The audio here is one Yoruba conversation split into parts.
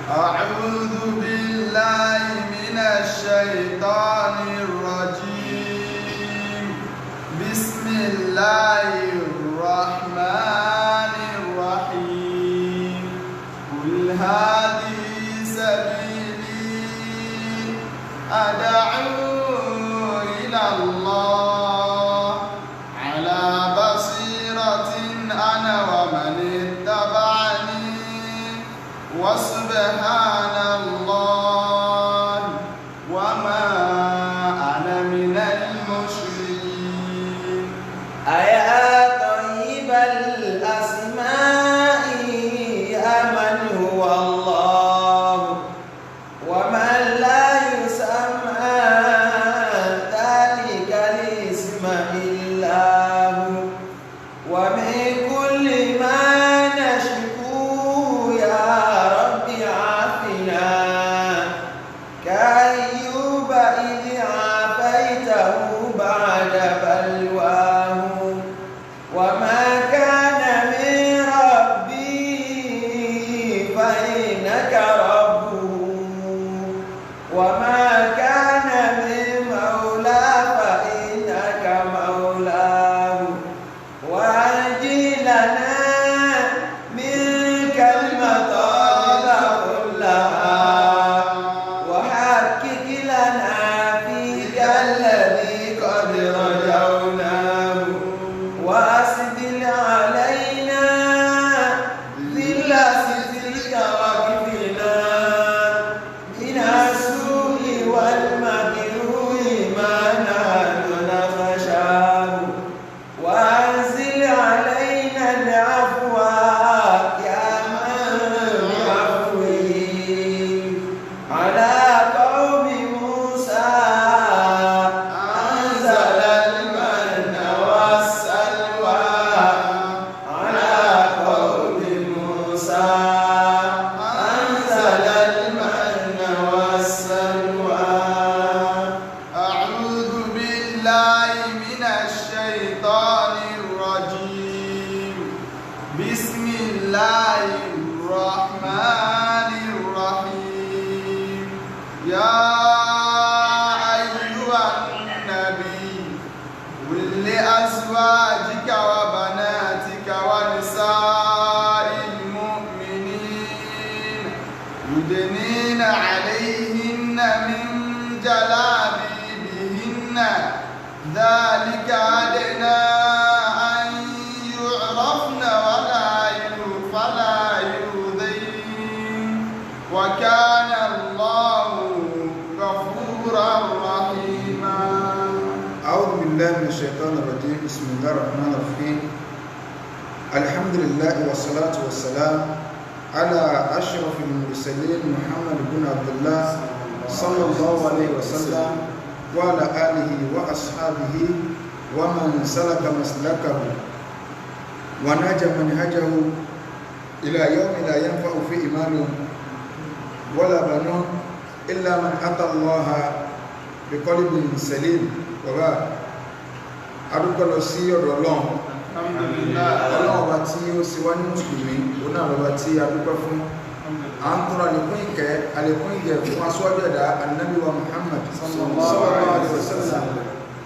أعوذ بالله من الشيطان الرجيم. بسم الله الرحمن الرحيم. قل هذه سبيلي أدعو إلى الله على بصيرة أنا ومن اتبعني وسبحان الله وما أنا من المشركين. أيا طيب الأسماء يا من هو الله ومن لا يسمى ذلك الاسم إلا هو. ومن كل ما نشكو يا رب عافنا كأيوب إذ عافيته بعد بلواه. وما كان من ربي فإنك ربه وما كان من مولى فإنك مولاه. وأنجي لنا منك المطالب كلها وحقق لنا فيك الذي قد رجوناه. وأسدل علينا ذل سترك واكفنا من السوء والمكروه ما نحن نخشاه. وأنزل علينا العفو يا من بعفوه على قوم موسى أنزل المن والسلوى. على قوم موسى أنزل المن والسلوى. أعوذ بالله من الشيطان الرجيم. بسم الله الرحمن الرحيم. يا أيها النبي قل لأزواجك وبناتك ونساء المؤمنين يدنين عليهن من جلابيبهن ذلك أدنى أن يعرفن فلا يؤذين وكان الله غفورا رحيما. أعوذ بالله من الشيطان الرجيم. بسم الله الرحمن الرحيم. الحمد لله والصلاة والسلام على أشرف المرسلين محمد بن عبد الله صلى الله عليه وسلم وعلى آله وأصحابه ومن سلك مسلكه ونهج منهجه إلى يوم لا ينفع فيه مال ولا بنون إلا من أتى الله بقلب سليم. وبعد، adúpẹ́ lọ sí ọ̀dọ̀ Ọlọ́run. Alhamdulillah. Ọlọ́run ọba tí ó ṣe wá ní mùsùlùmí, òun náà lọ́ba tí a dúpẹ́ fún. À ń tọrọ àlékún ìkẹ́, àlékún ìgẹ̀ fún aṣíwájú ẹ̀dá Ànábì wa Muhammad sallallahu alaihi wasallam.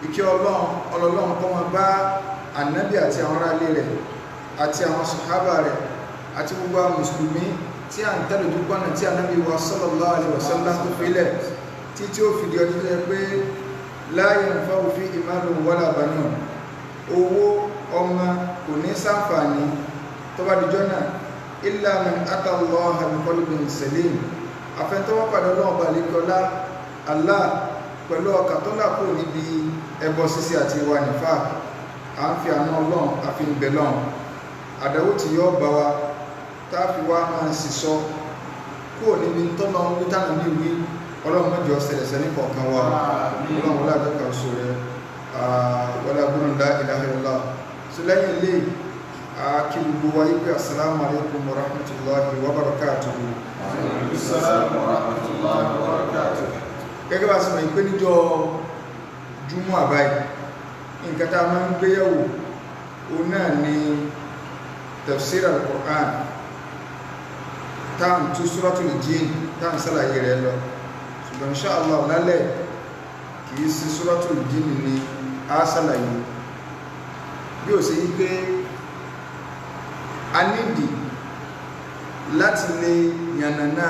Ìkẹ́ Ọlọ́run ọlọ́run kó máa bá Ànábì àti àwọn aráalé rẹ̀ àti àwọn sàhábà rẹ̀ àti gbogbo àwọn mùsùlùmí tí à ń tẹ̀lé ojú pọ́nà tí Ànábì wa sallallahu alaihi wasallam tó filẹ̀ tí tí ó fi di ọjọ́ tó yẹ pé la yanfa'u fihi malun wala banun, owó ọmọ kò ní ṣàǹfààní tó bá dijọ́ náà illa man ata Allaha bi qalbin salim. Àfẹnutọ́wọ́ pàdé Ọlọ́run balẹ̀kọ́lá Allah pẹ̀lú ọkà tó là kúrò níbi ẹbọ ṣíṣe àti ìwà nífà. À ń fi àánú Ọlọ́run àfi ń bẹ lọ́run àdáwò tí yóò bá wa tá a fi wá máa ń sísọ kúrò níbi tọ́lọ́ ń wí tánà ní ìwí. Ọlọ́run mọ́jọ ṣẹlẹ̀ṣẹ̀ ní kọ̀ọ̀kan wa. Ọlọ́run wọlé àjọkà oṣù rẹ̀ wọlé agbóhùn la ilaha illallah. So lẹ́yìn ilé kí gbogbo wa yí pé assalamu alaikum wa rahmatullahi wa barakatuhu. Assalamu warahmatullahi wabarakatuh. Gẹ́gẹ́ bá ṣe mọ̀ pé níjọ́ júmọ́ àbáyé nǹkan tá a máa ń gbéyẹ̀wò òun náà ni tafsir al-Qur'an. Táà ń tú Suratul Jinn, táà ń sàlàyé rẹ̀ lọ, ṣùgbọ́n insha Allah lálẹ́ kìí sí Suratul Jinn ni a sàlàyé, bí ó ṣe yí pé a nídìí láti lè yànnàná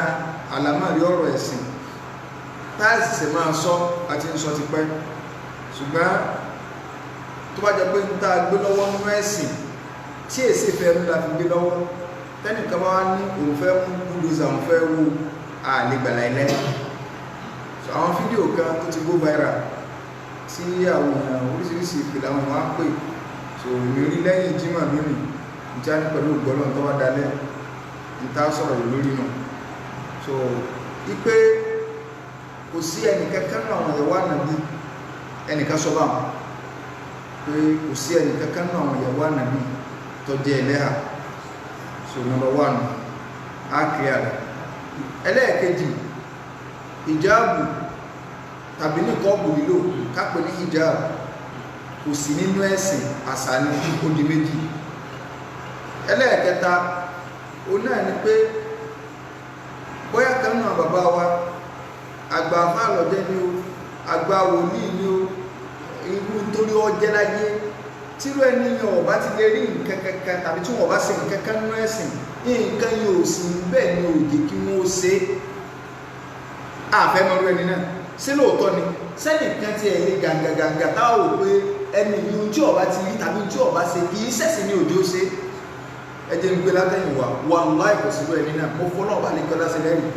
àlámọ̀rí ọ̀rọ̀ ẹ̀sìn táàsì ṣe máa sọ àti ń sọ tipẹ́. Ṣùgbọ́n tó bá jẹ́ pé ń tá a gbé lọ́wọ́ nínú ẹ̀sìn tí èsì fẹ́ ń la fi gbé lọ́wọ́, tẹ́nìkan bá wá ní òun fẹ́ mú búdòzà, òun fẹ́ wo àlegbàlá ilẹ̀. Àwọn fídíò kan tó ti go viral tí àwọn èèyàn oríṣiríṣi ìpìlẹ̀ àwọn èèyàn á pè, so èmi rí lẹ́yìn Jímọ̀ lónìí ìjà ní pẹ̀lú ògbọ́lọ́n tó bá dalẹ̀ ìta sọ̀rọ̀ lórí náà. So ipe kò sí ẹnìkankan náà àwọn ìyàwó ànàbí, ẹnìkan sọ báwọn pé kò sí ẹnìkankan náà àwọn ìyàwó ànàbí tó jẹ́ ẹlẹ́hà. So number one, á clear rẹ̀. Ẹlẹ́ẹ̀kejì, ìjáàbù tàbí nìkọ́ọ̀bù lílò kápẹ́ ní ìjáàbù kò sí nínú ẹ̀sìn, àṣà ni, ó di méjì. Ẹlẹ́ẹ̀kẹta, ó náà ni pé bóyá kan náà bàbá wa àgbà afáàlọ́jẹ́ ni o, àgbà wòlíì ni o, irú nítorí ọjẹ́ láyé tírú ẹni yẹn ọba ti lè rí nǹkan kankan tàbí tí wọn bá ṣe nǹkan kan nínú ẹ̀sìn, nǹkan yẹn ò sí bẹ́ẹ̀ ni ò jẹ́ kí wọ́n ṣe àfẹ́mọ́rú ẹni náà. Sí lóòótọ́ ni sẹ́nìkan ti ẹ̀ lé gàǹgàǹgà táwọn ò pé ẹni yìí tí ọba ti rí tàbí tí ọba ṣe kì í ṣẹ̀sìn ní òjò ṣe. Ẹ jẹ́ ń gbé látẹ̀yìn wá, wàláhì kò sí ẹni náà, mo fọ́ náà bá lè kọ́lá sí lẹ́rìí,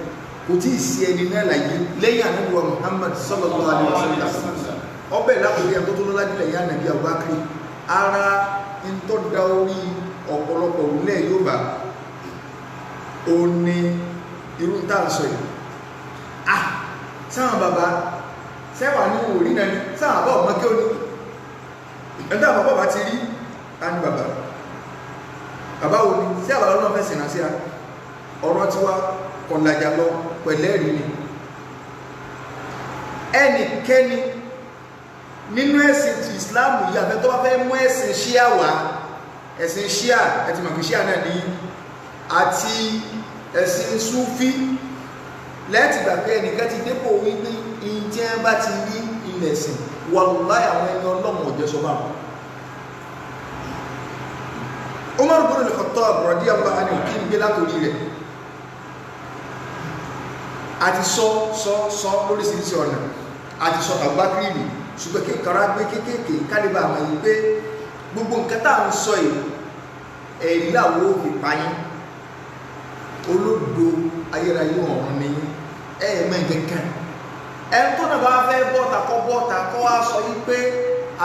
kò tí ì sí ẹni náà láyé lẹ́yìn Ànábì wa Muhammad sallallahu alaihi wasallam. Ọbẹ̀ látòrí ẹni tó tó lọ́lá jùlọ yá Ànábì Abubakar, ara ń tọ́ da orí ọ̀pọ̀lọpọ̀ òrùlẹ̀ Yorùbá ó ní irú tá à ń sọ yìí. Ah, sáwọn bàbá sẹ́wà ní òrí náà ni, sáwọn àbọ̀ ọmọ kí ó ní ẹ̀dá bàbá bá ti rí ta ní bàbá bàbá wo ni sí àbàlọ́ náà fẹ́ sìnà sí a ọ̀rọ̀ tiwa kọ̀làjà lọ pẹ̀lẹ́ rí ni. Ẹnikẹ́ni nínú ẹ̀sìn ti Islam yìí àfẹ́ tó bá fẹ́ mú ẹ̀sìn ṣíà wá, ẹ̀sìn ṣíà ẹ̀tì mọ̀kí ṣíà náà ní àti ẹ̀sìn súfí, lẹ́ẹ̀tì gbà pé ẹnìkan ti dépò wípé ìjẹ́ bá ti rí ilẹ̀ ẹ̀sìn, wàláhì àwọn ẹni ọlọ́mọ òjẹ́ sọ bá wọn. Umar ibn al-Khattab radiyallahu anhu kí n gbé látòrí rẹ̀ àti sọ sọ sọ lóríṣiríṣi ọ̀nà àti sọ tàbákìrì, ṣùgbọ́n kí kàrá gbé kéékèèké kálíbà àmọ́ yìí pé gbogbo nǹkan tá à ń sọ yìí ẹ̀rí làwọ̀ òfin payín olódo ayérayé ọ̀run ni ẹ̀ẹ̀mẹ́ nǹkan ẹni tó náà bá fẹ́ bọ́ta kọ́ bọ́ta kọ́ wá sọ yìí pé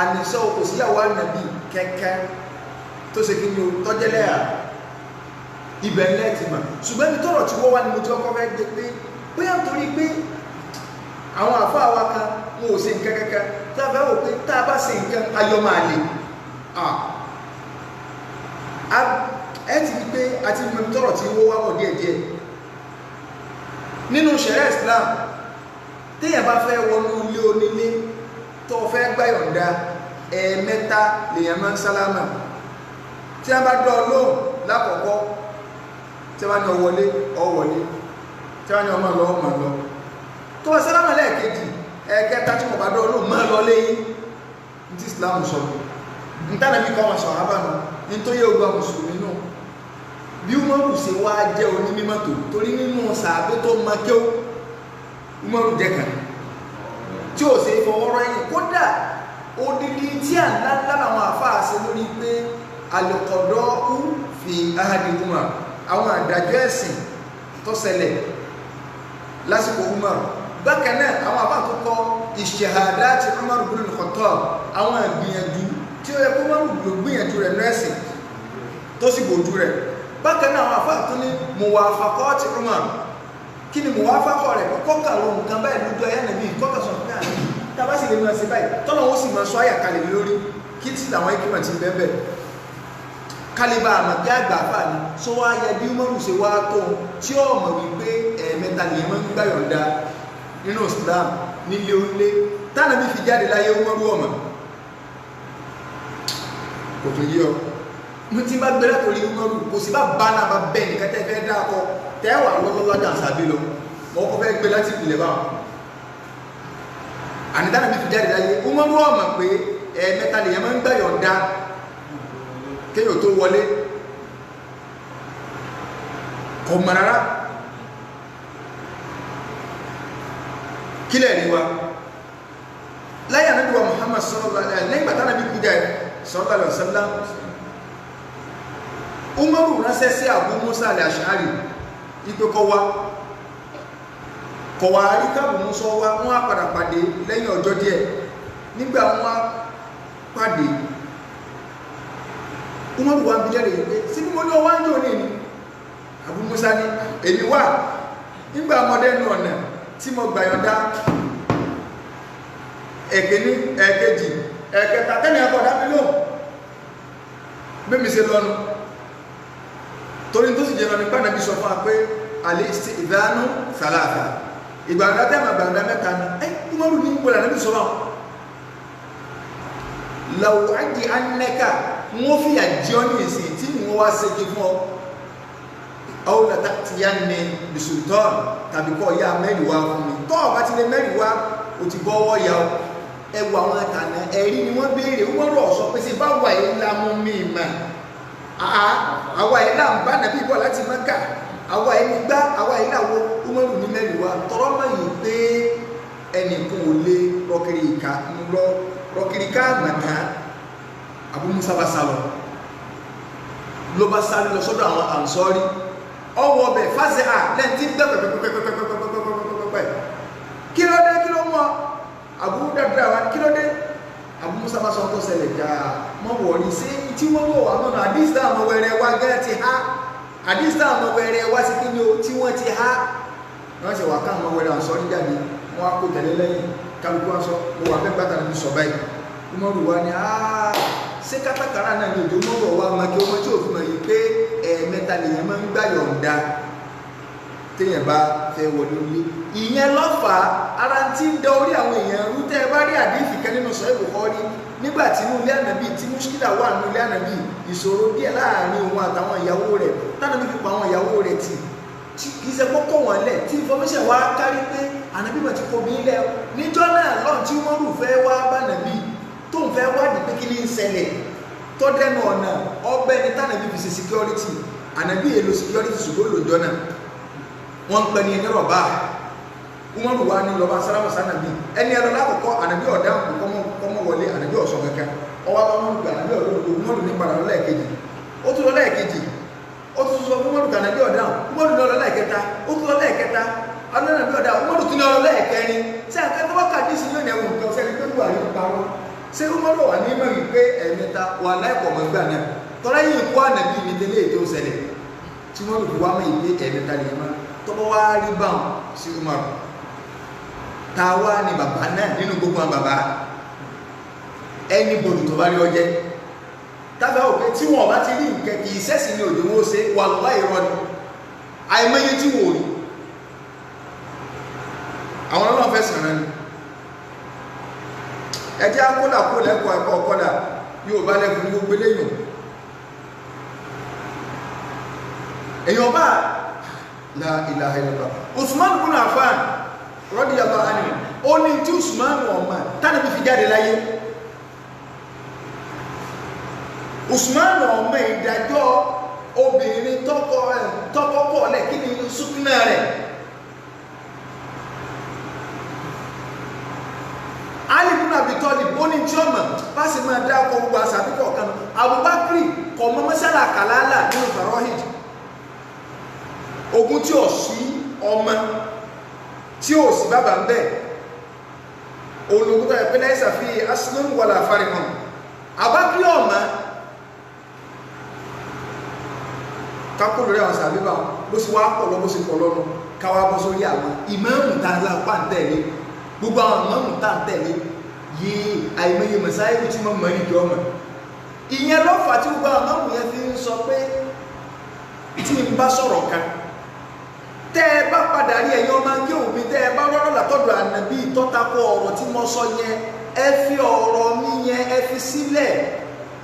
àníṣe kò síyàwó ànàbì kẹ́kẹ́ tó ṣe kí ni o tọ́jẹ́lẹ̀ à ibẹ̀ ńlẹ̀ ti mà. Ṣùgbọ́n ibi tọ́rọ̀ tí wọ́n wá ni mo ti kọ́kọ́ fẹ́ gbé pé bóyá nítorí pé àwọn àfáà wa kan wọn ò ṣe nǹkan kankan tá a fẹ́ wò pé tá a bá ṣe nǹkan ayọ̀ máa lè ẹ ti rí pé a ti mọ ibi tọ́rọ̀ tí wọ́n wá bọ̀ díẹ̀díẹ̀ nínú ṣẹ̀ríà Islam. Téèyàn bá fẹ́ wọnú ilé onílé tó fẹ́ gbàyọ̀ǹda, ẹ̀ẹ̀mẹ́ta lèèyàn máa ń sálámà. Tí a bá dán ọ lóhùn lákọ̀ọ́kọ́, tí a bá ní ọwọlé ọwọlé, tí a bá ní ọmọ lọ ọmọ lọ, tó bá sálámà lẹ́ẹ̀kejì ẹ̀ẹ̀kẹta tí wọ́n bá dán ọ lóhùn máa lọ léyìn. Ní tí Islam sọ ní tánàbí kọ́ wọn sọ àbánu ní tó yẹ ogun mùsùlùmí nù. Bí Umaru ṣe wá jẹ́ onímọ̀ tó, torí nínú sàábé tó mọ kéwú Umaru jẹ́ kan tí ò ṣe fọwọ́rọ́ ẹ̀yìn. Kódà odidi tí à ńlá ńlá làwọn àfáà ṣe lórí pé alùkọ̀dọ́ ú fi ahadi Umar, àwọn àdájọ́ ẹ̀sìn tó ṣẹlẹ̀ lásìkò Umar. Bákan náà àwọn àfáà tó kọ ìṣẹ̀hàdá ti Umar ibn al-Khattab, àwọn ìgbìyànjú tí ó yẹ kó Umaru ló gbìyànjú rẹ̀ nẹ́ẹ̀sìn tó sì bòjú rẹ̀. Bákan náà àwọn àfáà tó ní muwafaqat ti Umar, kí ni muwafaqa rẹ̀? Kọ́kà ló nǹkan báyìí lójú ayé nàbí kọ́kà sọ pé àná tá a bá sì lè máa ṣe báyìí tọ́nà ó sì máa sọ àyà kalẹ̀ lórí kí tí làwọn ikima ti bẹ́ẹ̀ bẹ́ẹ̀ kálíbà àmọ̀ bí àgbà fà ní sọ wá yẹ bí Umaru ṣe wá tó tí ó mọ̀ wípé ẹ̀ẹ̀mẹ́ta nìyẹn máa ń gbàyọ̀ǹda nínú Islam nílé onílé tánàbí fi jáde láyé Umaru ọmọ kò tó yí ọ. Mo ti bá gbé látòrí Umaru kò sí bá bá náà bá bẹ́ẹ̀ nìkan tẹ́ fẹ́ dáa kọ Tẹ́wà lọ́lọ́lọ́jà sàbí lọ. Mọ́ kọ́ fẹ́ gbé láti ìpìlẹ̀ báwọn. Ànítànà bí fi jáde láyé, ó mọ́ rú ọ̀mọ̀ pé ẹ̀ẹ̀mẹ́ta lèyàn máa ń gbà yọ̀ǹda kéèyàn tó wọlé. Kò mọ̀ rárá. Kílẹ̀ rí wa. Láyé Ànábì wa Muhammad sallallahu alaihi wasallam, lẹ́yìn ìgbà tánàbí kú jáde sallallahu alaihi wasallam, Umaru ránṣẹ́ sí Abu Musa al-Ash'ari ipe kó wá. Kọ̀wà àríkàbù Musa wá, wọ́n á padà pàdé lẹ́yìn ọjọ́ díẹ̀. Nígbà wọ́n á pàdé, Umaru wá ń bi léèrè pé sí bí mo ní ọwá ń jò ní ni? Abu Musa ní èmi wà. Nígbà ọmọdé nu ọ̀nà tí mo gbà yọ̀ǹda ẹ̀kíní, ẹ̀kejì, ẹ̀kẹta, tẹ́lẹ̀ ẹ̀kọ́ dá mi lóhùn. Bẹ́mi ṣe lọ́nu. Torí tó sì jẹ́ lọ ní pàdánù sọ fún wa pé al-istidhanu thalatha. Ìgbàǹdà tẹ́mà gbàǹdà mẹ́ta ni. Ẹ́ Umaru ní gbọ́dọ̀ níbi sọ fún law adi annaka wọ́n fi àjọ ní ìsìn tí wọ́n wá ṣe kí fún ọ. Aw la ta'tiyanni bisultan tàbí kọ́ ya mẹ́rin wá fún mi. Tọ́ ọ̀bá ti lè mẹ́rin wá, o ti bọ́wọ́ ya o. Ẹwà àwọn àtànà ẹ̀rí ni wọ́n béèrè. Wọ́n rọ̀ sọ pé ṣe bá wà yìí lámú mi mà. Àwa yìí là ń bá nàbí bọ̀ láti Mẹ́kà. Àwa yìí ní gbá, àwa yìí làwọ. Umaru ní mẹ́rin wá. Tọrọ mọ̀ yìí pé ẹnìkan ò lè rọkiri ká màtá. Abu Musa bá sá lọ. Ló bá sáré lọ sọ́dọ̀ àwọn Ansọ́rí. Ọwọ́ ọbẹ̀ fásẹ̀ à lẹ́yìn tí ń gbẹ́ pẹ̀pẹ̀pẹ̀pẹ̀pẹ̀pẹ̀pẹ̀pẹ̀. Kí ló dé, kí ló mú ọ? Abu Darda wa kí ló dé? Abu Musa bá sọ tó ṣẹlẹ̀ dáa. Mọ́ wọ̀rí sí tí wọ́n wọ̀ wá mọ́nà àdísítà àwọn wẹrẹ wá gẹ́ ti há. Àdísítà àwọn wẹrẹ wá sí kí ni o tí wọ́n ti há. Wọ́n ṣe wà káwọn wẹrẹ Ansọ́rí jáde. Wọ́n á kó tẹ̀lé lẹ́yìn. Kálukú wọn sọ, mo wà fẹ́ gbàtà níbi sọ báyìí. Umaru wa ni, ṣé kátàkárà náà ni òjò Umaru wa máa kí ọmọ tí òfin mọ̀ yìí pé ẹ̀ẹ̀mẹ́ta lèèyàn máa ń gbà yọ̀ǹda téèyàn bá fẹ́ wọlé ilé. Ìyẹn lọ́fà ara tí ń da orí àwọn èèyàn rú. Tẹ́ ẹ bá rí àdífì kan nínú Sahih Bukhari nígbà tí inú ilé ànàbí tí muskila wà nínú ilé ànàbí, ìṣòro díẹ̀ láàrin òun àtàwọn ìyàwó rẹ̀ tánàbí fi pa àwọn ìyàwó rẹ̀ tì kì í ṣe kọ́kọ́ wọn lẹ̀ tí information wá kárí pé ànàbí mọ̀ ti kò bí ilẹ̀ níjọ́ náà lọ́n tí Umaru fẹ́ wá bá nàbí tó ń fẹ́ wádìí pé kí ní ń ṣẹlẹ̀ tó dẹnu ọ̀nà ọgbẹ́ ní tánàbí fi ṣe security. Ànàbí èlò security ṣùgbọ́n lòjọ́ náà wọ́n ń pẹ́ ní ẹni rọ̀bá. Umaru wa ní lọ́ba sálámù sánàbí ẹni ẹlọ lákòókò ànàbí ọ̀dá kọ́mọ wọlé ànàbí ọ̀sán kankan ọwọ́ bá wọn gbà ànàbí ọ̀dọ́ Umaru ní padà lọ́lẹ́ẹ̀kejì. Ó tún lọ́lẹ́ẹ̀kejì, ó tún sọ fún Umaru kànàbí ọ̀dá. Umaru ní ọlọ́lẹ́ẹ̀kẹta, ó tún lọ́lẹ́ẹ̀kẹta, ànàbí ọ̀dá. Umaru tún ní ọlọ́lẹ́ẹ̀kẹrin. Ṣé àkẹ́kọ̀ọ́ bá kàdí sí yóò ní ẹ̀wọ̀n nǹkan sẹ́ni pé Buhari ń parọ́? Ṣé Umaru wà ní mọ̀ wípé ẹ̀mẹ́ta wà láìpọ̀ mọ́ gbà náà? Tọ́lá yìí kú ànàbí mi tẹ́lẹ̀ ètò ìṣẹ̀lẹ̀ tí wọ́n fi wá mọ̀ ìpé ẹ̀mẹ́ta lè má tọ́bọ́ wá rí báwọn sí Umaru. Ta wá ni bàbá náà nínú gbogbo àwọn bàbá? Anybody tó bá rí ọjẹ́ tàbí àwọn òpin tí wọ́n bá ti rí nǹkan kì í sẹ́sì ní òjò wọ́n ṣe wà láì rọ ni. Àìmọye tí wò rí àwọn ọlọ́run fẹ́ sàn ni. Ẹjẹ́ akólà kó lẹ́kọ̀ọ́ ẹ̀kọ́ ọ̀kọ́dà yóò bá lẹ́kùn ní gbogbo eléyìn. Èèyàn bá la ilaha illallah. Usman ibn Affan radiyallahu anhu ó ní tí Usman ọmọ tánàbí fi jáde láyé. Usman ọmọ ìdájọ́ obìnrin tọkọ pọ̀ lẹ̀ kí ni súnkúnà rẹ̀. Ali ibn Abi Talib ó ní tí ọmọ bá sì máa dá ọkọ̀ gbogbo àṣà àbíkọ̀ kan. Abubakar kọ̀ mọ́ mọ́sálà kàlálà nínú Farahid. Ogun tí ò sí ọmọ tí ò sí bàbá ń bẹ olùkútọ̀ ìpínlẹ̀ ìsàfí aslun wala farihun. Abubakar ọmọ kákó lórí àwọn sàbíbà bó sì wá pọ̀ lọ bó sì pọ̀ lọ́nu káwá bọ́ sórí àwọn ìmáàmù tá a lápá ń tẹ̀lé gbogbo àwọn ìmáàmù tá a ń tẹ̀lé yìí àìmọye mọ̀sáyé tí wọ́n mọ̀ níjọ́ mọ̀. Ìyẹn lọ́fà tí gbogbo àwọn ìmáàmù yẹn fi ń sọ pé tí n bá sọ̀rọ̀ kan tẹ́ ẹ bá padà rí ẹ̀yin ọmọ akí òbí tẹ́ ẹ bá rọ́rọ́ látọ̀dọ̀ ànàbí tọ́takọ ọ̀rọ̀ tí mo sọ yẹn ẹ fi ọ̀rọ̀ mi yẹn ẹ fi sílẹ̀.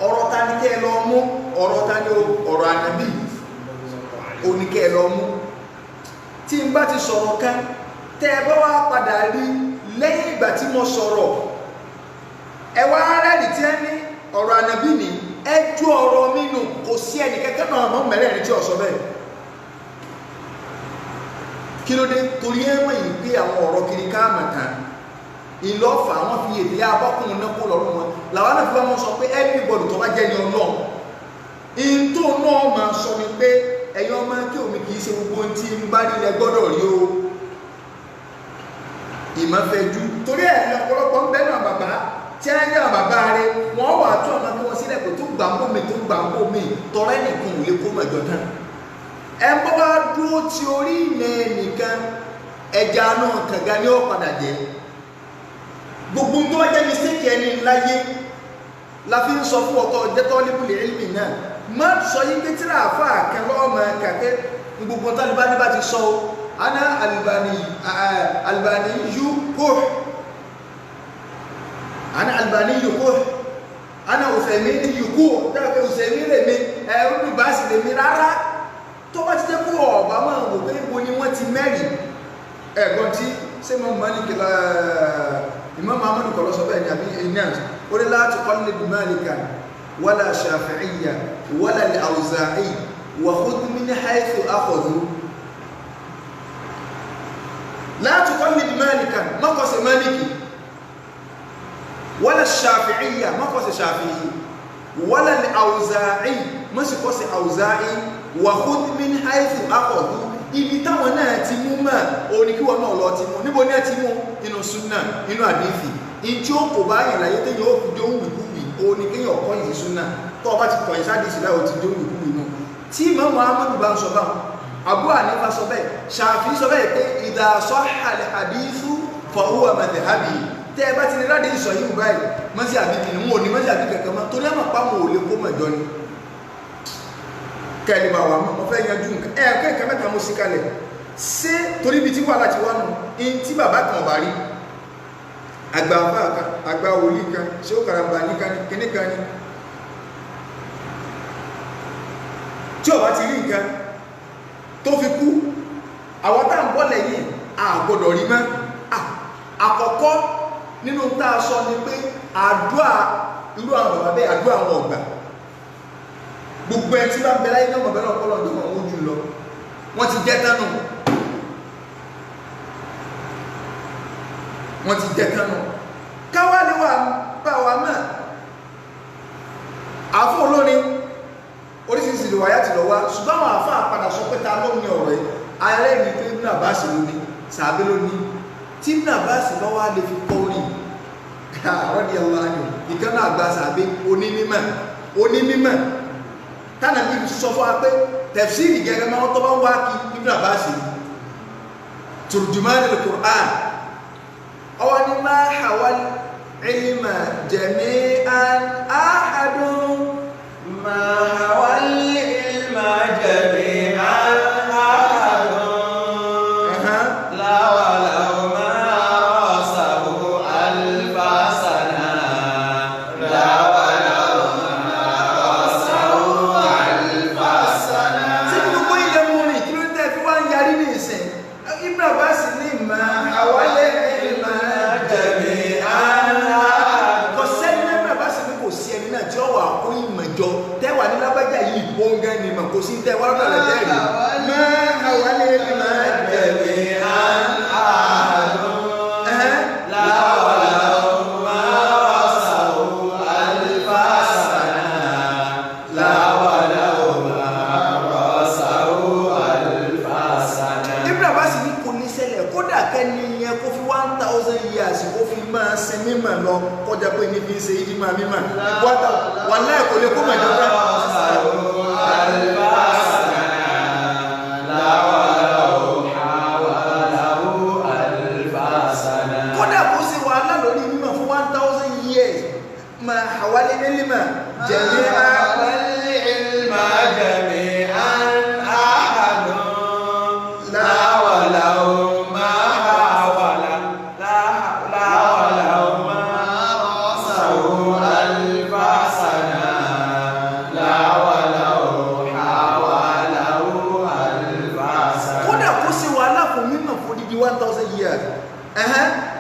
Ọ̀rọ̀ ta ni kẹ́ ẹ lọ mú? Ọ̀rọ̀ ta ni ọ̀rọ̀ ànàbí ó ní kẹ́ ẹ lọ mú. Tí n bá ti sọ̀rọ̀ kan tẹ́ ẹ bá wá padà rí lẹ́yìn ìgbà tí mo sọ̀rọ̀, ẹ wá rẹ́rìí tí ẹ ní ọ̀rọ̀ ànábì ní ẹ ju ọ̀rọ̀ mi nù, kò sí ẹnì kẹ́kẹ́ náà mọ́ mẹ́rẹ̀ẹ̀rin tí ò sọ bẹ́ẹ̀. Kí ló dé? Torí ẹ mọ̀ yìí pé àwọn ọ̀rọ̀ kiri ká mọ̀ tán ìlọ́fà wọn fi èdè abọ́kùnrin náà kó lọ́rùn wọn làwọn náà fi wọn sọ pé everybody tó bá jẹ́ ní Ọlọ́run in tó náà máa sọ ni pé ẹ̀yin ọmọ kí omi kìí ṣe gbogbo ohun tí ń bá nílẹ̀ gbọ́dọ̀ rí o. Ìmọ̀fẹ́jú torí ẹ̀ ní ọ̀pọ̀lọpọ̀ ń bẹ́ẹ̀ náà bàbá tí a ń yàn bàbá rẹ wọ́n wà tó ọmọ kí wọ́n sílẹ̀ pé tó gbà ń bò mí tó gbà ń bò mí tọrẹ nìkan ò lè kó mọ̀jọ tán. Ẹ ń bọ́ bá dúró ti orí ilẹ̀ nìkan ẹja náà kànga ni ó padà jẹ́. Gbogbo tó wá jẹ́ mistake ẹni láyé la fi ń sọ fún ọ̀tọ̀ jẹ́tọ́ líbùlẹ̀ ilmi náà má sọ yí pé tíra àfa àkẹlọ́ ọmọ kàkẹ́ gbogbo tálíbá ní bá ti sọ o. Ana Albani Albani yu kó ana Albani yu kó ana Usaimin yu kó dábẹ́ Usaimin lè mi ẹ̀rú bá sì lè mi rárá. Tó bá ti jẹ́ kó ọ̀bá máa wò pé ibo ni wọ́n ti mẹ́rì ẹ̀gbọ́n tí ṣé mo Malik Imam Muhammadu kọ̀ lọ sọ bẹ́ẹ̀ ni àbí inas ó ní la tuqallid Malikan wala Shafi'iyya wala al-Awza'i wa khudh min haythu akhadhu. La tuqallid Malikan mọ́kọ̀sẹ̀ Maliki wala Shafi'iyya mọ́kọ̀sẹ̀ Shafi'i wala al-Awza'i mọ́sìkọ́sẹ̀ Awza'i wa khudh min haythu akhadhu. Ibi táwọn náà ti mú mọ́ òní kí wọ́n náà lọ ti mú. Níbo ní ẹ ti mú? Inú súnà, inú àdífì. In tí ó kò bá yìn láyé téèyàn ó fi dé òun wìkúwì òní kéèyàn kọ́yìn sí súnà. Tó o bá ti kọ̀yìn sádìsì láì ó ti dé òun wìkúwì náà. Tí Imam Muhammadu bá ń sọ báwọn, Abu Hanifa sọ bẹ́ẹ̀, Shafi sọ bẹ́ẹ̀ pé idha sahha al-hadithu fa huwa madhhabi. Tẹ́ ẹ bá ti ní ládìí sọ yìí báyìí, mọ́sí àbí kìnnìún ò ní mọ́sí àbí kankan mọ́ torí àmọ̀ páwọn ò lè kó mọ̀jọ ni. Kẹ́lẹ̀ bá wà mọ́ fẹ́ yanjú nǹkan ẹ̀ẹ̀kẹ́ nǹkan mẹ́ta mo sí kalẹ̀ ṣé torí ibi tí wà láti wá nù in tí bàbá kan ọ̀bà rí àgbà àfá kan àgbà wòlíì kan ṣé ó karambà nìkan ní kíní kan ní tí ọba ti rí nǹkan tó fi kú àwọn tá à ń bọ̀ lẹ́yìn a gbọ́dọ̀ rí mọ́. Àkọ́kọ́ nínú tá a sọ ni pé àdúrà irú àwọn bàbá bẹ́ẹ̀ àdúrà àwọn ọ̀gbà gbogbo ẹ tí bá bẹ láyé náà mọ̀bẹ́ náà kọ́lọ̀ ọdún wọn ojú lọ wọ́n ti jẹ́ tánù wọ́n ti jẹ́ tánù káwá lè wà bá wa náà àfọ́ olórin oríṣiríṣi ìwà yá ti lọ wá, ṣùgbọ́n àwọn àfọ́ àpadà sọ pé ta ló ní ọ̀rọ̀ yìí. Ayẹyẹ ní pé Ibn Abbas ló ní sàbí ló ní tí Ibn Abbas bá wà lè fi kọ́ orin radiyallahu anhu ìkan náà gba sàbí onímímọ̀ onímímọ̀ tánà bí sọ fún wa pé tẹ̀fsíìrì gẹ́gẹ́ máa tó bá ń wá kí Ibn Abbas turjuman al-Qur'an ọwọ́ ni ma hawal ilma jami'an ahadun ma hawal ilma jami'an ahadun la walau ma rasahu alfa sana la walau ma rasahu alfa sana. Ṣé kí gbogbo ilẹ̀ mú rìn kí ló ń tẹ́ fi wá ń yarí ní ìsìn? Ibn Abbas ní ma hawal ilma jami'an ahadun. Kò sẹ́ni náà Ibn Abbas ní kò sí ẹni náà tí ó wà kó ìmọ̀ jọ tẹ́wà ní lágbájá yìí gbóngán ni mà kò sí tẹ́wà lọ́dọ̀ rẹ̀ tẹ́rì. Ma hawal ilma jami'an ahadun la walau ma rasahu alfa sana la walau ma rasahu alfa sana. Ibn Abbas ní kò ní ṣẹlẹ̀ kódà kẹ́ni yẹn kó fi 1000 years kó fi máa sin mímọ̀ lọ kọjá pé ní fi ń ṣe ìdí máa mímọ̀ wà láì kò lè kó mọ̀ jọba. Kódà kó ṣe wàhálà lórí mímọ̀ fún 1000 years ma hawali ilma jami'an kódà kó ṣe wàhálà mímọ̀ fún dídí 1000 years.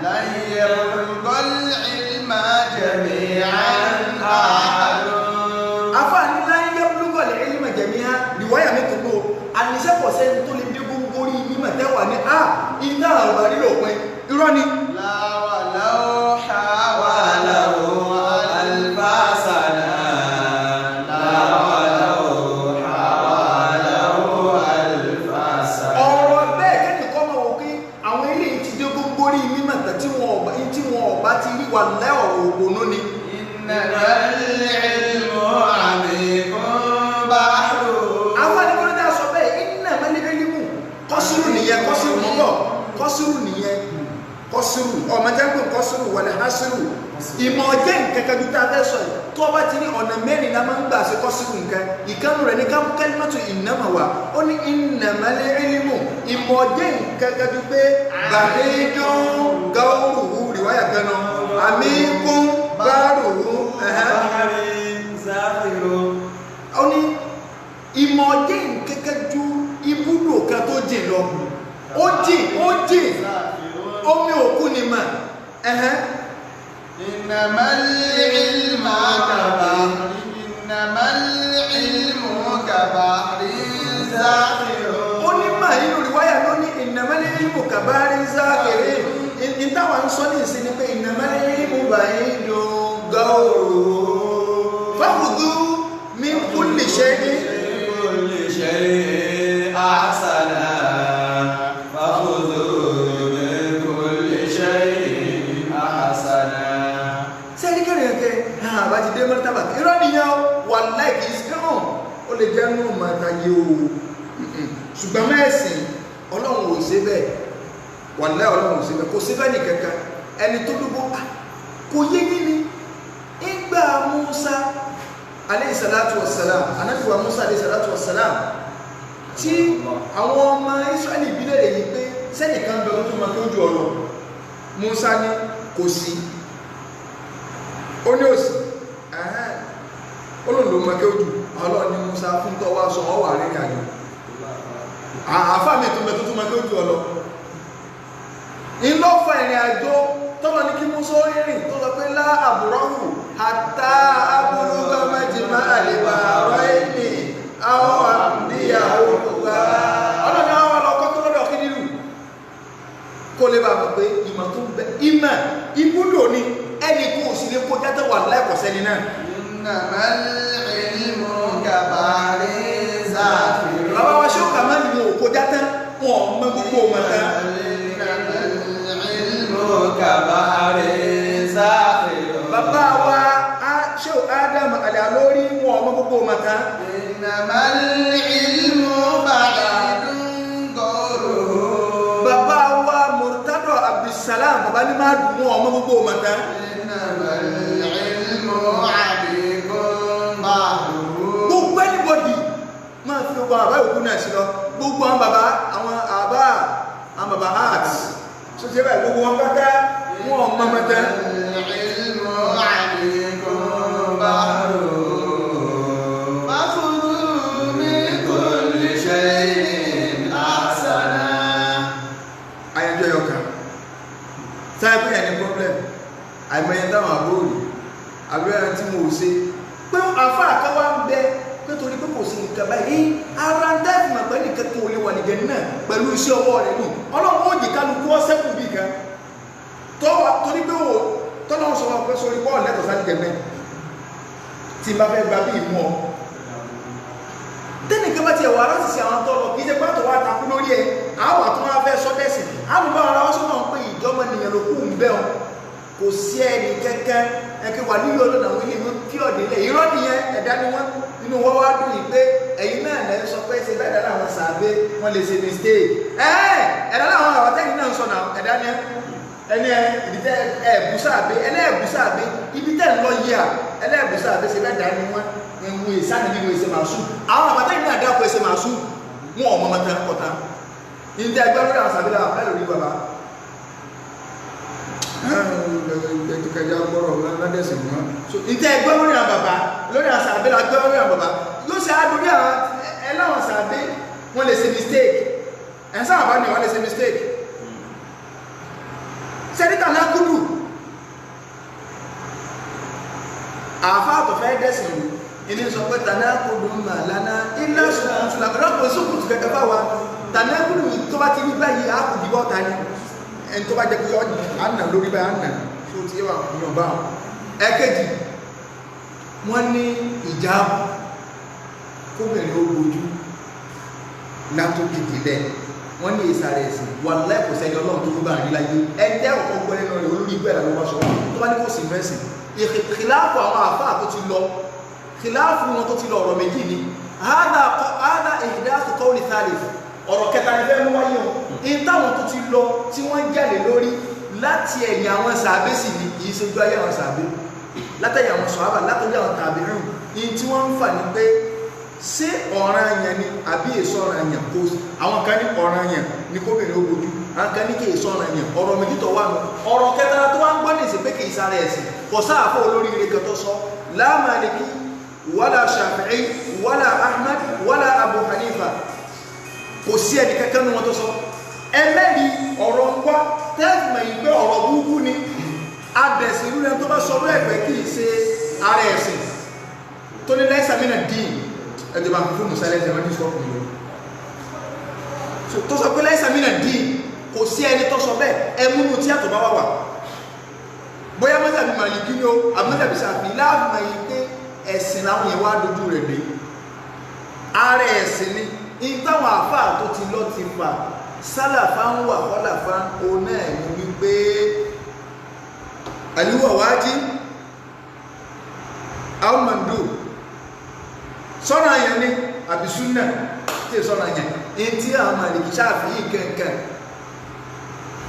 Lan yablughal ilma jami'an ahadun. Àfáàní lan yablughal ilma jami'an riwaya mi tó lò àníṣẹ́pọ̀ sẹ́ni tó lè dé gbogbo orí mímọ̀ tẹ́wà ní à iná àwọn àrílò òpin irọ́ ni. La walau hawalahu alfa sana. La walau hawalahu alfa sana. Ọ̀rọ̀ bẹ́ẹ̀ kẹ́ni kọ́ mọ̀ wò pé àwọn ilé ti dé gbogbo orí mímọ̀ tẹ̀ tí wọn ọ̀bá ti rí wà lẹ́ ọ̀rọ̀ ògbónú ni. Innamal ilmu amikun bahru. Àwọn àdìgbọ́n sọ bẹ́ẹ̀ innamal ilmu kọ́sùrù nìyẹn kọ́sùrù mọ́bọ̀ kọ́sùrù nìyẹn kọ́sùrù ọmọ jẹ́gbọ̀n kọ́sùrù wal hasru ìmọ̀ jẹ́ nǹkan kan tá a fẹ́ sọ yìí tó bá ti ní ọ̀nà mẹ́rin la máa ń gbà ṣe kọ́sùrù nǹkan ìkànnù rẹ̀ ní kalimatu innama wà ó ní innamal ilmu ìmọ̀ jẹ́ nǹkan kan ju pé bàrídùn gáwùrù rìwáyà kan náà àmíkún bárùrù ó ní ìmọ̀ jẹ́ nǹkan kan ju ibùdó kan tó jìn lọ ó jìn ó jìn omi òkú ni mà. Innamal ilmu kabahri innamal ilmu kabahrin zakhirun. Ó ní mà inú riwáyà ló ní innamal ilmu kabahrin zakhirin ìtawà ń sọ ní ìsìn ni pé innamal ilmu ba'idun gawruhu fakhudhu min kulli shay'in. Shay'in ahsana fakhudhu min kulli shay'in ahsana. Sẹ́ni kẹrin ẹ̀kẹ́ àbá ti dé mọ́tàbà irọ́ nìyẹn o wallahi kì í sí hàn ó lè jẹ́ nù mọ́ta yé o ṣùgbọ́n mẹ́sìn ọlọ́run ò ṣe bẹ́ẹ̀ wallahi ọlọ́run ò ṣe bẹ́ẹ̀ kò sí bẹ́ẹ̀ nìkankan ẹni tó dúgbò kò yé yín ni ìgbà Musa alayhi salatu wassalam anábì wa Musa alayhi salatu wassalam tí àwọn ọmọ Israẹli ìbílẹ̀ rẹ̀ yìí pé sẹ́nìkan bẹ̀rù tó máa tó ju ọ̀rọ̀ Musa ní kò sí ó ní òsì ó lòun ló máa kéwù jù Ọlọ́run ní Musa fún tọ́ wá sọ ọ wà rìnrìn àjò àáfà mi tó mẹ́ tó tó máa kéwù jù ọlọ ìlọ́fà ìrìn àjò tọ́lọ ní kí Musa rìnrìn tó sọ pé lá àbúrọ́hù àtà àbúrúgbà májìmá àlèbàárọ̀ ẹ̀mí àwọn àmìyàwó gbogbo ọlọ́ni àwọn ọlọ́kọ́ tó lọ́dọ̀ kí nílùú kó lè bá mọ̀ pé ìmọ̀ tó ń bẹ ìmọ̀ ibùdó ni ẹnì kó sì lè kó játọ̀ wà láìkọ̀sẹ́ni náà. Innamal ilmu kabahrin zakhirun. Bàbá wa ṣé ó kà má ní wọn ò kó játọ̀ wọn ò mọ gbogbo ọmọ tán. Innamal ilmu kabahrin zakhirun. Bàbá wa ṣé ó Adam Al-Alori wọn ò mọ gbogbo ọmọ tán. Innamal ilmu ba'idun gawruhu. Bàbá wa Murtado Abdulsalam bàbá ní máa dùn wọn ọmọ gbogbo ọmọ tán. Innamal ilmu 'amikun bahruhu. Gbogbo anybody máa fi gbogbo àwọn àbá ìwòkú náà sí lọ gbogbo àwọn bàbá àwọn àbá àwọn bàbá heart tó ṣe báyìí gbogbo wọn pátá wọn ọmọ ọmọ tán. Innamal ilmu 'amikun bahruhu. Fakhudhu min kulli shay'in ahsana. Ayẹjọ́ yọkan sáyẹ́ pé ẹni problem àìmọye táwọn àbúrò rí àbúrò ẹni tí mo ò ṣe pé àfa àkáwá ń bẹ pé torí pé kò sí nǹkan báyìí ara ń dẹ́fù mọ̀ pé nìkan tó lè wà nìjẹ́ náà pẹ̀lú iṣẹ́ ọwọ́ rẹ̀ nù ọlọ́run ó jì kálukú ọ́sẹ́kù bí kan torí pé o tọ́lọ́run sọ wọn pé sórí bọ́ọ̀lù lẹ́tọ̀ọ́ sáà nìjẹ́ náà tí n bá fẹ́ gba bí ìmú ọ tẹ́nìkan bá tiẹ̀ wà láti ṣe àwọn tọ́lọ kì í ṣe pàtó wà takú lórí ẹ̀ àwọn àtúnwá fẹ́ sọ́dẹ̀sì àwọn bá ara wọn sọ́nà pé ìjọba nìyẹn ló kù ń bẹ́ ọ kò sí ẹni kẹ́kẹ́ ẹ̀kẹ́ wà nílò ọlọ́dà àwọn ilé ìwé kí ọ̀dẹ́lẹ̀ irọ́ nìyẹn ẹ̀dá ni wọ́n inú wọn wá dùn yìí pé ẹ̀yin náà lẹ́ sọ pé ṣe bẹ́ẹ̀ dára àwọn sàbẹ̀ wọ́n lè ṣe mistake ẹ̀ ẹ̀dá làwọn àwọn tẹ́yìn náà ń sọ náà ẹ̀dá ni ẹni ẹ ibi tẹ ẹ̀bù sàbẹ̀ ẹlẹ́ẹ̀bù sàbẹ̀ ibi tẹ́ ń lọ yìí à ẹlẹ́ẹ̀bù sàbẹ̀ ṣe bẹ́ẹ̀ dá ni wọ́n ń wo ìsáni nínú ẹsẹ̀ màsú àwọn àbátẹ́yìn náà dákọ̀ ẹsẹ̀ màsú wọn ò mọ̀mọ́ tán kọ̀tán ìdí ẹgbẹ́ lórí àwọn sàbẹ̀ làwọn bẹ́ẹ̀ lórí bàbá kẹjá gbọ́rọ̀ lọ́dẹ̀sìn mọ́ so ìtẹ́ ẹgbẹ́ lórí àwọn bàbá lórí àwọn sàbẹ̀ la gbẹ́ lórí àwọn bàbá yóò ṣe àdórí àwọn ẹlẹ́wọ̀n sàbẹ̀ wọ́n lè ṣe mistake Ẹ̀ sáà bá ní wọ́n lè ṣe mistake. Sẹ́dítà náà kúrú àfáà tó fẹ́ dẹ̀sìn rú ilé sọ pé tànákùdù mà lánàá ilé sùkùtù làkọ́lọ́pọ̀ sùkùtù kẹkẹ bá wa tànákùdù tó bá ti rí báyìí àkùdì bọ́ ta ni ẹni tó bá jẹ́ pé ànà lórí báyìí ànà tó ti wà yàn bá wọn. Ẹ̀kejì wọ́n ní ìjà kóbìnrin ó gbojú látòkè délẹ̀ wọ́n ní ìsàrẹ̀ ẹ̀sìn wà láìpò sẹ́ni ọlọ́run tó bá rí láyé ẹ̀jẹ̀ ọ̀pọ̀ gbọ́ nínú rẹ̀ olórí ìgbẹ́ ìlànà wọn sọ tó bá ní kò sí mẹ́sìn. Ìkìláàfù àwọn àfáà tó ti lọ, kìláàfù wọn tó ti lọ ọ̀rọ̀ méjì ni hádà ìhìdáàtù qawli thalith ọ̀rọ̀ kẹta ni fẹ́ mú wáyé o. In táwọn tó ti lọ tí wọ́n ń jáde lórí láti ẹ̀yìn àwọn sàábé sì ni kìí ṣojú ayé àwọn sàábé, látẹ̀yìn àwọn sàhábà, látọjú àwọn tàbíùn. In tí wọ́n ń fà ní pé ṣé ọ̀ranyàn ni àbí èso ọ̀ranyàn? Kò àwọn kan ní ọ̀ranyàn ni kóbìnrin ó bojú, àwọn kan ní kí èso ọ̀ranyàn. Ọ̀rọ̀ méjì tó wà nù. Ọ̀rọ̀ kẹta tó wá ń gbọ́ ní ìsìn pé kì í sára ẹ̀sìn kò sáàfọ́ olóríire kan tó sọ la Maliki wala Shafi'i wala Ahmad wala Abu Hanifa, kò sí ẹni kankan nínú wọn tó sọ. Ẹlẹ́rìí ọ̀rọ̀ ń wá tẹ́ẹ̀fì yìí pé ọ̀rọ̀ burúkú ni adẹ̀sìn irú ẹni tó bá sọ lẹ́ẹ̀pẹ́ kì í ṣe ara ẹ̀sìn tó ní láìsà mí náà dín ẹjọba fóònù silence ẹ̀wọ̀n ní sọ́ọ̀kù mi tó sọ pé láìsà mí náà dín kò sí ẹni tó sọ bẹ́ẹ̀. Ẹmúnú tí àtọ̀ bá wà wà bóyá mọ́sàbí Màlìkí ni ó àmọ́sàbí Ṣàfí láàmà yìí pé ẹ̀sìn làwọn yẹn wá dojú rẹ̀ dé ara ẹ̀sìn ni. In táwọn àfáà tó ti lọ ti fà sálàfà ń wà kọ́làfà òun náà ni wípé àlúwà wájí almandu sọ́nà àyàn ni àbí súnà tí sọ́nà àyàn in tí àwọn Màlìkí Ṣàfí yìí kẹ̀kẹ́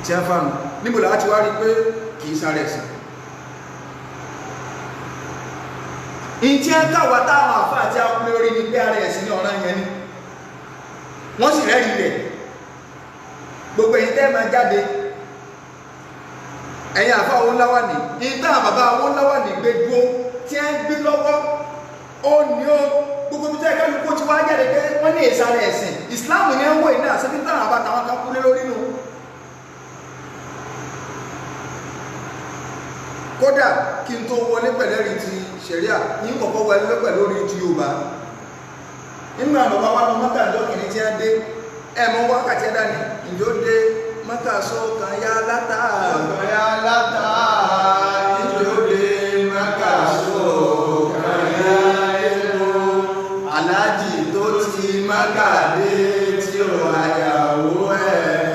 tí a fánu níbo láti wá rí pé kìí sáré ẹ̀sìn. In tí a káwà táwọn àfáà tí a kú lórí ní pé ara ẹ̀sìn ní ọ̀ràn yẹn ni wọ́n sì rẹ́rìí rẹ̀. Gbogbo ẹ̀yin tẹ́ máa jáde ẹ̀yin àfáà owó ńlá wà ní in táwọn bàbá owó ńlá wà ní gbé dúró tí a ń gbé lọ́wọ́ ó ní ó gbogbo bí tẹ́ kálukú ti wá jáde pé wọ́n ní ìsàlẹ̀ ẹ̀sìn Ìsìláàmù ní ń wò iná àṣẹ táwọn àbá táwọn kan kú lé lórí nù. Kódà kí n tó wọlé pẹ̀lú ẹ̀rí ti ṣẹ̀ríà ní kọ̀kọ́ wọlé pẹ̀lú orí ti Yorùbá. Nínú àwọn bàbá wa lọ Mọ́kà lọ́kìnrin tí a dé ẹ̀mọ́ wákàtí ẹ̀dá ni ìjọ dé Mọ́kà sọ́kàn yá látà Sọ́kàn látà ìjọ dé Mọ́kà sọ́kàn yá ẹ̀mọ́ aláàjì tó ti Mọ́kà dé tí ó àyàwó ẹ̀.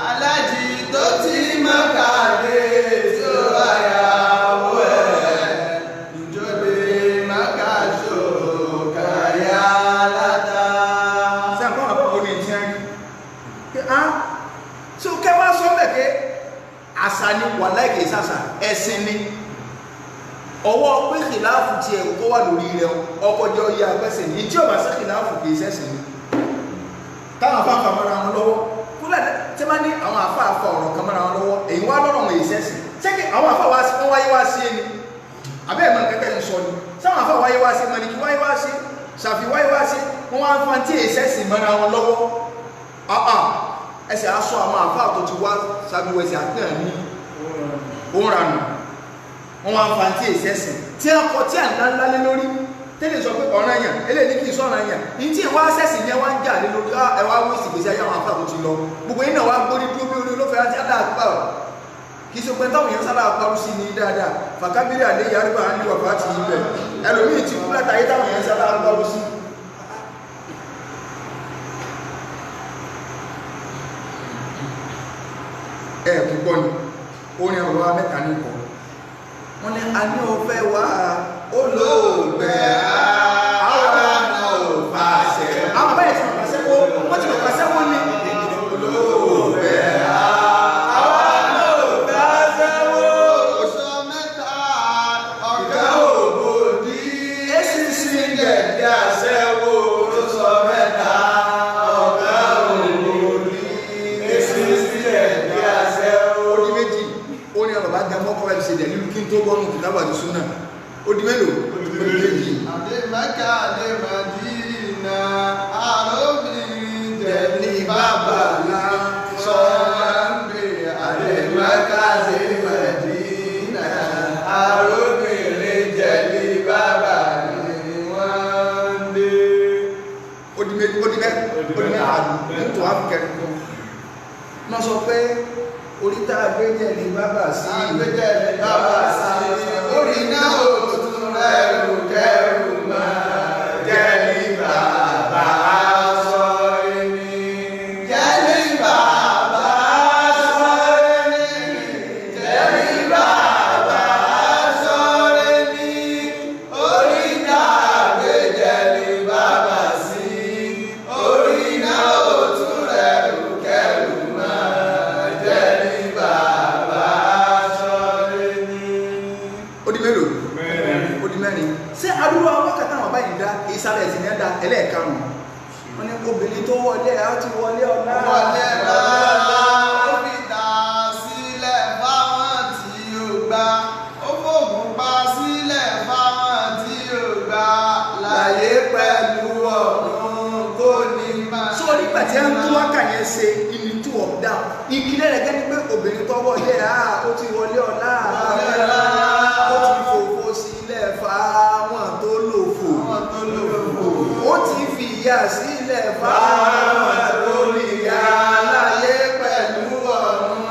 Aláàjì tó ti Mọ́kà dé tí ó àyàwó ẹ̀. Ìjọ dé Mọ́kà sọ́kàn yá látà. Sẹ́ǹkọ́ àbọ̀ òní ti ń rí pé á tí ó kẹwàá sọ mẹ́kẹ́ àṣà ni wà láìkè sàṣà ẹ̀sìn ni. Ọwọ́ pé kìláàfù ti ẹ̀rù kó wà lórí rẹ̀ ọkọ̀ jẹ́ oyè àgbẹ̀sẹ̀ ní tí ó bá sí kìláàfù kìí sẹ́sìn ni. Táwọn afáfà mọ́ra wọn lọ́wọ́ kúlẹ̀ tí wọ́n ní àwọn afáfà ọ̀rọ̀ kan mọ́ra wọn lọ́wọ́ èyí wá lọ́rọ̀ wọn èyí sẹ́sìn. Ṣé kí àwọn afá wá sí wọ́n wáyé wá sí ẹni àbẹ́ ẹ̀mọ́ kẹ́kẹ́ ń sọ ni sáwọn afá wáyé wá sí Màlìkí wáyé wá sí Ṣàfí wáyé wá sí wọ́n wá ń fa tí èyí sẹ́sìn mọ́ra wọn lọ́wọ́. Ẹsẹ̀ aṣọ àwọn àfáà tó ti wá ṣáájú ẹsẹ̀ àpẹẹrẹ ní òun ranù wọ́n wá ń fa tí èsì ẹ̀sìn tí a kọ tí à ń ńlá lé lórí tẹ́lẹ̀ sọ pé ọ̀ràn yàn eléyìí kì í sọ̀ràn yàn ní tí ìwá sẹ́sìn ni ẹ wá ń jà lé lórí ẹ wá wí ìsìgbésí ayé àwọn àfáà tó ti lọ gbogbo yín náà wá gbórí dúró bí orí olófẹ́ àti aláàpá kì í ṣe pé táwọn èèyàn sábà parú sí ní dáadáa fàkábírì àlẹ́ yàrá á ní wàfà ti ibẹ̀ ẹlòmíì ti kú látàyé táwọn èèyàn sábà parú sí. Ẹ púpọ̀ ni orin ọ̀rọ̀ mẹ́ta ní ìkọ̀ wọ́n ní a ní ọ̀fẹ́ wá olóògbé àwọn náà ò fàṣẹ àwọn bẹ́ẹ̀ ti pàṣẹ wo wọ́n ti pàṣẹ wo ni Olóògbé àwọn náà ò fàṣẹ wo. Oṣù mẹ́ta ọ̀gá òbòdì ACC gẹ̀gẹ́ àṣẹwó. Oṣù mẹ́ta ọ̀gá òbòdì ACC gẹ̀gẹ́ àṣẹwó. Ó di méjì orin ọ̀rọ̀ bá jẹ mọ́kọ́ ẹ̀ ṣe dẹ̀ nínú kí n tó gbọ́nù kìtàbà àti súnà. Ó di mélòó? Ó di méjì. Àdé Mẹ́kà àdé Màdínà, àròbìnrin jẹ̀ ní bàbá. Wọ́n sọ pé orí tá a gbé jẹ̀ ní bàbá sí. Àgbẹ̀jẹ̀ ní bàbá sí. Orí náà ò tún rẹ̀rù kẹrù mọ́. Jẹ́ ní bàbá sọ èmi. Jẹ́ ní bàbá sọ èmi. Jẹ́ ní bàbá sọ èmi. Orí tá a gbé jẹ̀ ní bàbá sí. Orí náà ò tún rẹ̀rù kẹrù mọ́. Jẹ́ ní bàbá sọ èmi. Ó di mélòó? Ó di mẹ́rin. Ṣé adúrú àwọn wákàtí àwọn báyìí dá ìsàlẹ̀ ẹ̀sìn ní ẹ̀dá ẹlẹ́ẹ̀karùn-ún? Wọ́n ní obìnrin tó wọlé á ti wọlé ọ̀la. Wọlé lọ́la, ó fi dà sílẹ̀ fáwọn tí ó gbà. Ó fògùn pa sílẹ̀ fáwọn tí ó gbà. Láyé pẹ̀lú ọ̀run kò ní máa. So nígbà tí a ń tó wákà yẹn ṣe ìní two up down. Ìkílẹ̀ rẹ̀ gẹ́ni pé obìnrin tó wọlé á ó ti wọlé ọ̀la. Wọlé ọ̀la. Ó ti fòfò sílẹ̀ fáwọn tó lòfò. Àwọn tó lò fò. Ó ti fìyà sílẹ̀ fáwọn tó níyà láyé pẹ̀lú ọ̀run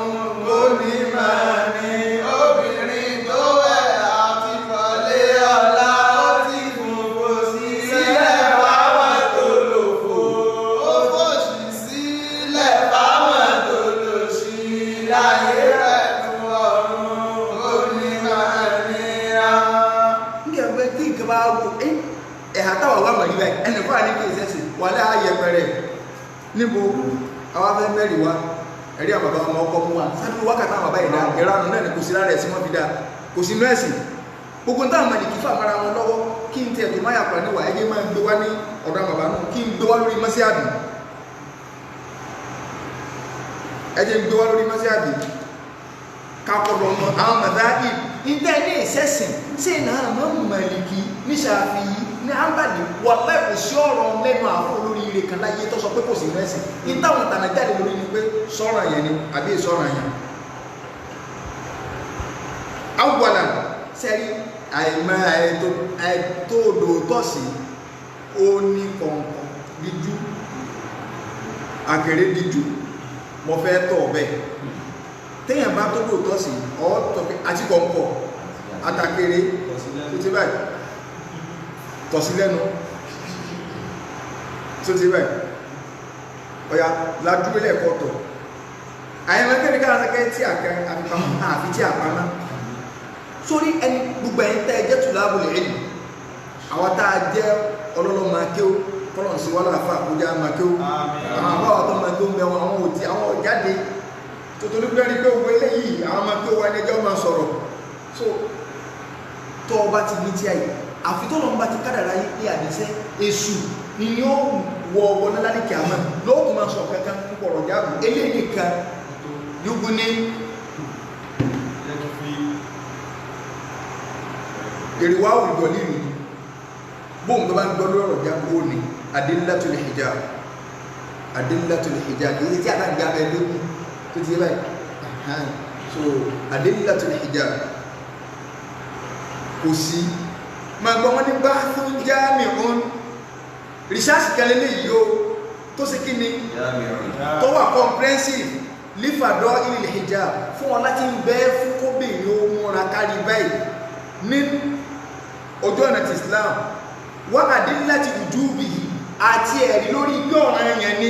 Kò ní máa ní. Obìnrin tó wẹ̀ àti wọlé ọ̀la. Ó ti fòfò sílẹ̀ fáwọn tó lò fò. Ó fòṣì sílẹ̀ fáwọn tó lòṣì. Láyé pẹ̀lú ọ̀run kò ní máa ní. Nígbà pé tí nǹkan bá wù ẹ́ ẹ̀hà táwà wà mọ̀ níbẹ̀ ẹnì fún àní kìí sẹ́sì wà láàyè pẹ̀rẹ̀ níbo àwa fẹ́ mẹ́rin wa ẹ̀rí àwọn bàbá ọmọ ọkọ mú wa sádúró wákàtí àwọn bàbá ìdá ìranù náà ni kò sí lára ẹ̀sìn wọn fi dá kò sí inú ẹ̀sìn gbogbo táwọn mọ̀lìkì fà mọ́ra wọn lọ́wọ́ kí n tiẹ̀ tó má yàpá níwà ẹgbẹ́ máa ń gbé wá ní ọ̀dọ̀ àwọn bàbá náà kí n gbé wá lórí mọ́síàbì ẹjẹ́ ń gbé wá lórí mọ́síàbì kakọ̀dọ̀ mọ àwọn mọ̀dáì ìtẹ́ ní ìsẹ́sìn sí náà mọ́ mọ̀lìkì ní Ṣàfi'í ní Hanbali wà láì kò sí ọ̀rọ̀ lẹ́nu àwọn olóríire kan láyé tó sọ pé kò sí mẹ́sìn ìtàwọn tànà jáde lórí ni pé sọ̀rọ̀ yẹn ni àbí ìsọ̀rọ̀ yẹn. Awwala sẹ́rí àìmọ́ àìtó odò tọ̀sí ó ní kọ̀ǹkọ̀ díjú àkèrè díjú mo fẹ́ tọ̀ bẹ́ẹ̀ téèyàn bá tó lóòótọ́ sí ọ̀tọ̀ àti kọ̀ǹkọ̀ àtàkèrè tó ti báyìí tọ̀sí lẹ́nu tó ti báyìí ọ̀yà ládúró lẹ́ẹ̀kọ́ tọ̀ àyẹ̀wò kẹ́mi kára sẹ́kẹ́ tí àkẹ́ àfipamọ́ àfi tí àpamọ́ sórí ẹni gbogbo ẹ̀yin tẹ́ ẹ jẹ́ tùlábù lè rìn àwọn tá a jẹ́ ọlọ́lọ́ máa kéwó kọ́lọ̀n sí wàhálà fún àkójá máa kéwó àwọn àbáwọ̀ tó máa kéwó ń bẹ wọn àwọn òtí àwọn ọ̀jáde tòtòrí pé rí pé owó eléyìí àwọn máa kéwó wa ní ẹjọ́ máa sọ̀rọ̀ so tó ọba ti ní tí a yìí àfi tó lọ́n bá ti kádàrá yìí pé àdìsẹ́ èṣù ni yóò wọ ọwọ́ náà lálẹ́ kìámà lóòótọ́ máa sọ kankan púpọ̀ ọ̀rọ̀ jáàbù eléyìí nìkan yóò ní èrìwá òrùgọ̀ nílùú bóun tó bá ń gbọ́ lọ́rọ̀ jáàbù ó ní adillatul hijab adillatul hijab kì í ṣe tí àtàgbà abẹ lókun tó ti yé báyìí so adillatul hijab kò sí máa gbọ́ wọn ní bá fún jami'un rìsáàsì kan lélẹ́yìí o tó ṣe kí ni tó wà comprehensive lífàdọ́ ilẹ̀ hijab fún wọn láti ń bẹ́ fún kóbìnrin ó múra kárí báyìí ní ojú ọ̀nà ti Islam wà adillati wujubihi àti ẹ̀rí lórí bí ọ̀ràn yẹn ni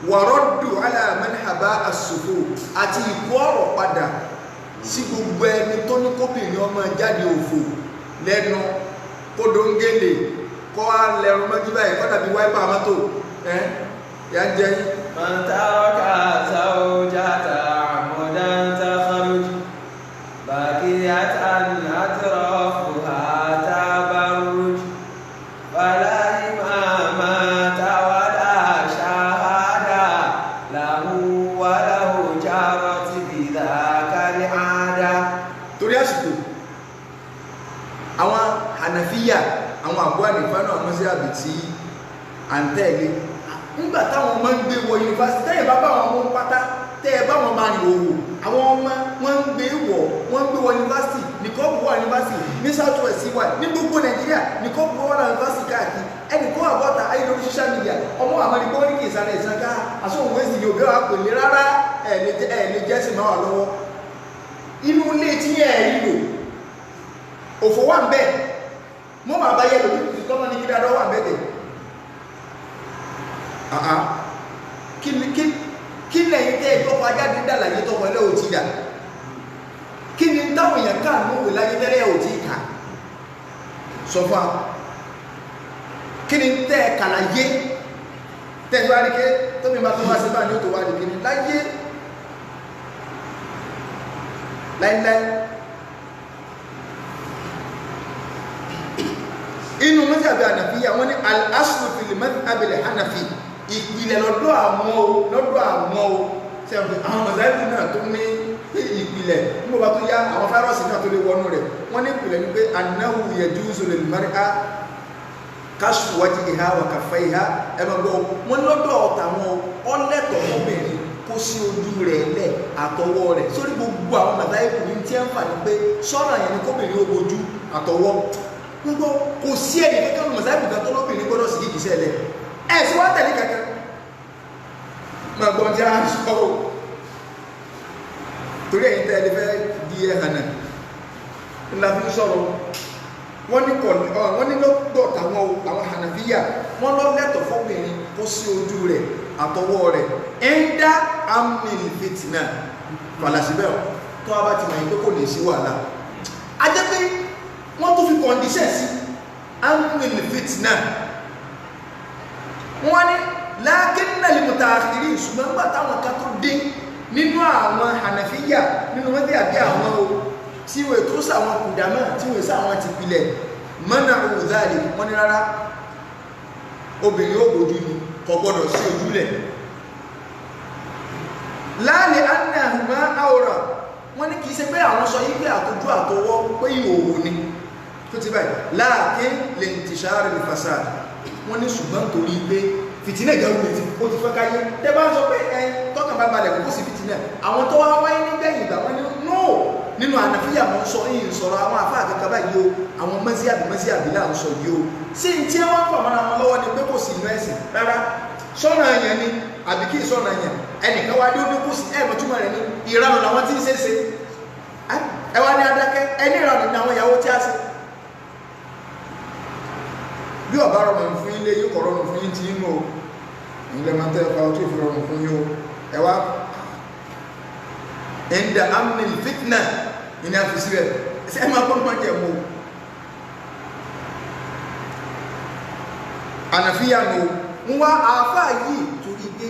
wàrọ́dù ala man haba as-sufur àti ìkó ọ̀rọ̀ padà sí gbogbo ẹni tó ní kóbìnrin ọmọ jáde òfò lẹ́nu kódóńgélé kọ́ á lẹ́run mọ́jú báyìí kọ́ dàbí wáìpà mọ́tò ẹ́ yà ń jẹ́ yín. من ترك زوجته عمدا تخرج باكية أطرافها تبرج فلا إمامة ولا شهادة له وله جرت بذاك العادة. Torí àsìkò àwọn Hànàfíyà àwọn àbúrò ànífà náà mọ́ sí àbí tí à ń tẹ̀lé nígbà táwọn ọmọ ń gbé wọ yunifásitì tẹ́yìn bá bá àwọn ọmọ pátá tẹ́ ẹ bá wọn máa rìn òwò àwọn ọmọ wọn ń gbé wọ wọn ń gbé wọ yunifásitì nìkọ́ọ̀bù wà yunifásitì ní south west wà ní gbogbo Nàìjíríà nìkọ́ọ̀bù wà yunifásitì káàkiri ẹnì kó àbọ̀tà ayé lórí social media ọmọ àmọ́ni gbọ́ ní kì í sáré ìsanká àsóhun wẹ́sì ni òbí wa pè ní rárá ẹ̀ẹ̀lẹ́ jẹ́sì máa wà lọ́wọ́. Inú ilé tí ẹ̀ẹ̀rí lò òfò wà ń bẹ̀. Mọ́ máa bá yẹ lòdì tọ́mọ ní kí dáadọ́ wà ń bẹ̀ dẹ̀. Àá kí lẹ́yìn tẹ́ ìtọ́kọ ajáde dàlàyé tọkọ ẹlẹ́ ò ti dà? Kí ni táwọn èèyàn ká ní òwe láyé tẹ́lẹ̀ ò ti kà? Sọ fún wa. Kí ni tẹ́ ẹ kàlàyé tẹ́ ẹ wá rí ké tómi bá tó wá sí báyìí ó tó wá rí kí ni láyé láíláí. Inú mọ́sàbí ànàfíyà wọ́n ní al-aslu fil madhhabil hanafi, ìpìlẹ̀ lọ́dọ̀ àwọn o, lọ́dọ̀ àwọn o, sẹ́wọ̀n àwọn mọ̀sáìbù náà tó ní ìpìlẹ̀ nígbà bá tó yá àwọn fáírọ́ọ̀sì náà tó lè wọnú rẹ̀. Wọ́n ní ìpìlẹ̀ ní pé annahu yajuzu lil mar'a kashfu wajhiha wa kaffayha. Ẹ máa gbọ́, wọ́n lọ́dọ̀ ọ̀tàwọn ọlẹ́tọ̀ ọmọbìnrin kó sí ojú rẹ̀ lẹ̀ àtọwọ́ rẹ̀ sórí gbogbo àwọn mọ̀sáìbù ní tí ń fà ní pé sọ́nà yẹn ni kóbìnrin ó bojú àtọwọ́. Gbogbo kò sí ẹnì kankan mọ̀sáìbù kan tó lóbìnrin gbọ́dọ̀ sí kìkìsẹ́ lẹ̀ ẹ̀ sí wá tẹ̀lé kankan. Máa gbọ́n tí a sọ o, torí ẹ̀yin tẹ́ ẹ lè fẹ́ di ẹ̀hànà ńlá fi ń sọ̀rọ̀. Wọ́n ní kọ̀ wọ́n ní lọ́dọ̀ tàwọn o, àwọn hànàfíyà wọ́n lọ lẹ́tọ̀ fọ́bìnrin kó sí ojú rẹ̀ àtọwọ́ rẹ̀ ẹ̀ńdá amìl fìtìnà fàlàsíbẹ̀ tó a bá ti mọ̀ yín pé kò ní sí wàhálà. A jẹ́ pé wọ́n tún fi kọ̀ǹdíṣẹ̀ sí amìl fìtìnà. Wọ́n ní lákínà lè mùtàkìrí, ṣùgbọ́n nígbà táwọn kan tó dé nínú àwọn hànàfíyà nínú wọ́n dé àbí àwọn o tí wọ́n tó sàwọn kùdàmọ́ tí wọ́n sàwọn ti pilẹ̀ mọ́nà òzáàlì, wọ́n ní rárá obìnrin ó bójú ni, kò gbọ́dọ̀ sí ojúlẹ̀. Láàlẹ̀ annahuma awra, wọ́n ní kìí ṣe pé àwọn sọ yí pé àtọjú àtọwọ́ pé ìhòòhò ni tó ti báyìí, láàkín lè intishari al-fasad, wọ́n ní ṣùgbọ́n torí pé fìtínà ìgbàlú ti ó ti fẹ́ káyé. Tẹ́ bá ń sọ pé ẹ tọ́kàn bá balẹ̀ kó sí fìtínà, àwọn tó wá wáyé nígbẹ̀yìn ìgbà wọ́n ní no, nínú ànàfíyà mọ́ ń sọ yìí ń sọ̀rọ̀ àwọn àfáà kankan báyìí o, àwọn mọ́síàbí mọ́síàbí là ń sọ yìí o. Sí ní tí wọ́n fà mọ́ra wọn lọ́wọ́ ni pé kò sí inú ẹ̀sìn rárá, sọ́nà yẹn ni àbí kí sọ́nà yẹn ẹnìkan wá dé ó ní kò sí ẹ̀ mọ̀túmọ̀ rẹ̀ ní ìranù làwọn tí ń ṣe é ṣe. Ẹ wá ní adákẹ́ ẹni ìranù ni àwọn ìyàwó tí a ṣe. Bí ọba rọrùn fún ilé yóò kọ̀ rọrùn fún yín tí inú o, ilẹ̀ máa tẹ́ ọpa tí ò fi rọrùn fún yín o. Ẹ wá ẹ̀ndà amnil fitna ní a fi síbẹ̀ ṣe ẹ máa pọ́n pọ́n jẹ̀ mọ́ ànàfíà nù. Ń wá àáfàá yìí torí pé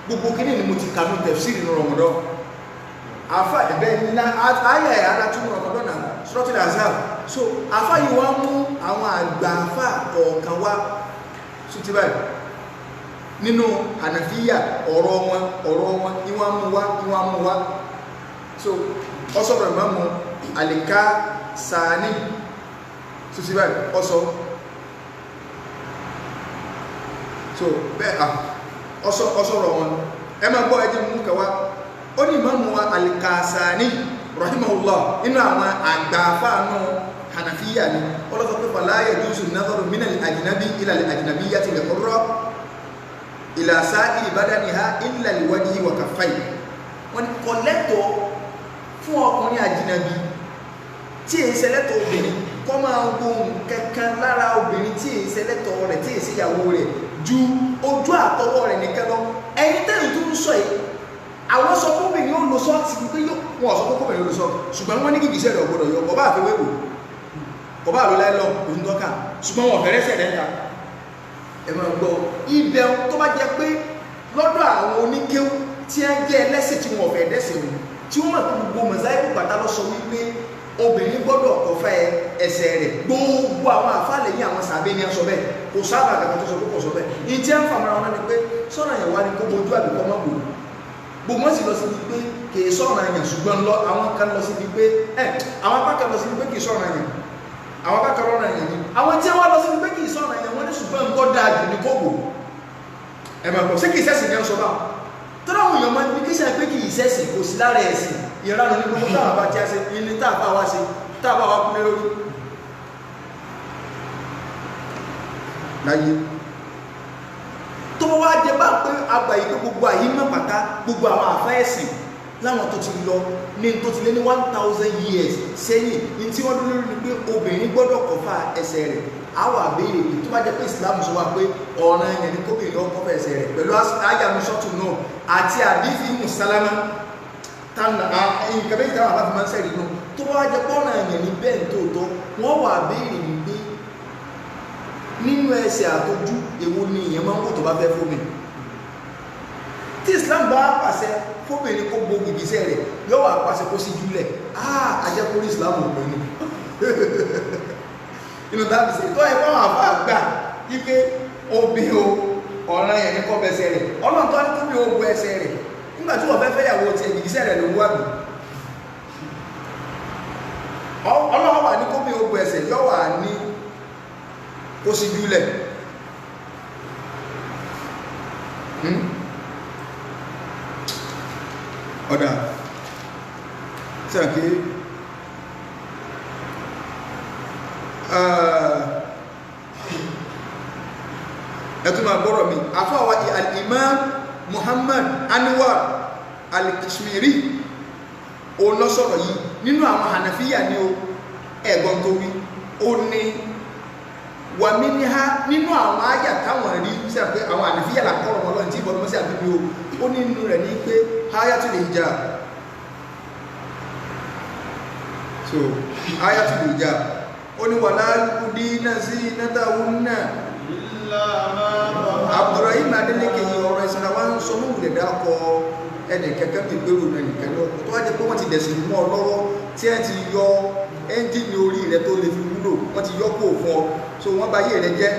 gbogbo kíní ni mo ti kànú tẹ̀fsírì nù Ramadan. Àáfàá ẹ̀bẹ́ ńlá ayà ẹ̀ ara tún Ramadan náà Suratul Ahzab. So àáfàá yìí wá mú àwọn àgbà àáfàá kọ̀ọ̀kan wá sùtì báyìí nínú ànàfíà ọ̀rọ̀ wọn ọ̀rọ̀ wọn ìwọ̀n mú wá ìwọ̀n mú wá. So ọsọ̀rọ̀ ìmáàmù àlìká sàání sùtì báyìí ọsọ. So bẹ́ẹ̀ à ọsọ̀rọ̀ wọn ẹ máa gbọ́ ẹjẹ́ mú kẹwa. Ó ní ìmáàmù wa Al-Kasani rahimahullah nínú àwọn àgbààfáànù hànàfíyà ni ọlọ́sọ pé fala yajuzu an-nazaru min al-ajnabi ila al-ajnabiyyati al-hurra ila sa'iri badaniha illa al-wajhi wa kaffayhi. Wọ́n ní kò lẹ́tọ̀ọ́ fún ọkùnrin àjìnàbí tí èyí ṣẹlẹ́tọ̀ obìnrin kó máa gbóhùn kankan lára obìnrin tí èyí ṣẹlẹ́tọ̀ rẹ̀ tí èyí ṣèyàwó rẹ̀ ju ojú àtọwọ́ rẹ̀ nìkan lọ. Ẹni tẹ́lẹ̀ tó ń sọ yìí, àwọn sọ fún obìnrin ó lo sọ́ọ̀tì pé wọ́n sọ fún obìnrin ó lo sọ́ọ̀tì, ṣùgbọ́n wọ́n ní kìkìsẹ́ rẹ̀ ọ̀gbọ́dọ̀ yọ, kọ̀bá àfẹ́wé wò, kọ̀bá àlọ́ láìlọ́ òun tọ́ka, ṣùgbọ́n wọn fẹ́rẹ́ sẹ̀ lẹ́ta. Ẹ máa gbọ́ ibẹ̀ tó bá jẹ́ pé lọ́dọ̀ àwọn oníkéwú tí wọ́n jẹ́ ẹlẹ́sìn tí wọ́n fẹ́ dẹ́sìn wọn, tí wọ́n mọ̀ pé gbogbo mọ̀sáìkù pátá lọ sọ wípé obìnrin gbọ́dọ̀ kọfẹ́ ẹsẹ̀ rẹ̀, gbogbo àwọn àfáàlẹ̀ yìí àwọn sàbẹ̀ ni ẹ sọ bẹ́ẹ̀, kò sábà kàkà tó sọ pé kò sọ bẹ́ẹ̀. Ní tí ẹ ń fàmọ́ra wọn ni pé sọ́nà yẹn wá ní kó bojú àbíkọ́ mọ́ bò, gbogbo wọn sì lọ síbi pé kì í sọ̀rọ̀ yẹn, ṣùgbọ́n lọ àwọn kan lọ síbi pé ẹ àwọn apá kan lọ síbi pé kì í sọ̀rọ̀ yẹn, àwọn apá kan lọ́rọ̀ yẹn ni àwọn tí wọ́n lọ síbi pé kì í sọ̀rọ̀ yẹn wọ́n ní ṣùgbọ́n nǹkan dáa jù ní kó bò. Ẹ máa gbọ́ ṣé kì í sẹ́sìn ní ẹ sọ báwọn tọ́lá àwọn èèyàn máa ń bí kí sẹ́yìn pé kì í sẹ́sìn kò sí lára ẹ̀sìn ìranu ní gbogbo táwọn bá tí a ṣe ilé táàbà wá ṣe táàbà wá kúlé lórí láyé. Tó bá wá jẹ bá pé àgbà yìí pé gbogbo àyí mọ̀ pátá gbogbo àwọn àfá ẹ̀sìn láwọn tó ti lọ ní tó ti lé ní 1000 years sẹ́yìn ní tí wọ́n dúró lórí ni pé obìnrin gbọ́dọ̀ kọ́fà ẹsẹ̀ rẹ̀. A wà béèrè pé tó bá jẹ́ pé Islam sọ wá pé ọ̀ràn yẹn ni kóbìnrin ó kọ́fà ẹsẹ̀ rẹ̀ pẹ̀lú àyàmú sọ́tún náà àti àdífì mùsálámà nǹkan méjì táwọn àbá fi máa ń sẹ́rí nù. Tó bá wá jẹ́ pé ọ̀ràn yẹn ni bẹ́ẹ̀ tóòtọ́, wọ́n wà béèrè wípé nínú ẹsẹ̀ àtọjú èwo ni ìyẹn máa ń wò tó bá fẹ́ fómi. Tí Islam bá pàṣẹ fóbìnrin kó bo gìgísẹ̀ rẹ̀, yóò wà pàṣẹ kó sí júlẹ̀. Ajẹ́kórí Islam ò pè ní inú tábí sí tó ẹ̀kọ́ àwọn àfáà gbà wípé obì o ọ̀ràn yẹn ní kó bẹsẹ̀ rẹ̀, Ọlọ́run tó ní kóbi ó bo ẹsẹ̀ rẹ̀ nígbà tí wọ́n fẹ́ fẹ́yàwó tiẹ̀ gìgísẹ̀ rẹ̀ ló ń wà mí. Ọlọ́run wà ní kóbi ó bo ẹsẹ̀, yóò wà ní kó sí júlẹ̀. Ọ̀dà tí a kí ẹ̀tún máa gbọ́rọ̀ mi. Àfáwà al-Imam Muhammad Anwar al-Kashmiri òun ló sọ̀rọ̀ yìí nínú àwọn Hanafiya ní o. Ẹ̀gbọ́n tó wí ó ní wà mí ní ha nínú àwọn àyà táwọn rí sí àpé àwọn Hanafiya làkọ́rọ̀ wọn lọ́nà tí ìbọn mọ́sí àbíbí o. Ó ní inú rẹ̀ ní pé ayatul hijab. So ayatul hijab ó ní wala yubdina zinatahunna. Abdurrahim Adeleke yìí ọ̀rọ̀ ìsinra wa ń sọ mọ́ wùlẹ̀ dákọ ẹnì kẹ́kẹ́ bí gbèrò ẹnìkan lọ tó wá jẹ́ pé wọ́n ti dẹ̀sìn mọ́ ọ lọ́wọ́ tí ẹ ti yọ ẹ́ńjìnì orí rẹ tó lè fi wúlò, wọ́n ti yọ kó fún ọ, so wọ́n bà ayé rẹ jẹ́.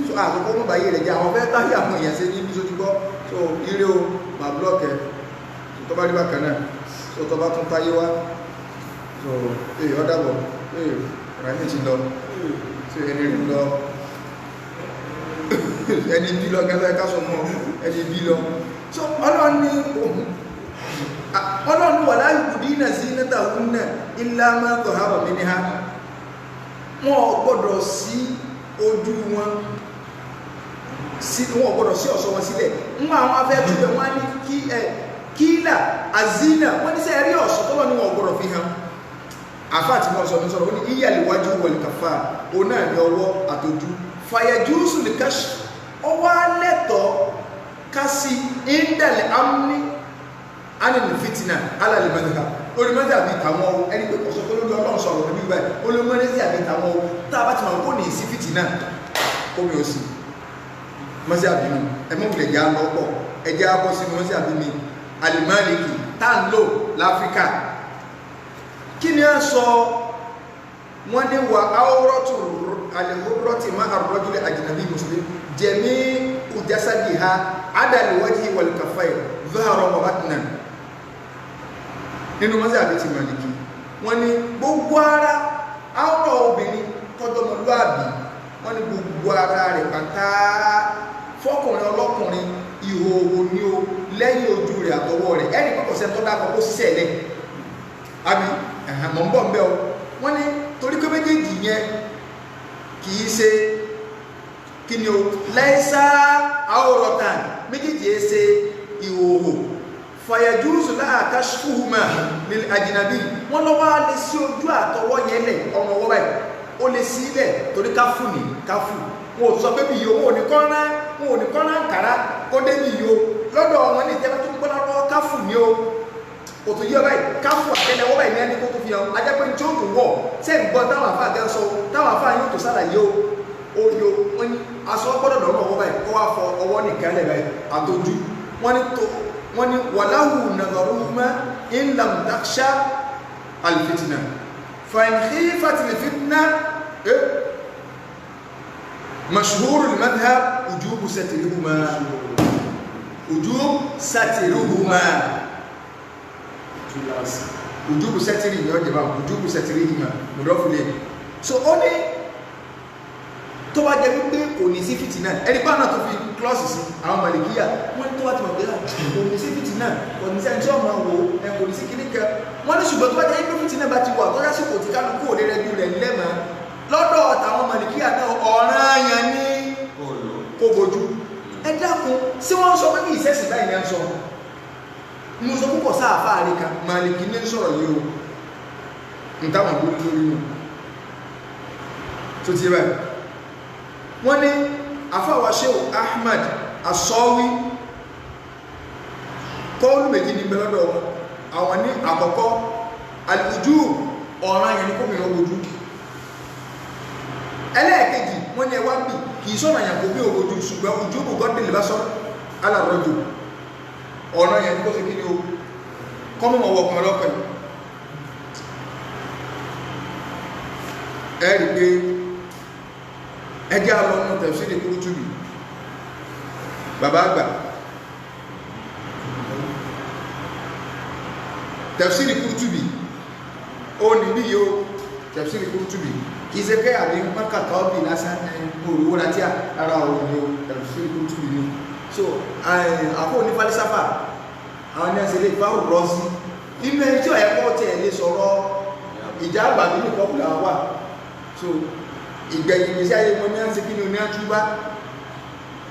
So àkọ́kọ́ wọ́n bà ayé rẹ jẹ́, àwọn fẹ́ táyé àwọn èèyàn ṣe ní bí so ti gbọ́. So ire o, mà blọ́ọ̀kì ẹ tó bá rí bákan náà. So tó bá tún táyé wá, so ee ọ̀dàbọ̀ ee rami ti lọ, so ẹni rí lọ ẹni bí lọ gẹ́gẹ́ ká sọ mọ́ ẹni bí lọ. So Ọlọ́run ní Ọlọ́run wala yubdina zinatahunna illa ma zahara minha. Wọn ò gbọ́dọ̀ sí ojú wọn sí, wọn ò gbọ́dọ̀ sí ọ̀ṣọ́ wọn sílẹ̀. Ń àwọn afẹ́ túbẹ̀ wọn ní kí ẹ kílà azina, wọ́n ní sẹ́ rí ọ̀ṣọ́ tọ́lọ́ ní wọn ò gbọ́dọ̀ fi hàn. Àfáà tí wọ́n sọ ní sọ̀rọ̀ ó ní iyàlíwájú wal kaffa, òun náà ní ọwọ́ àtọjú. Fàyẹ̀júsù lè káṣù, ọwọ́ alẹ́tọ̀ kásí ìndẹ̀lẹ̀ amní ánìlì fìtínà alàlè mẹ́ta lórí mẹ́ta àbí tàwọn o. Ẹni pé kọ̀sọ́ tó lórí Ọlọ́run sọ̀rọ̀ níbi ìgbà olórí mẹ́ta àbí tàwọn o. Tá a bá ti mọ̀ kó ní sí fìtínà kó mi ò sí mọ́sí àbí mi ẹmọ́ ìlẹ̀ jẹ́ alọ́pọ̀ ẹjẹ́ abọ́ sínú mọ́sí àbí mi Al-Maliki tá ń lò láfíríkà. Kí ni a sọ? Wọ́n ní wà áwọ́rọ́tù alìhúrọ́tì má àrọ́júlẹ̀ àjìnàbí muslim jẹ̀mí ujásádìhá adàlúwájì wàlùkàfàì zuhara wa batna. Nínú mọ́sí àbí ti Màlìkì wọ́n ní gbogbo ara áwọ̀ obìnrin tọ́jọ́mọlúàbí, wọ́n ní gbogbo ara rẹ̀ pátá fọ́kùnrin ọlọ́kùnrin ìhòòhò ní o lẹ́yìn ojú rẹ̀ àtọwọ́ rẹ̀. Ẹnì kọ́kọ́ sẹ́ni tó dákọ̀ kó sísẹ̀ lẹ̀ àbí mọ̀ ń bọ̀ ń bẹ́ o. Wọ́n ní torí pé méjèèjì yẹn kìí ṣe kí ni o lẹ́sà àwòrọ̀tàn, méjèèjì yẹn ṣe ìhòòhò. Fàyẹ̀júùsù láàká ṣúhùmá ní àjìnàbí, wọ́n lọ́wọ́ á lè sí ojú àtọwọ́ yẹn lẹ̀, ọmọ ọwọ́ báyìí ó lè sí ilẹ̀ torí káfù ní káfù. Wọn ò sọ pé bíyì wọn ò ní kọ́ná, wọn ò ní kọ́ná nkàrà kó dé bíyì o. Lọ́dọ̀ wọn ní ìjẹba tó ń gbọ́ná lọ́wọ́ káfù ní o. Kò tó yí ọ báyìí káfù àtẹ́lẹwọ́ báyìí ní ẹni kó tó fi hàn. Ajẹ́pẹ́ tí ó tó wọ̀ ṣé ń gbọ́ táwọn àfáà gẹ́ sọ, táwọn àfáà yóò tó sàlàyé o. Ó yọ wọn ní aṣọ gbọ́dọ̀ lọ́rọ̀ ọwọ́ báyìí kó wá fọ ọwọ́ nìkan lẹ̀ báyìí àtọjú. Wọ́n ní tó wọ́n ní wàláhù nàzọ̀rùmá in lam taksha alfitna fa in khifat alfitna mashhur almadhhab wujubu satrihuma, wujubu satrihuma, wujubu satri ni ó jẹ́ bá wujubu satrihuma mudọ́fulẹ̀. So ó ní tó bá jẹ́ wípé kò ní sí fìtínà, ẹni bá náà tó fi klọ́ọ̀sì sí àwọn màlìkíyà, wọ́n ní tó bá ti mọ̀ pé kò ní sí fìtínà, kò ní sí ẹni tí ó máa wò ẹ, kò ní sí kíní kan. Wọ́n ní ṣùgbọ́n tó bá jẹ́ wípé fìtínà bá ti wà tó yásìkò tí kálukú ò lè rẹjú rẹ̀ lẹ́mọ̀ lọ́dọ̀ tàwọn màlìkíyà náà ọ̀ranyàn ní kó bojú. Ẹ dákun. Dákun, sí wọ́n sọ pé kí ìṣẹ́sì báyìí ní à ń sọ? Mo sọ púpọ̀ sáàfáà rí kan, Màlìkì ní sọ̀rọ̀ yìí o. N táwọn lórí lórí nù. Tó ti báyìí. Wọ́n ní àfáwà Shehu Ahmad Asọ́wí kọ́ọ̀lù méjì ní bẹ́lọ́dọ̀ wọn. Àwọn ní àkọ́kọ́, al-wujub, ọ̀ràn yẹn ní kóbìnrin ogojú. Ẹlẹ́ẹ̀kejì, wọ́n ní ẹwà bì kìí sọ̀nà yàn kó bí ogojú, ṣùgbọ́n wujubu gọ́dìlì bá sọ alàrọ́jò. Ọ̀ràn yẹn ní kó ṣe kí ni o, kọ́mọ̀ mọ̀ wọ̀kùn ọlọ́pẹ̀. Ẹ rí pé ẹjẹ́ alọ́nà tafsiri Qurtubi, bàbá àgbà. Tafsiri Qurtubi ó ní bí yóò tafsiri Qurtubi kìí ṣe pé àbí mọ́kàtà ọ́bì lásán olówó láti ara ọ̀rọ̀ ni ó tafsiri Qurtubi ni. So àkó ní falisafa àwọn ní ẹsẹ̀ lè fa rọ̀ sí inú ẹni tí ọ̀yẹ́kọ́ tiẹ̀ lè sọ̀rọ̀ ìjà àgbà mi ní kọ́kùlà wà. So ìgbẹ̀yìn ìgbésí ayé wọn ní ẹsẹ̀ kí ni oní àtúbá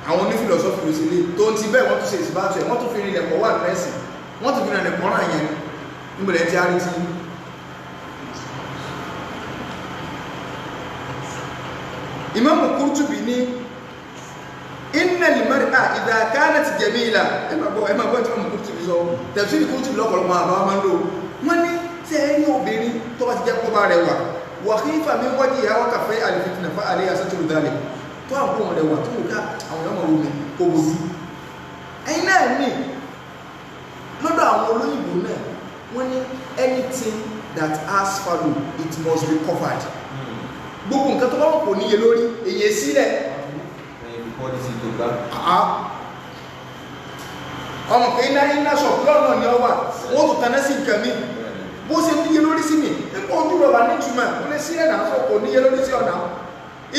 àwọn onífìlọ́sọ́fì ló ṣe lé tó ń ti bẹ́ẹ̀ wọ́n tún ṣe ìsìbáṣọ ẹ̀ wọ́n tún fi rinlẹ̀ pọ̀ wà nẹ́ẹ̀sì wọ́n tún fi rinlẹ̀ pọ̀ ràn yẹn níbẹ̀rẹ̀ tí a rí ti. Imam Qurtubi ní innal mar'a idha kanat jamila. Ẹ máa gbọ́ tí Imam Qurtubi sọ, tafsir Qurtubi lọ́pọ̀lọpọ̀ àbá máa ń lò. Wọ́n ní tẹ́ ẹ ní obìnrin tó bá ti jẹ́ kó bá rẹwà wa khifa min wajhiha wa kaffayha al-fitna fa alayha satru dhalik. Tó àwọn ọmọ rẹwà tó wò ká àwọn ọmọ omi kò bójú. Ẹ̀yin náà ní lọ́dọ̀ àwọn olóyìnbó náà wọ́n ní anything that has value it must be covered. Gbogbo nǹkan tó bá wọn kò níye lórí èyí sílẹ̀. Ọmọ pé iná iná ṣọ̀pù lọ́nà ni ọ wà, wọ́n tó taná sí nǹkan mi bó ṣe níye lórí sí mi nípa ojú rọ̀bà ní ìtumọ̀ ó lè sílẹ̀ náà sọ kò níye lórí sí ọ̀nà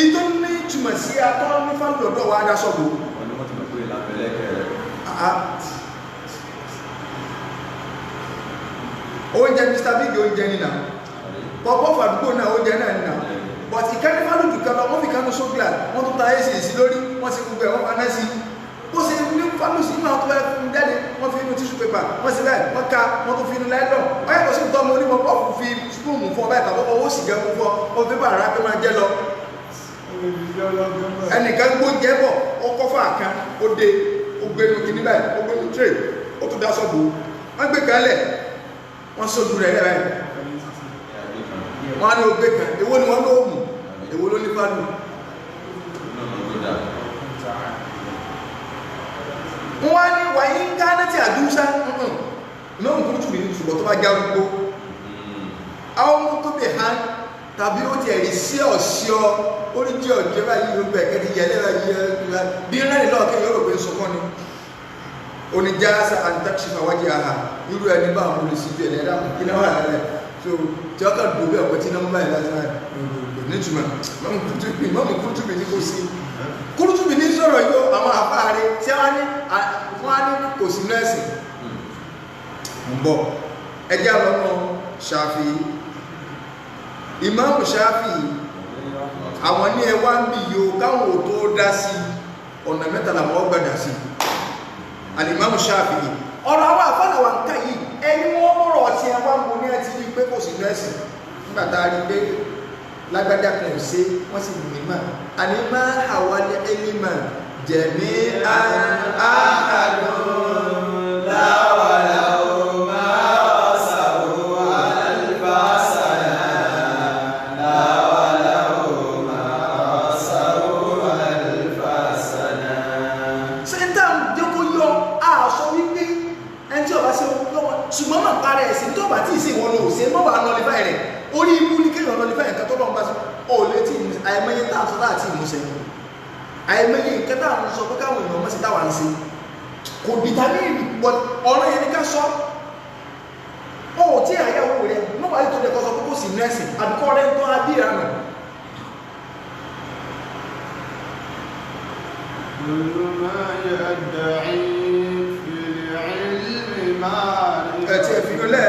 ìtò ní ìtumọ̀ sí atọ́ ní fáwọn ọ̀dọ́ wa dá sọ̀bù. Oúnjẹ Mr. Big oúnjẹ nínà pọ̀pọ̀ fàdúgbò náà oúnjẹ náà nínà but ìkẹ́ni fálùjù kan lọ wọ́n fi kánú sóglà wọ́n tún ta ac sí lórí wọ́n sì gbogbo ẹ̀ wọ́n paná sí bó ṣe ní fálùsì náà tó bẹ́ẹ̀ fún jáde wọ́n fi inú tíṣù pépà wọ́n sì bẹ́ẹ̀ wọ́n ká wọ́n tún fi inú láìlọ́n wọ́n yàtọ̀ sí ìtọ́ ọmọ onímọ̀ pọ́ọ̀fù fi spúùmù fún ọba ìtàbọ̀ owó sì gẹ̀ fún ọ pépà rárá pé máa jẹ́ lọ. Ẹnìkan gbóúnjẹ bọ̀ ó kọ́fà kan ó dé ó gbénu kíní báyìí ó gbénu tray ó tún dá sọ́ọ̀bù wọ́n gbé kan lẹ̀ wọ́n sójú rẹ̀ lẹ́rẹ̀ wọ́n á ní ogbé kan èwo ni wọ́n ló mú èwo ló ní fálù. Wọ́n á ní wàyí ń ká láti àdúsá lóhùn kúrú tùbí ní ṣùgbọ́n tó bá já rúgbó àwọn ọmọ tó bẹ̀ hàn tàbí ó ti ẹ̀rí sí ọ̀ṣọ́ orí jẹ́ ọ̀jẹ́ báyìí ó bẹ̀ kẹ́ni yẹlẹ́ báyìí bí rẹ́rìn lọ́ọ̀kẹ́ yóò rò pé ń sọkọ́ ni oníjàásá àǹtàkṣífà wájú àhà irú ẹni bá àwọn olùsíjú ẹ̀ lẹ́dá kí náà wà lálẹ́ so tí ọkọ̀ dùn bí ọ̀pọ̀ tí náà mú báyìí lásán kò ní túmọ̀ mọ́mù Kúrútùbí ní kò sí Kúrútùbí ní sọ̀rọ̀ yóò àwọn àfáàrí tí wọ́n á ní kò sí nẹ́ẹ̀sì ń bọ̀ ẹjẹ́ àlọ́nà Ṣáfì. Ìmáàmù Ṣáfì àwọn ní ẹwà ń bì yóò káwọn ò tó dá sí ọ̀nà mẹ́ta làwọn gbàdá sí. Al-Imam Shafi'i ọ̀rọ̀ àwọn àfọ́nà wà ń ká yìí ẹni wọ́n mọ̀rọ̀ ọtí ẹwà ń bo ní ẹtí rí pé kò sí nẹ́ẹ̀sì nígbàtà rí pé lágbájá kan ò ṣe wọ́n sì ní mà àní má àwálé ẹlímà jẹ̀mí àádọ́n láwàlá o máa ọ̀sàwò alifásàlá láwàlá o máa ọ̀sàwò alifásàlá. Ṣé ń tàn jẹ́ kó yọ àṣọ wípé ẹni tí ọba ṣe lọ́wọ́ ṣùgbọ́n mà parẹ́ ẹ̀sìn tó bá tí ì sí ìwọ ló ṣe mọ́ wàá nọlifáì rẹ̀ orí ibú ní kéèyàn nọlifáì nǹkan tó lọ́n bá ṣe ó lé tí àìmọye tá à ń sọ láti ìmúṣẹ àìmọye nǹkan tá à ń sọ pé káwọn èèyàn mọ̀ sí táwa ń ṣe kò dìtàmí ọ̀rọ̀ yẹn ní ká sọ ó tí àyàwó rẹ̀ mọ́ wàá tó lè kọ́ sọ pé kò sí nẹ́ẹ̀sì àbíkọ́ rẹ̀ ń tọ́ abí ìranù. كل ما يدعي في العلم معرفة. Ẹ̀tí ẹ̀fìyànlẹ̀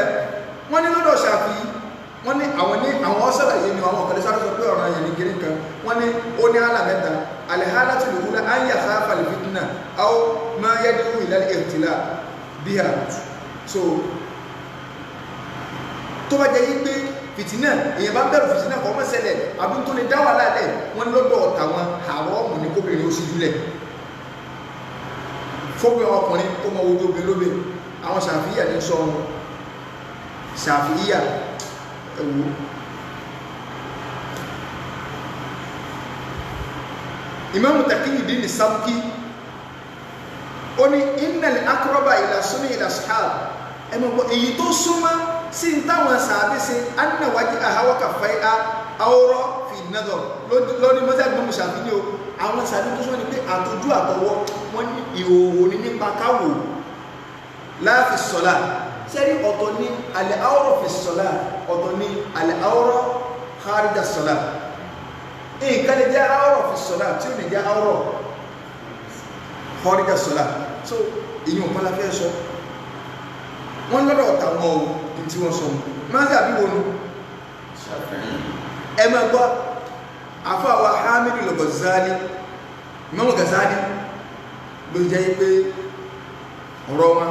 wọ́n ní lọ́dọ̀ Ṣàfí wọ́n ní àwọn ní àwọn ọ́sàlàyé ni àwọn ọ̀kọ̀lẹ́ sáré sọ pé ọ̀rọ̀ yẹn ní kiri kan wọ́n ní ó ní àlà mẹ́ta alihálàtù lùhúlá áyà sáfà lè fitna aw ma yad'u ila al-ibtila biha. So tó bá jẹ́ yí pé fìtínà èèyàn bá bẹ̀rù fìtínà kọ́ mọ́ ṣẹlẹ̀ àbí tó lè dá wàhálà lẹ̀, wọ́n lọ́dọ̀ ọ̀tàwọn haramu ní kóbìnrin ó sì jùlẹ̀ fóbi ọkùnrin kó mọ ojú obìnrin lóbe. Àwọn ṣàfihàn ní sọ wọn, ṣàfihàn ẹ̀wò Imam Taqiyuddin Sabki ó ní innal aqraba ila sunni ila ashab, ẹmọ̀gbọ́n èyí tó súnmọ́ sí ń táwọn sàábé ṣe annáwájí àháwọ́kà fẹ́ àwòrán fi nadhar lóní mọ́sí àgbọ̀n ṣàfihàn o. Àwọn sàábé tó súnmọ́ ni pé àtọjú àtọwọ́ wọ́n ní ìhòòhò ní nípa káwò la fi sọ́lá. Sẹ́rí ọ̀tọ̀ ní al-awra fi sọ́lá, ọ̀tọ̀ ní al-awra kharija sọ́lá. Nǹkan lè jẹ́ awra fi sọ́lá tí ó lè jẹ́ awra kharija sọ́lá. So ìyẹn òpá la fẹ́ sọ. Wọ́n lọ́dọ̀ ọ̀tà wọn o ní tí wọ́n sọ máa ń sàbí wọnú ẹ máa gbọ́ àfáwà Hamidu al-Ghazali, Imam Ghazali ló jẹ́ pé ọ̀rọ̀ wọn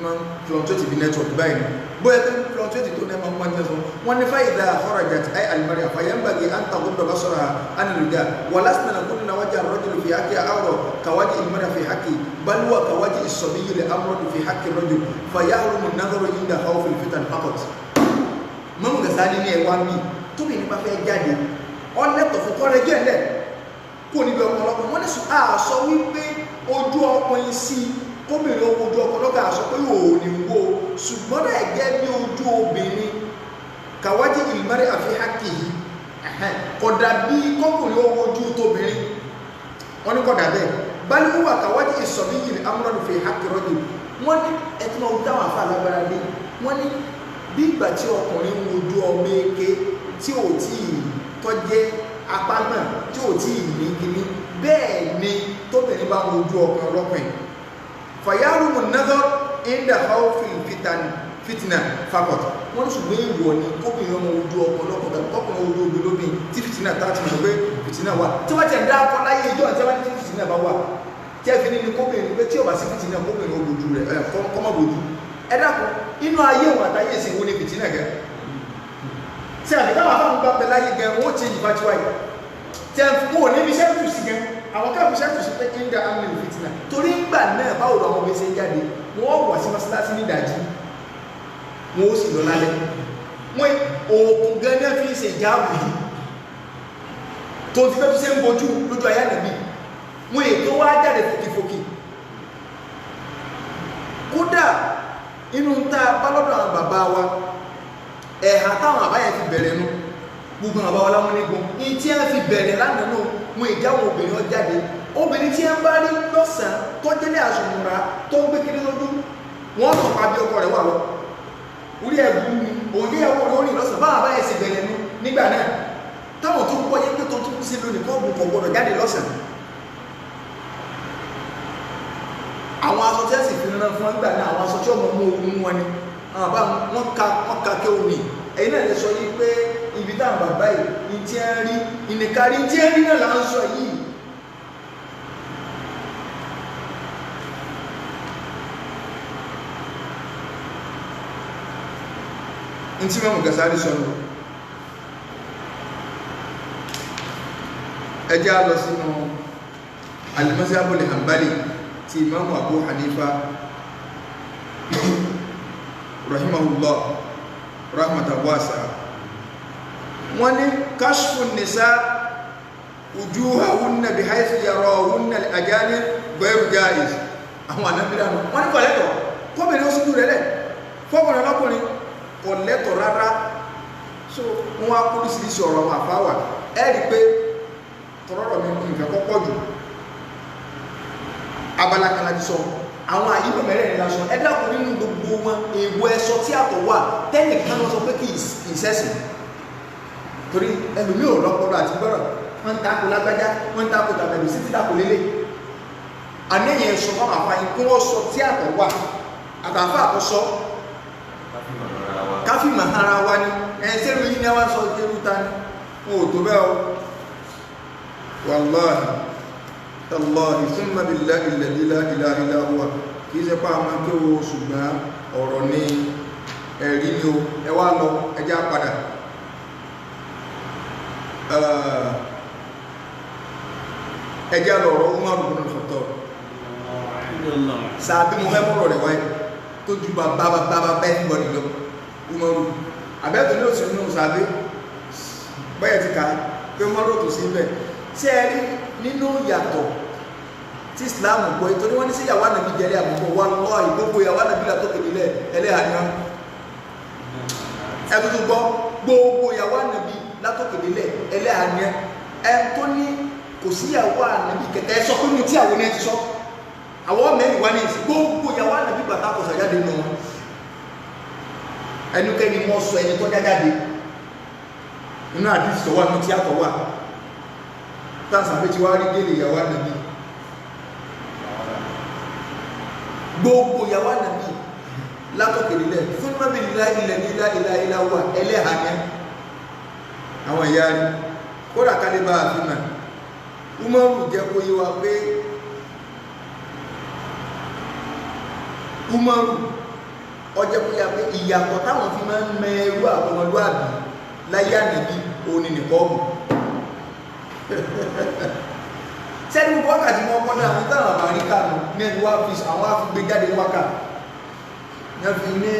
máa ń fluctuate bí network báyìí bóyá tó ń fluctuate tó ní ẹmọ pọ́n tẹ́sán. Wọ́n ní fa'idha kharajat ay al-mar'a fayanbaghi an taghudda basaraha an ar-rijal wa lasna naqulu inna wajha ar-rajuli fi haqqi awra kawajhi al-mar'a fi haqqi bal huwa kawajhi as-sabiyyi al-amrad fi haqqi ar-rajul fayahrumu an-nadharu inda khawfi al-fitan faqat. Imam Ghazali ní ẹwà mi tóbi nípa fẹ́ jáde ọlẹ́tọ̀ fún kọ́rẹ́jọ́ ẹ̀lẹ́ kò níbi ọ̀pọ̀lọpọ̀. Wọ́n ní sùn àṣọ wípé ojú ọkùnrin sí kóbìnrin owó ojú ọkọ lọ́gà sọ pé ò ní wo, ṣùgbọ́n náà gẹ́ bí ojú obìnrin kàwájí ìlmẹ́rẹ́ àfi hákì yìí kódà bí kọkùnrin owó ojú tóbìnrin, wọ́n ní kódà bẹ́ẹ̀ báyìí wà kàwájí ìsọ̀bí yìí amúrọ̀dù fi hákì rọ́jò. Wọ́n ní ẹtí máa dáwọn àfa alágbára dé, wọ́n ní bí ìgbà tí ọkùnrin ń wojú ọmọ eke tí ò tí ì tọ́jẹ́ apá náà tí ò tí ì ní kíní, bẹ́ẹ̀ ni tóbìnrin bá ń wojú ọkùnrin ọlọ́kùnrin fàyàrùmù nadhar inda khawfi fitna fakọt. Wọ́n ní ṣùgbọ́n ìwọ̀ ni kóbìnrin ọmọ ojú ọkọ lọ́kọ̀ tàbí kọkùnrin ojú obì lóbìn tí fìtínà tá ti mọ̀ pé fìtínà wà tí wọ́n ti ń dákọ láyé ìjọ àti wọ́n ní tí fìtínà bá wà tí ẹ fi ní ni kóbìnrin pé tí ó bá sí fìtínà kóbìnrin ó bojú rẹ̀ ẹ̀ kọ́mọ́ bojú. Ẹ dákun inú ayé òun àtayé ìsìn wo ni fìtínà gẹ tí àbí táwọn afáwọn bá bẹ láyé gẹ wọn ó ti yìí fatiwa yìí tí ẹ fún òní ibi iṣẹ́ tù sí gẹ àwọn káàbù iṣẹ́ tù sí pé inda amúlẹ̀ fìtínà torí ńgbà náà báwo làwọn ọmọ ṣe ń jáde wọ́n wà sí mọ́sálásí ní ìdájí wọ́n ó sì lọ lálẹ́ wọ́n òògùn gan ní fi ń ṣe ìjáàbù yìí tó ti fẹ́ tó ṣe ń bojú lójú ayé ànàbí wọ́n ètò wá jáde fòkìfòkì. Kódà inú ń tá bá lọ́dọ̀ àwọn bàbá wa ẹ̀hà táwọn àbáyẹ fi bẹ̀rẹ̀ nu gbogbo àwọn bàbá wa láwọn nígun ní tí wọ́n fi bẹ̀rẹ̀ lánàá náà wọ́n ìjáwọ̀ obìnrin ó jáde obìnrin tí wọ́n bá rí lọ́sàn-án tó délé àṣùmùrà tó ń gbé kiri lójú wọ́n tọpa bí ọkọ rẹ̀ wà lọ orí ẹ̀bù ni òníyàwó rẹ̀ ó rìn lọ́sàn-án báwọn àbáyẹ sì bẹ̀rẹ̀ nu nígbà náà táwọn tó ń gbọ́ yé pé tó tún sí lónìí kọ́ bù kọ̀ gbọ́dọ̀ jáde lọ́sàn-án. Àwọn aṣọ tí ẹ sì fi rán fún ẹgbà náà àwọn aṣọ tí ọmọ mú ogun wọn ni àwọn bàbá wọn ka ké omi ẹ̀yin náà lè sọ yìí pé ibi táwọn bàbá yìí ní tí ẹ ń rí ìnìkárí tí ẹ ń rí náà là ń sọ yìí. Ntí mẹ́mú Gàsárì sọnù ẹ jẹ́ á lọ sínú al-Mazhabul Hanbali ti imamu Abu Hanifa rahimahullah rahmatan wasi'a. Wọ́n ní kashfu nisa wujuhahunna bihaythu yarahunna al-ajanib ghayru jaiz. Àwọn ànábìrì àná wọ́n ní kọ̀lẹ́tọ̀ kóbìnrin ó síjú rẹ̀ lẹ̀ fọ́kùnrin lọ́kùnrin kọ̀lẹ́tọ̀ rárá. So wọ́n á kúrú sí ọ̀rọ̀ àwọn àfáwà ẹ rí pé tọrọrọ mi nǹkan kọ́kọ́ jù abala kan láti sọ àwọn àyíkò mẹ́rẹ̀ẹ̀rin lásán. Ẹ dákun nínú gbogbo wọn èèwọ̀ ẹsọ tí àtọ̀ wà tẹ́nìkan lọ sọ pé kì í sẹ́sìn torí ẹlòmíì ò lọ́pọlọ àti gbọ́rọ̀ wọ́n ń takò lágbájá wọ́n ń takò tàbẹ̀lú sí ti takò lélẹ̀ àníyàn sọ fún àfààní kí wọ́n sọ tí àtọ̀ wà àtàfà àtọ̀ sọ káfíìmọ̀ ara wa ni ẹ̀ sẹ́rù yìí ni wọ́n sọ jẹ́rú ta ni wọn ò tó bẹ́ẹ̀ o wàláhì. Tallahi thumma billahi alladhi la ilaha illa huwa. Kìí ṣe pa àwọn kí o, ṣùgbọ́n ọ̀rọ̀ ní ẹ̀rí ni o. Ẹ wá lọ, ẹjá padà. Ẹjá lọ ọ̀rọ̀ Umar ibn al-Khattab. Sàbí mo fẹ́ mọ́rọ̀ rẹ̀ wáyé tó ju bàbá bàbá bàbá ẹnìbọ̀dì lọ. Umaru àbẹ́tò ní òsì nínú sàbí bẹ́ẹ̀ ti ká pé Umaru tó sí ibẹ̀. Ṣé ẹ rí nínú yàtọ̀ tí Islam gbọ́, torí wọ́n ní sí ìyàwó ànàbí jẹ́rẹ́ àbúkọ wà lọ́ ìgbógbó ìyàwó ànàbí là tó kéde lẹ̀ ẹlẹ́hà ni wọ́n. Ẹ tuntun gbọ́, gbogbo ìyàwó ànàbí látòkèdè lẹ̀ ẹlẹ́hà ni ẹ tó ní kò sí ìyàwó ànàbí kẹtẹ ẹ sọ pé mi tí àwọn ẹ ti sọ àwọn mẹ́rin wá ní ìsìn gbogbo ìyàwó ànàbí bàtà kò sàjáde nù wọn. Ẹnikẹ́ni mọ́ sọ ẹni tó jájáde nínú àdìsí tó wà ní tí àtọ̀ wà táǹsà pé tí wá rí gèlè ìyàwó ànàbí gbogbo ìyàwó ànàbí látòkèdè lẹ̀ fún mọ́bìlì ilẹ̀ nílá ilá ilá wà ẹlẹ́hà ní àwọn ìyá rí kódà kálíbà àfihàn. Umaru jẹ́ kó yé wa pé Umaru ọjọ́ kó yá pé ìyàtọ̀ táwọn fi máa ń mẹ ẹrú àtọmọlúàbí láyé ànàbí òní nìkọ́ọ̀bù. Sẹ́ni gbogbo wákàtí wọn kọ́ náà táwọn àbárí kànú ní ẹni wá fi àwọn afigbé jáde wákà ní wọ́n fi ní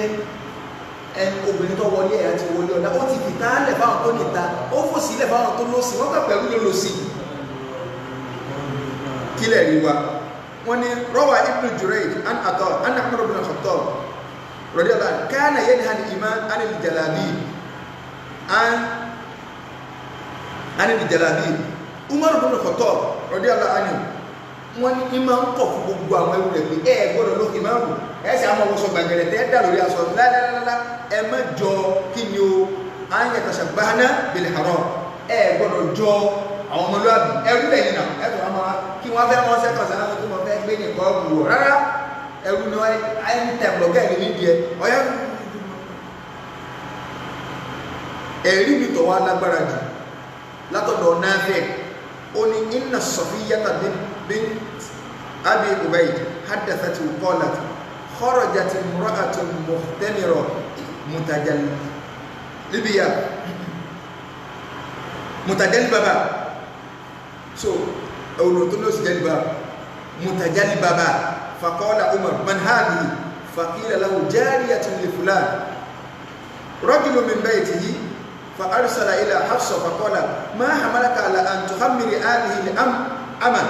ẹni obìnrin tó wọlé ẹ̀ àti wọlé ọ̀dá ó ti fi tálẹ̀ fáwọn tó níta, ó fò sílẹ̀ fáwọn tó lọ́sí, wọ́n kà pẹ̀lú ló lọ́sí. Kílẹ̀ rí wa wọ́n ní rọ́wà Ibn Jurayj an Ata an Umar ibn Khattab radiyallahu anhu kana yanha al-iman an al-jalabib an al-jalabib. Umar ibn Khattab radiyallahu anhu wọ́n ní ìmọ̀ ń kọ̀ fún gbogbo àwọn ẹrú rẹ̀ pé ẹ gbọ́dọ̀ lókè márùn ẹ sì àwọn ọwọ́sọ gbàgẹ̀rẹ̀ tẹ́ dà lórí aṣọ lálálálá ẹ má jọ kí ni o an yatashabbahna bil haram, ẹ gbọ́dọ̀ jọ àwọn ọmọlúwàbí ẹrú lẹ́yìn náà ẹ tó wọn máa kí wọ́n fẹ́ wọ́n sẹ́kọ̀ sáà kí wọ́n fẹ́ gbé nìkan bù wọ̀ rárá ẹrú ni wọ́n anytime lọ́gá ẹ̀rí nídìí ẹ ọ̀yá. Ẹ̀rí mi tọ̀ wá lágbára jù látọ̀dọ̀ Nafi' ó ní inna Safiyyata bint Abi Ubayd haddathatu qalat kharajat imra'atun mukhtamira mutajallibiya mutajalibaba, so ọ̀rọ̀ tó lọ́sí jalibaba mutajalibaba, faqala Umar man hadhihi faqila lahu jariyatun li fulan rajulun min baytihi فأرسل إلى حفصة فقال ما حملك على أن تخمر هذه الأمة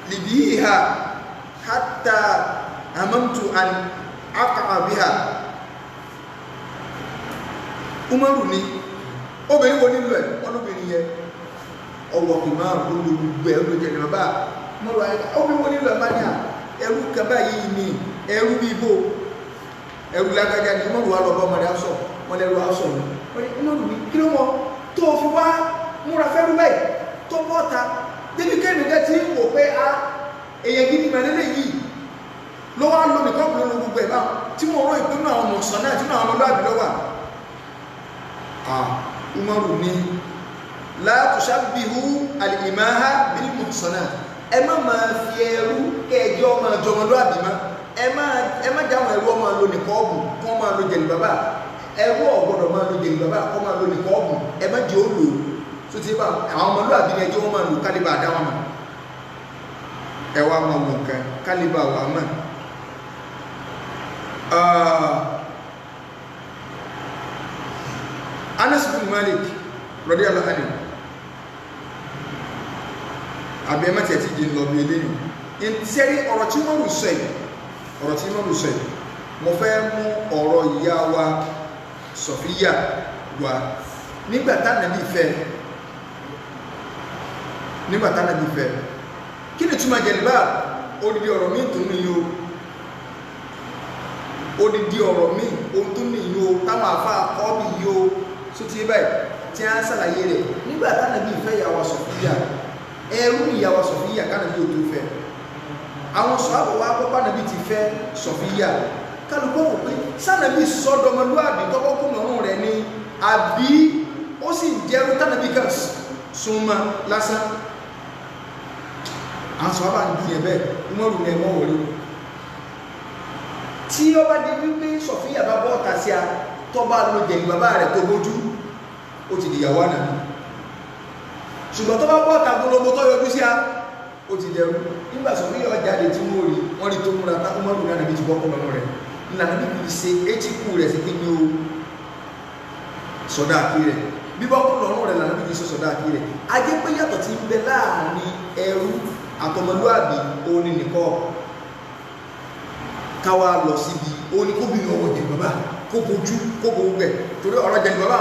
وتجلبيها حتى هممت أن أقع بها. Umaru ni obìnrin wo nílò ẹ̀ wọ́n lóbìnrin yẹ ọwọ́ kì máa ń lo gbogbo ẹ̀ ló jẹ́ ní bàbá Umaru ayé obìnrin wo nílò ẹ̀ bá ní à ẹrú kaba yìí ni ẹrú bíi bò ẹrú lágbájá ni. Umaru wa lọ bá ọmọdé aṣọ wọn lẹrú aṣọ ni wọn ni Umaru ni kí ló mọ tó fi wá múra fẹ́rú báyìí tó bọ́ ta débi kéèmì dẹ́ ti ń wò pé a èèyàn gidi mà lélẹ̀ yìí ló wá lọ nìkan kúrò ló gbogbo ẹ̀ báwọn tí mo rọ ìpinnu àwọn mọ̀sán náà tí àwọn ọmọlúwàbí lọ́wọ́ à Umaru ni la tushabbihu al-imaha bil muhsanat, ẹ má máa fi ẹrú kẹjọ máa jọmọlúwàbí má ẹ má jáwọn ẹrú ọmọ lo nìkọ́ọ̀bù kọ́ máa lo jẹ̀lì bàbá ẹrú ọ̀gbọ́dọ̀ máa lo jẹ̀lì bàbá kọ́ máa lo nìkọ́ọ̀bù ẹ má jẹ́ ó lò ó tó ti bá àwọn ọmọlúwàbí ni ẹjọ́ wọn máa lò kálíbà dá wọn mọ̀ ẹ wá máa wọ̀ nǹkan kálíbà wà mọ̀. Anas bin Malik radiyallahu anhu àbí ẹ má tiẹ̀ ti di lọ bí eléyìí sẹ́rí ọ̀rọ̀ tí wọ́n rù sọ yìí ọ̀rọ̀ tí wọ́n rù sọ yìí mo fẹ́ mú ọ̀rọ̀ ìyá wa Sọ̀fíyà wá nígbà tánàbí fẹ́ nígbà tánàbí fẹ́ kí ni túmọ̀ jẹ̀lìbá odidi ọ̀rọ̀ mi tó ní o odidi ọ̀rọ̀ mi ohun tó ní o táwọn àfa kọ́ọ̀bì yìí o tó ti báyìí tí a ń ṣàlàyé rẹ̀ nígbà tánàbí fẹ́ ìyá wa Sọ̀fíyà ẹrú ìyá wa Sọ̀fíyà kánàbí ò tó fẹ́ àwọn sọ̀hábà wa gbọ́ pánàbí ti fẹ́ Sọ̀fíyà kálukọ́ wò pé sànàbí sọ́dọ̀mọlúàbí tọ́kọ́ kùnà ọ̀run rẹ̀ ni àbí ó sì jẹ́rú tánàbí kan Súnmọ́ lásán. Àwọn sọ̀rọ̀ ń jiyàn bẹ́ẹ̀, Umaru ní ẹ̀mọ́ wọlé. Tí ó bá di wípé Sọ̀fíyà bá bọ́ ọ̀tà sí a, tó bá lo jẹ̀lì bàbá rẹ̀ tó bójú, ó ti dìyàwó ànàbí. Ṣùgbọ́n tó bá bọ́ ọ̀tà gbólógbó tó yọjú sí a, ó ti dẹrú. Nígbà Sọ̀fíyà jáde tí wọ́n rí, wọ́n rí tó múra tá Umaru ní ànàbí ti bọ́ kọ́ lọ́rùn rẹ̀. Ìlànà bí kìí ṣe etíkù rẹ̀ sí kí ni o sọ̀dá àkí rẹ̀. Bíbọ́ kú lọ́rùn rẹ̀ lànà bí kìí ṣe sọ̀dá àkí rẹ̀. Ajé pé yàtọ̀ ti ń bẹ láàrin ẹrú àtọmọlúàbí òní nìkọ́ káwá lọ síbi òní kóbìnrin ọwọ́ jẹ̀ bàbá kó bojú kó bo gbẹ̀ torí ọ̀rọ̀ jẹ̀ bàbá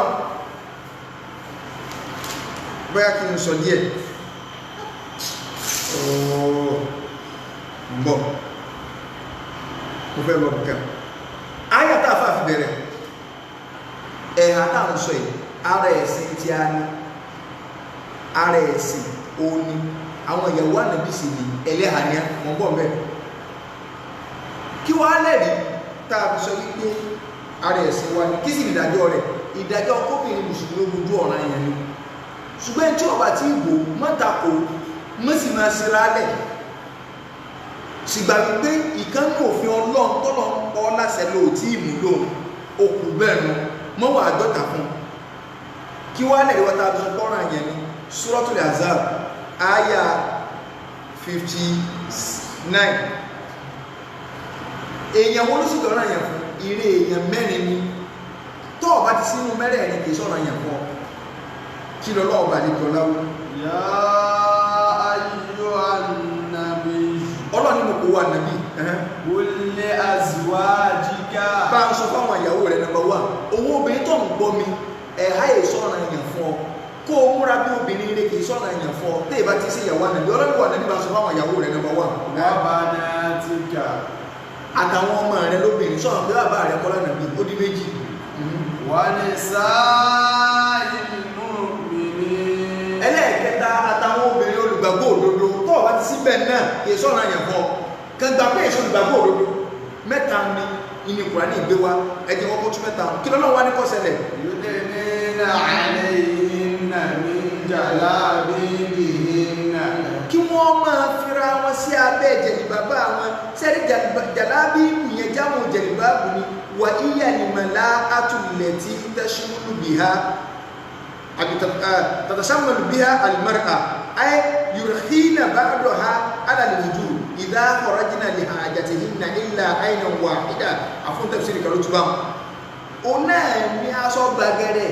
bóyá kí n sọ díẹ̀ ooo ń bọ̀ mo fẹ́ lọ bùkẹ́ ayé tá a fà fi bẹ̀rẹ̀ ẹ̀hà tá à ń sọ yìí ara ẹ̀sìn tí a ní ara ẹ̀sìn òní àwọn ìyàwó ànàbí sì ní ẹlẹ́hà ní mọ̀ bọ̀ mẹ́ kí wàá lẹ́rìí tá a fi sọ wípé ara ẹ̀sìn wa ni kí sì ní ìdájọ́ rẹ̀ ìdájọ́ kóbìnrin mùsùlùmí ó gbójú ọ̀ràn yẹn ni ṣùgbọ́n tí ọba tí ìbò mọ́tàkó mọ́sí máa ṣera lẹ̀ ṣìgbà wípé ìkánú òfin ọlọ́run tọ́lọ́ ń pọ́ láṣẹ lò tí ìmúlò okù bẹ́ẹ̀ nu mọ́wàá àádọ́ta fún kí wàá lẹ́rìí wọ́n tá a fi sọ pọ́nrán yẹn ni Suratul Ahzab aya 59 èèyàn wo ló sì dọ̀rọ̀ yẹn fún ire èèyàn mẹ́rin ni tó o bá ti sínú mẹ́rẹ̀ẹ̀rin kì í sọ̀rọ̀ yẹn fún ọ kí lọ lọ́ọ̀bà ní tọ́láwó. Ya ayyuhan nabi. Ọlọ́ni mo kò wà nàbí. Qul li azwajika. Bá a sọ fáwọn ìyàwó rẹ̀ nọ́mbà wà owó obìnrin tó ń gbọ́ mi ẹ̀há ìsọ̀rọ̀ yẹn fún ọ kó o múra bí obìnrin rẹ̀ kì í sọ̀rọ̀ yẹn fún ọ tẹ́ ìbá ti sí ìyàwó ànàbí ọlọ́ni wà nàbí bá a sọ fáwọn ìyàwó rẹ̀ nọ́mbà wà. Wa banatika. Àtàwọn ọmọ rẹ̀ lóbìnrin sọ̀rọ̀ pé bàbá rẹ̀ kọ́ lánàbí ó di méjì. Wa nisa'il mu'minin. Ẹlẹ́ẹ̀kẹta àtàwọn obìnrin olùgbàgbọ́ òdodo tó o bá ti síbẹ̀ náà kì í sọ̀rọ̀ yẹn fún ọ kan gbà pé èso olùgbàgbọ́ òdodo mẹ́ta ni ìní Kùránì ìgbé wa ẹ̀jẹ̀ wọn kó tún mẹ́ta kí lọ́lọ́run wá ní kó ṣẹlẹ̀. Yudnina alayhinna min jalabibihinna. Kí wọ́n máa fira wọn sí abẹ́ jẹ̀lìbàbá wọn sẹ́rí jàlábíbù yẹn jáwọn jẹ̀lìbàbù ni wà íyà lìmọ̀lá àtúlẹ̀ tí tẹ́sùmùlù bìhá tàtàsàmùlù bìhá àlùmọ́rà ayé yurkhina ba'daha ala al-wujuh idha kharajna li hajatihinna illa aynan wahida àfún tafsiri kan ló túbà wọn. Òun náà ní aṣọ gbàgẹrẹ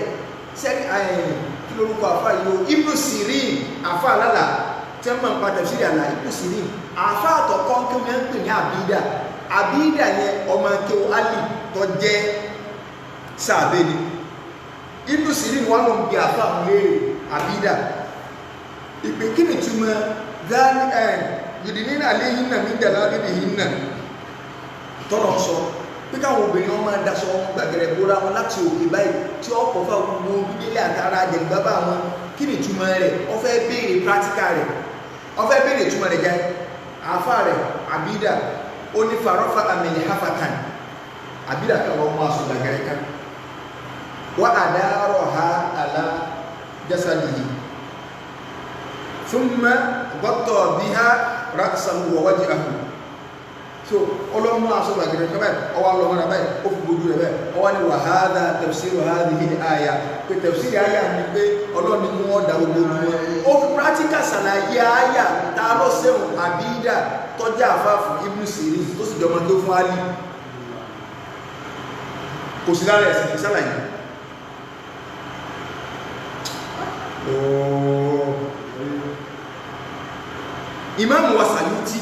sẹ́rí kí lórúkọ àfa yìí o Ibn Sirin àfa àlálà tí wọ́n máa ń pa tafsiri àlà Ibn Sirin àfa àtọ̀kọ́ kí wọ́n ń pè ní àbídà àbídà yẹn ọmọ kéwù Ali tó jẹ́ sàbẹ̀ ni Ibn Sirin wọn ló ń bi àfa àwọn léèrè àbídà ìpè kí ni túmọ̀ dání ẹ̀ yìdìní alayhinna min jalabibihinna tọ́lọ̀ ń sọ pé káwọn obìnrin wọn máa daṣọ wọn gbàgẹ̀rẹ̀ bóra wọn láti òkè báyìí tí ó kọ̀ fún gbogbo délé àtàrà jẹ̀lúbábà wọn kí ni ìtumọ̀ rẹ̀ wọ́n fẹ́ béèrè practical rẹ̀ wọ́n fẹ́ béèrè ìtumọ̀ rẹ̀ jáde àáfà rẹ̀ àbídà ó ní farọ́fà àmìlẹ̀ hafatan àbídà kan wọ́n mú aṣọ gbàgẹ̀rẹ̀ kan wọ́n àdárọ̀ ha àlá jasadihi thumma ghatta biha ra'sahu wa wajhahu so ọlọ́mú aṣọ gbàgẹ̀rẹ̀ kan báyìí ọwọ́ alọ́mọ́ra báyìí ó fi gbójú rẹ̀ báyìí ọwọ́ ni wa hadha tafsiru hadhihi al-aya pé tafsiri àyà ni pé ọlọ́ni mú ọ̀dà gbogbo wọn ó fi practical ṣàlàyé àyà tá a lọ sẹ́wọ̀n àbídà tọ́jà àfáàfù Ibn Sirin tó sì jọmọ tó fún Ali kò sí lára ẹ̀sìn kì í ṣàlàyé Ìmáàmù wa Sàyútì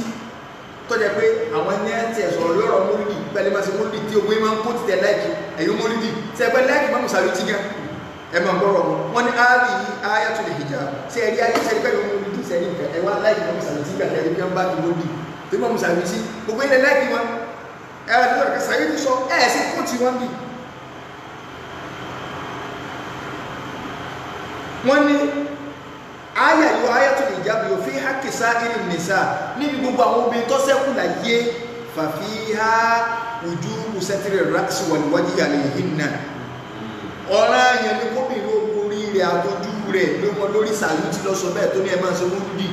tó jẹ́ pé àwọn ẹni ẹ̀ tí ẹ̀ sọ̀rọ̀ lọ́rọ̀ mólídì pẹ̀lú máa ṣe mólídì tí ogun máa ń kó títẹ̀ láìkì ẹ̀yìn mólídì tí ẹgbẹ́ láìkì Ìmáàmù Sàyútì gan ẹ máa gbọ́rọ̀ wọn wọn ní áàlì yìí ayatul hijab tí ẹ rí ayé sẹ́ni pẹ̀lú mólídì sẹ́ni nǹkan ẹ wá láìkì Ìmáàmù Sàyútì gbà tẹ́lẹ̀ bí wọ́n bá ti mólídì tó Ìmáàmù Sàyútì gbogbo ilẹ̀ láìkì wọn ẹ ẹ sọ̀rọ̀ Sàyútì sọ ẹ ẹ sí kó tí wọ́n bì. Wọ́n ní aya yóò ayatul hijab yóò fi hákì sáírì nìsá níbi gbogbo àwọn obìnrin tó ṣẹ́kù láyé fàfíhá wujubu sátírì ra'si wal wajhi alayhinna ọ̀ràn yẹn ni kóbìnrin ogun orí rẹ̀ àtọ́jú rẹ̀ lé wọn lórí. Sàyútì lọ sọ bẹ́ẹ̀ tó ní ẹ máa ṣe mọ́lúdì.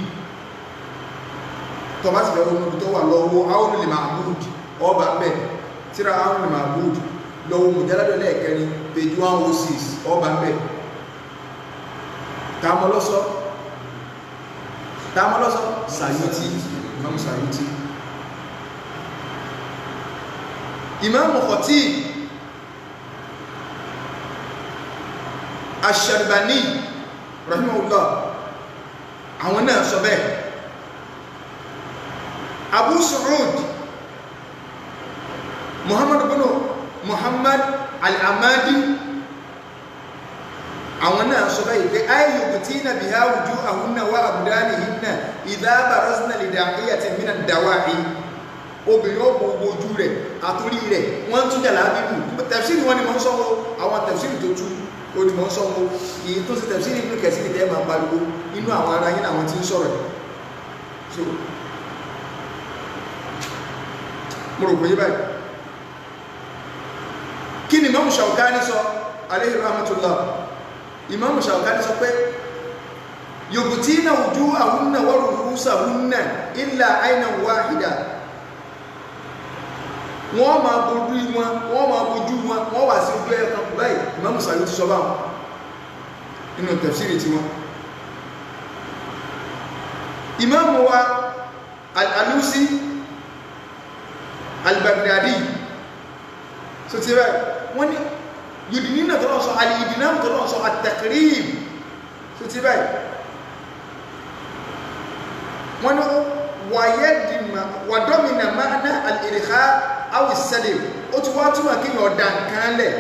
Tó bá sì fẹ́ wọn tó wà lọ́wọ́ Awnul Ma'bud ọba mbẹ́ tíra Awnul Ma'bud lọ́wọ́ mùjáládọ́ lẹ́ẹ̀kẹrin page 106 ọba mbẹ́. Tààmọ́lọ́sọ tààmọ́lọ́sọ Sàyútì, Imam Sàyútì. Imam Khatib Ash-Sharbani rahimahullah àwọn náà sọ bẹ́ẹ̀. Abu Su'ud Muhammad bin Muhammad Al-Amadi àwọn náà sọ bẹ́ẹ̀ pé ayyubtina biha wujuhahunna wa abdanihinna idha barazna li da'iyatin min ad-dawa'i. Obìnrin ó gbogbo ojú rẹ̀ àtórí rẹ̀ wọ́n tún jà lábíbù. Tẹ̀fsìrì wọn ni mọ́ ń sọ́wọ́, àwọn tẹ̀fsìrì tó tú ó ní mọ́ ń sọ́wọ́, èyí tó sì tẹ̀fsìrì ìlú kẹsìrì tẹ́ máa pariwo inú àwọn ará yín àwọn tí ń sọ̀rọ̀. So mo rò pé yí báyìí. Kí ni Imam Shawkani sọ alayhi rahmatullah? Imam Shawkani sọ pé yubtina wujuhahunna wa ru'usahunna illa aynan wahida. Wọ́n máa bojú wọn, wọ́n máa bojú wọn, wọ́n wà sí ojú ẹ̀kan báyìí. Imam Suyuti sọ báwọn nínú tafsiri tí wọn. Imam wa Al-Alusi Al-Baghdadi so ti rẹ̀ wọ́n ní yudinina tó lọ́sọ al-idinam tó lọ́sọ at-taqrib so ti rẹ̀ wọ́n ní wàdọ́mìnà ma'na al-irkha aw as-salim, ó ti wá túnmà kí yàn ọ̀dà nǹkan lẹ̀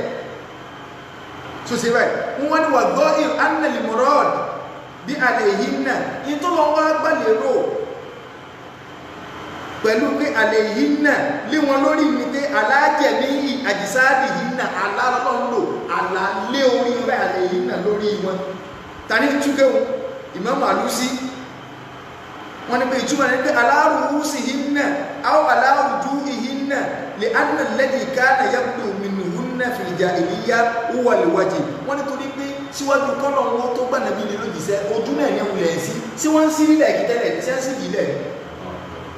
so ti rẹ̀ wọ́n ní wà dhahir anna al-murad bí alayhinna in tó lọ wá gbàlérò pẹ̀lú pé alayhinna lé wọn lórí ní pé alájẹ̀mí àjísáàdì yìí alálọ́lọ́ àlálé orí wọn báyìí alayhinna lórí wọn. Ta ní túnkẹ́ wọn? Imam Alusi wọ́n ní pé ìtumọ̀ ní pé ala ru'usihinna aw ala wujuhihinna li anna alladhi kana yabdu minhunna fil jahiliyya huwa al-wajh. Wọ́n ní torí pé síwájú kọ́lọ̀ wọn tó gbà nàbí ní lójìṣẹ́ ojú náà ní wulẹ̀ sí tí wọ́n ń sí nílẹ̀ kí tẹ́lẹ̀ tí wọ́n sì nílẹ̀.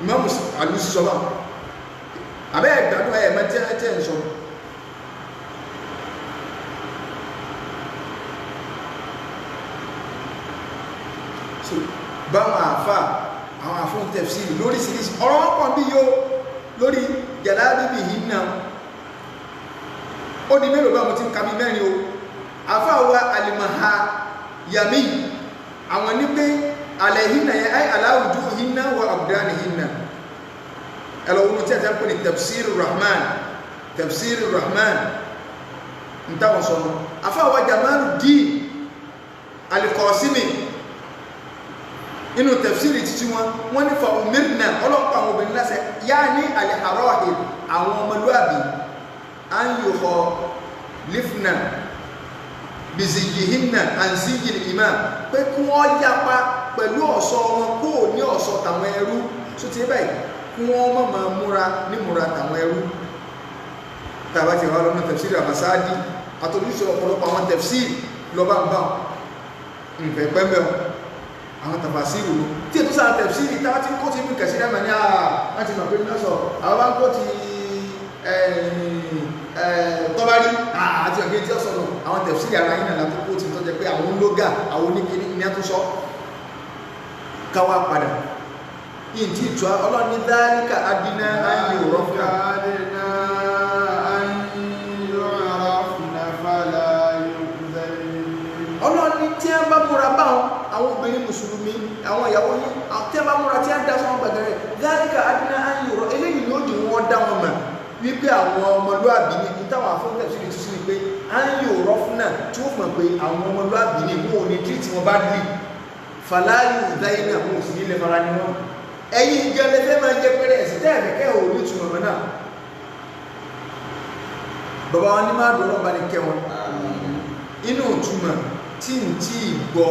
Imam Alusi sọ bá abẹ́ ẹ̀gbádùn ẹ̀ mẹ́tẹ́ ẹ̀ ń sọ. So báwọn àfà àwọn àfún tẹ̀fsìrì lóríṣiríṣi ọ̀rọ̀ wọn pọ̀ bí yóò lórí jàlábíbì yìí náà. Ó di mélòó bá mo ti ń ka bí mẹ́rin o. Àfà wa alimaha yami àwọn ní pé alayhinna yẹn ay ala wujuhinna wa abdanihinna. Ẹlọ́wọ́n tí a ti ń pè ní tafsir rahman, tafsir rahman ń táwọn sọ̀rọ̀. Àfà wa Jamaluddin al-Qasimi inú tafsiri títí wọn wọ́n ní fa umirna ọlọ́pàá àwọn obìnrin lásẹ̀ yá ní al-harahir àwọn ọmọlúàbí an yukha lifna biziyihinna anziyil imam, pé kí wọ́n yapa pẹ̀lú ọ̀ṣọ́ wọn kó ní ọ̀ṣọ́ tàwọn ẹrú. Tó ti báyìí kí wọ́n má máa múra ní múra tàwọn ẹrú. Tàbá ti wà lọ́nà tafsiri àbásáàdì àtòlùsọ ọ̀pọ̀lọpọ̀ àwọn tafsiri lọ́ba ń bá nfẹ̀ pẹ́mẹ́ o àwọn tàfàsírù ló tí ètò sáà tafsiri tàbá ti ń kó ti mú kẹsí dáma ní àà láti mọ̀ pé ní lọ́sọ̀ àwọn bá ń kó ti tọ́bárí àti ọ̀gẹ́ tí ó sọ̀rọ̀ àwọn tafsiri ara yìí nàlá tó kó ti tọ́jẹ́ pé àwọn ológa àwọn oníkiri ní àtúnṣọ́ káwá padà yìí tí ìtura ọlọ́ni dhalika adina an yu'rafna. Adina an yu'rafna fala yu'dhayn. Ọlọ́ni tí a bá múra báwọn àwọn obìnrin mùsùlùmí àwọn ìyàwó yìí tí a bá múra tí a dá sọ́wọ́n gbàgẹ̀rẹ̀ dhalika adina an yu'rafna eléyìí ló dì wọ́n dá wọn mọ̀ wípé àwọn ọmọlúàbí ní ní táwọn afọ́nkẹ́ sí ti sí ni pé an yu'rafna tí ó mọ̀ pé àwọn ọmọlúàbí ní wọn ò ní tírìtì wọn bá dì fala yu'dhayna wọn ò sì nílẹ̀ fara ni wọn. Ẹ̀yin gẹ́lẹ́ fẹ́ máa jẹ́ pẹ́rẹ́ ẹ̀sìn tẹ́ẹ̀fẹ́ ò ní túnmọ̀ mọ́ náà. Bàbá wọn ní máa dùn ọlọ́ba ní kẹ́ wọn. Inú ìtumọ̀ tí n tí ì gbọ́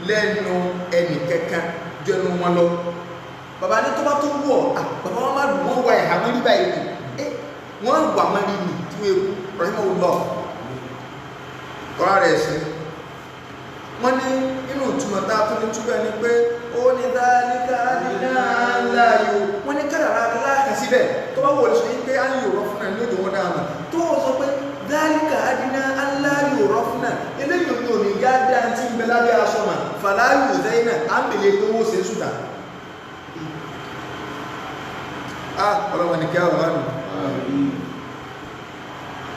lẹ́nu ẹnì kankan jẹnu wọn lọ. Bàbá ní tó bá tó wọ̀, bàbá wọn máa dùn wọ́n wá ẹ̀hà mọ́rí báyìí ni. Wọ́n wà mọ́rí ni tí wọ́n ewu, rahimahullah. Kọ́lá rẹ̀ sí. Wọ́n ní inú ìtumọ̀ tá a tún ní túbẹ̀ ni pé ó ní dáríkà láàyò. Wọ́n ní kádàrá láàkà síbẹ̀ tó bá wọlé sọ yí pé á ní yòrọ̀ fún náà ní òjò wọn dáa mà tó wọ́n sọ pé dáríkà adínà aláyò rọ̀ fún náà eléyìí òní òní gádà tí ń bẹ lábẹ́ aṣọ mà fàlàyò zẹ́yìn náà á ń bèlè pé wọ́n ṣe é sùdà. Ọlọ́wọ́n ni kí á wà nù.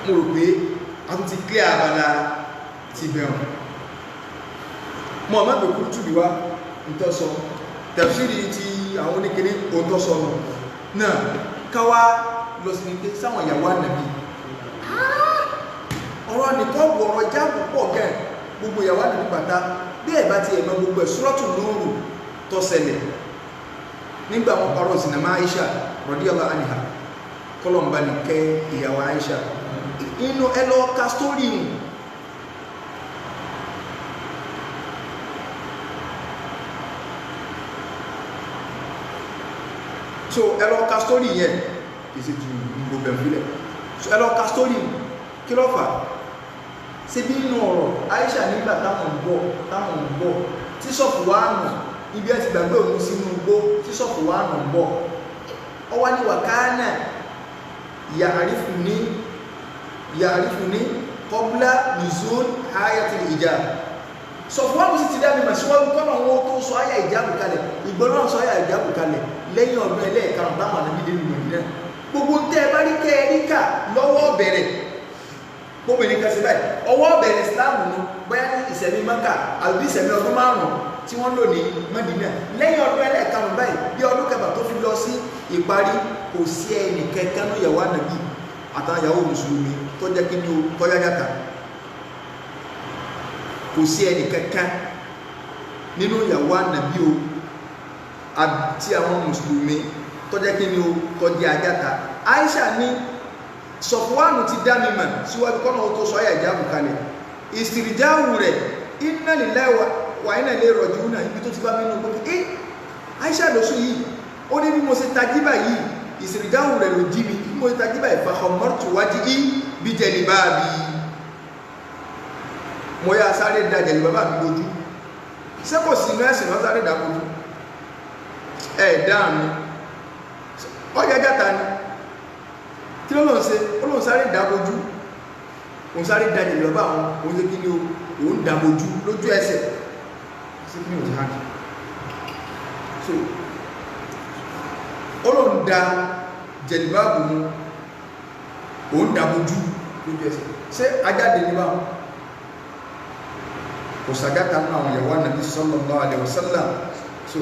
Mo rò pé a tún ti clear abala ti bẹ̀rù. Mo àmọ́ pé kúrú túbí wá ntọ́sọ tẹ̀síìrì ti àwọn oníkiri òǹtọ́sọ nù náà káwá lọ sí ní pé sáwọn ìyàwó ànàbí ọ̀rọ̀ nìkan wọ̀ ọ̀rọ̀ jáàbù pọ̀ gan gbogbo ìyàwó ànàbí pàtà bí ẹ̀ bá ti ẹ̀mọ gbogbo ẹ̀ Suratu Nur tó ṣẹlẹ̀ nígbà wọn parọ́ sinimá Aisha radiyallahu anha kọlọ̀mbà ní kẹ́ ìyàwó Aisha inú ẹ lọ ka sítórì hùn. So ẹ lọ ka sítórì yẹn kì í ṣe ju gbogbo bẹ̀rẹ̀ so ẹ lọ ka sítórì kí ló fà ṣe bí inú ọ̀rọ̀ Aisha nígbà táwọn ń bọ̀ tí sọ̀fù wà nù ibi ẹ ti gbàgbé òun sínú igbó tí sọ̀fù wà nù ń bọ̀ ọ wá ní wàkánà yàrífù ní kọ́bílá nùzún ayatul hijab. Sọ̀fù wà nù sí ti dá mi mà síwájú kọ́nà wọn tó sọ àyà ìjábù kalẹ̀ ìgbọ́n náà sọ àyà ìjábù kalẹ̀ lẹ́yìn ọdún ẹlẹ́ẹ̀karùn táwọn ànábì dé nínú ìdílé gbogbo ń tẹ́ ẹ bá rí kẹ́ ẹ rí kà lọ́wọ́ bẹ̀rẹ̀ gbogbo ènìyàn kan sí báyìí ọwọ́ bẹ̀rẹ̀ Islam nu bóyá ní ìsẹ̀mí Mẹ́kà àbí ìsẹ̀mí ọdún márùn-ún tí wọ́n lò ní Mẹ́dínà lẹ́yìn ọdún ẹlẹ́ẹ̀karùn báyìí bí ọdún kẹfà tó fi lọ sí ìparí kò sí ẹnì kẹkẹ ní ìyàwó ànábì àtàwọn ìyàwó mùsùlùmí tó jẹ́ kí ni o tọ́já jàkà kò sí ẹnì kẹkẹ nínú ìyàwó ànábì o àti àwọn mùsùlùmí tó jẹ́ kí ni o tọ́jú ajáta. Aisha ní Sọfúwánù ti dá mi mọ̀ síwájú kọ́nà ó tó sọ ayà ìjáàbù kalẹ̀ ìsìrìjáàwù rẹ̀ inna lillahi wa inna ilayhi raji'un náà ibi tó ti bá mi nù gbogbo ẹ́ Aisha lóṣù yìí ó ní bí mo ṣe tají báyìí ìsìrìjáàwù rẹ̀ ló jí mi bí mo ṣe tají báyìí fakhammartu wajhi bi jilbabi mo yá sáré da jẹ̀lì bàbá mi lójú ṣé kò sí inú ẹ̀sìn náà sáré dà lójú ẹ̀ dáàmú ọjà játa ni kí ló lóun ṣe ó lóun sáré dábojú òun sáré dájẹ̀ lọ́bà àwọn òun ṣe kí ni òun dábojú lójú ẹsẹ̀ sí kí ni òun ti hàn so ó lóun da jẹ̀lìbáàbù mu òun dábojú lójú ẹsẹ̀ ṣé ajáde ní báwọn kò sàgáta nínú àwọn ìyàwó Ànábì sallallahu alaihi wasallam. So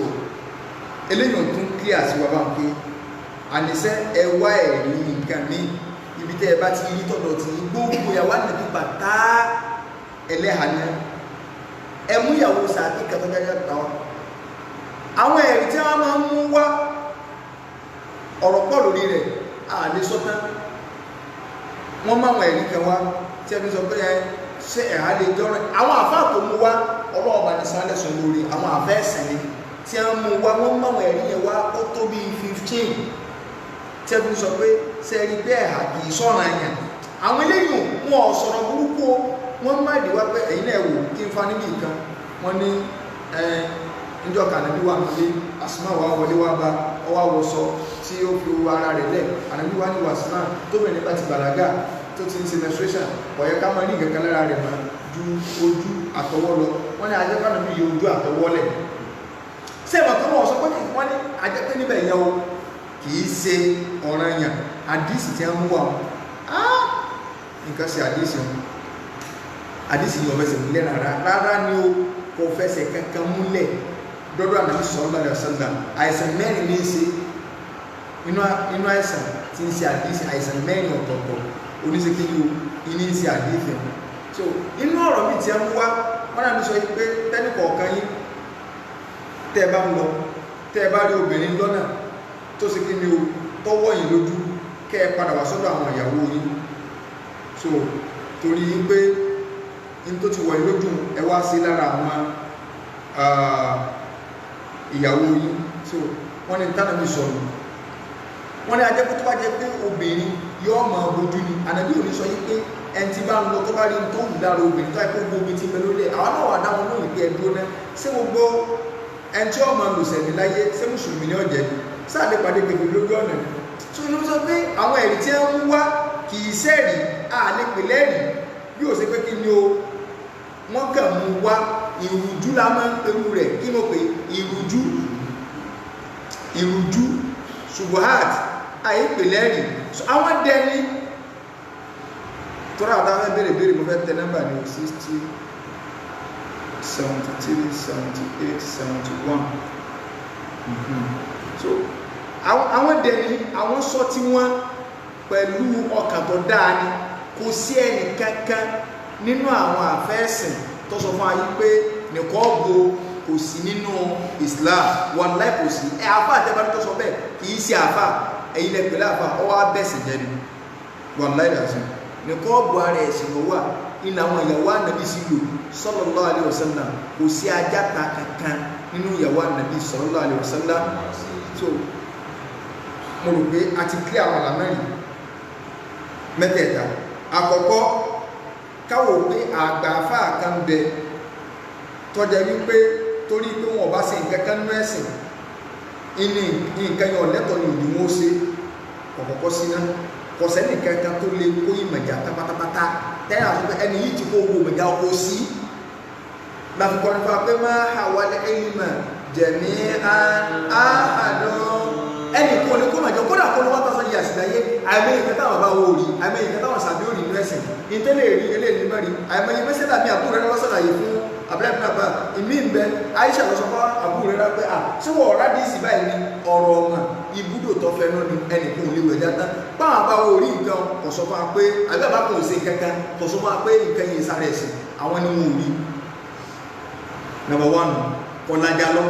eléyìí tún clear sí wa báwọn pé àníṣẹ́ ẹwà ẹ̀rí nǹkan ní ibi tẹ́ ẹ bá ti rí tọ̀dọ̀ tí gbogbo ìyàwó Ànábì bàtà ẹlẹ́hà ni ẹ mú ìyàwó sàbí kẹtọ́jájá ta wá. Àwọn ẹ̀rí tí wọ́n máa ń mú wá ọ̀rọ̀ pọ̀ lórí rẹ̀ àlè sọ́tán. Wọ́n máa wọn ẹ̀rí kan wá tí ẹ fi sọ pé ẹ ṣé ẹ̀há lè jọ́rọ̀ àwọn àfáà tó mú wá ọlọ́ọ̀bà ní sálẹ̀ sọ lórí àwọn àfẹ́ ẹ̀sìn ni tí wọ́n mú wá wọ́n máa wọn ẹ̀rí yẹn wá ó tó bí 15 tí ẹ fi sọ pé ṣe rí bẹ́ẹ̀ hà kì í sọ̀rọ̀ ẹ̀yàn. Àwọn eléyìí wọn ò sọ̀rọ̀ burúkú o wọ́n má dì wá pé ẹ̀yin náà wò kí n fa níbi kan wọ́n ní níjọ́ kànábí wà nílé Asma wà wọlé wá bá ọwá wọṣọ tí ó fi ara rẹ̀ lẹ̀ ànábí wà ní wàsímà tóbìnrin bá ti bàlágà tó ti ń ṣe menstruation kò yẹ ká máa ní nǹkan kan lára rẹ̀ mọ́ ju ojú àtọwọ́ lọ wọ́n ní ajẹ́pẹ́ yọ ojú àtọwọ́ lẹ̀ sẹ́wọ̀n tó wọ́n sọ pé wọ́n ní ajẹ́pẹ́ níbẹ̀ yẹn o kì í ṣe ọ̀ranyàn àdìsí tí wọ́n mú wa nǹkan ṣe àdìsí wọn àdìsí yìí ọ̀fẹ́sẹ̀ múlẹ̀ rárá rárá ni o kò fẹsẹ̀ kankan múlẹ̀ dọ́dọ̀ Ànábì sallallahu alaihi wasallam. Àìsàn mẹ́rin ní í ṣe inú àìsàn tí ń ṣe àdìsí àìsàn mẹ́rin ọ̀tọ̀ọ̀tọ̀ oníṣekíni o ìní ń ṣe àdìsí wọn. So inú ọ̀rọ̀ mi tí wọ́n mú wá wọ́n náà ní sọ pé tẹ́nì kọ̀ọ̀kan yín tẹ́ ẹ bá ń lọ tẹ́ ẹ bá rí obìnrin lọ́nà tó ṣe kí ni o tọwọ́ yìí lójú kẹ́ ẹ padà wá sọ́dọ̀ àwọn ìyàwó yín. So torí pé in tó ti wọ̀ yín lójú ẹ wá sí lára àwọn ìyàwó yín. So wọ́n ní tánàbí sọ̀rọ̀ wọ́n ní ajẹ́pẹ́ tó bá jẹ́ pé obìnrin yóò máa bójú ni Ànábì ò ní sọ yín pé Ẹni tí bá ń lọ tó bá rí tó ń dára obìnrin tó ẹkọ́ gbogbo ti bẹ lórí ẹ̀, àwọn náà wà dáwọn lóhùn pé ẹdúró náà, ṣé gbogbo ẹni tí ọmọ lòsẹ̀mí láyé ṣé mùsùlùmí ní ọ̀jẹ̀ ni? Sáà lè pàdé gbègbè lójú ọ̀nà ni. Tó inú sọ pé àwọn ẹ̀rí tí ń wá kì í sẹ́ẹ̀rí, a lè pè lẹ́rìí bí ó ṣe pé kí ni o, wọ́n kàn mú wá. Ìrújú la máa ń perú rẹ̀. Kí mo pè ìrújú? Ìrújú ṣubuhat, àyè pè lẹ́rìí. Àwọn dẹni tọ́rọ àtàwọn bèèrè bèèrè, mo fẹ́ tẹ nọ́mbà ní 60 73 78 71. So àwọn dẹni àwọn sọ tí wọ́n pẹ̀lú ọkàn tó dáa ni. Kò sí ẹnì kankan nínú àwọn àfẹ́ẹ̀sìn tó sọ fún ayé pé nìkọ́ọ̀bù kò sí nínú Islam. Wallahi kò sí. Ẹ àfà àtẹ́bárí tó sọ bẹ́ẹ̀ kì í sí àfà, ẹ̀yin lẹ pẹ̀lú àfà, ọwọ́ abẹ́sìn jẹ́ ni. Wallahi dàsí nìkọ́ọ̀bù ara ẹ̀sìn ló wà. Ilẹ̀ àwọn ìyàwó ànàbí sí lò sallallahu alaihi wasallam. Kò sí ajáta kankan nínú ìyàwó ànàbí sallallahu alaihi wasallam. So mo rò pé a ti clear àwọn àlámẹ́rin mẹ́tẹ̀ẹ̀ta. Àkọ́kọ́, káwò pé àgbà àfáà kan bẹ tọ́jà wípé torí pé wọn ò bá ṣe nǹkan kan nínú ẹ̀sìn, ìní nǹkan yẹn ọ̀lẹ́tọ̀ ni òní wọn ó ṣe kọ̀kọ̀kọ́ síná. Kò sẹ́ni kankan tó lè kó ìmọ̀jà pátápátá tẹ́lẹ̀ àti pé ẹni yìí ti kó owó ìmọ̀jà kó sí. Láfi kọrin fún wa pé máa hà wálé ilmà jẹ̀mí àádọ́ ẹnì kó lè kó mọ̀jọ kódà kó ló wá tọ́sán yìí àsìláyé. Àìmọye nǹkan táwọn bá wò rí, àìmọye nǹkan táwọn sàbí ò rí inú ẹ̀sìn ìtẹ́lẹ̀ rí eléyìí mẹ́rin. Àìmọye mẹ́sẹ̀lá mi àbúrò rẹ̀ lọ́sàlàyé fún abúlé bá ìmí ń bẹ. Aisha lọ sọ fún àbúrò rẹ̀ pé à ṣé wọ́n ọ̀rá díìsì báyìí ni ọ̀rọ̀ ọ̀mà ibùdó tó fẹ́ náà ni ẹnì kò lè wẹ̀já tán. Báwọn bá wo rí nǹkan kò sọ fún wa pé àbí àbá kò ṣe kankan, kò sọ fún wa pé nǹkan yìí sáré ẹ̀sìn àwọn ni wọn ò rí. Number one, kọ̀lájà lọ.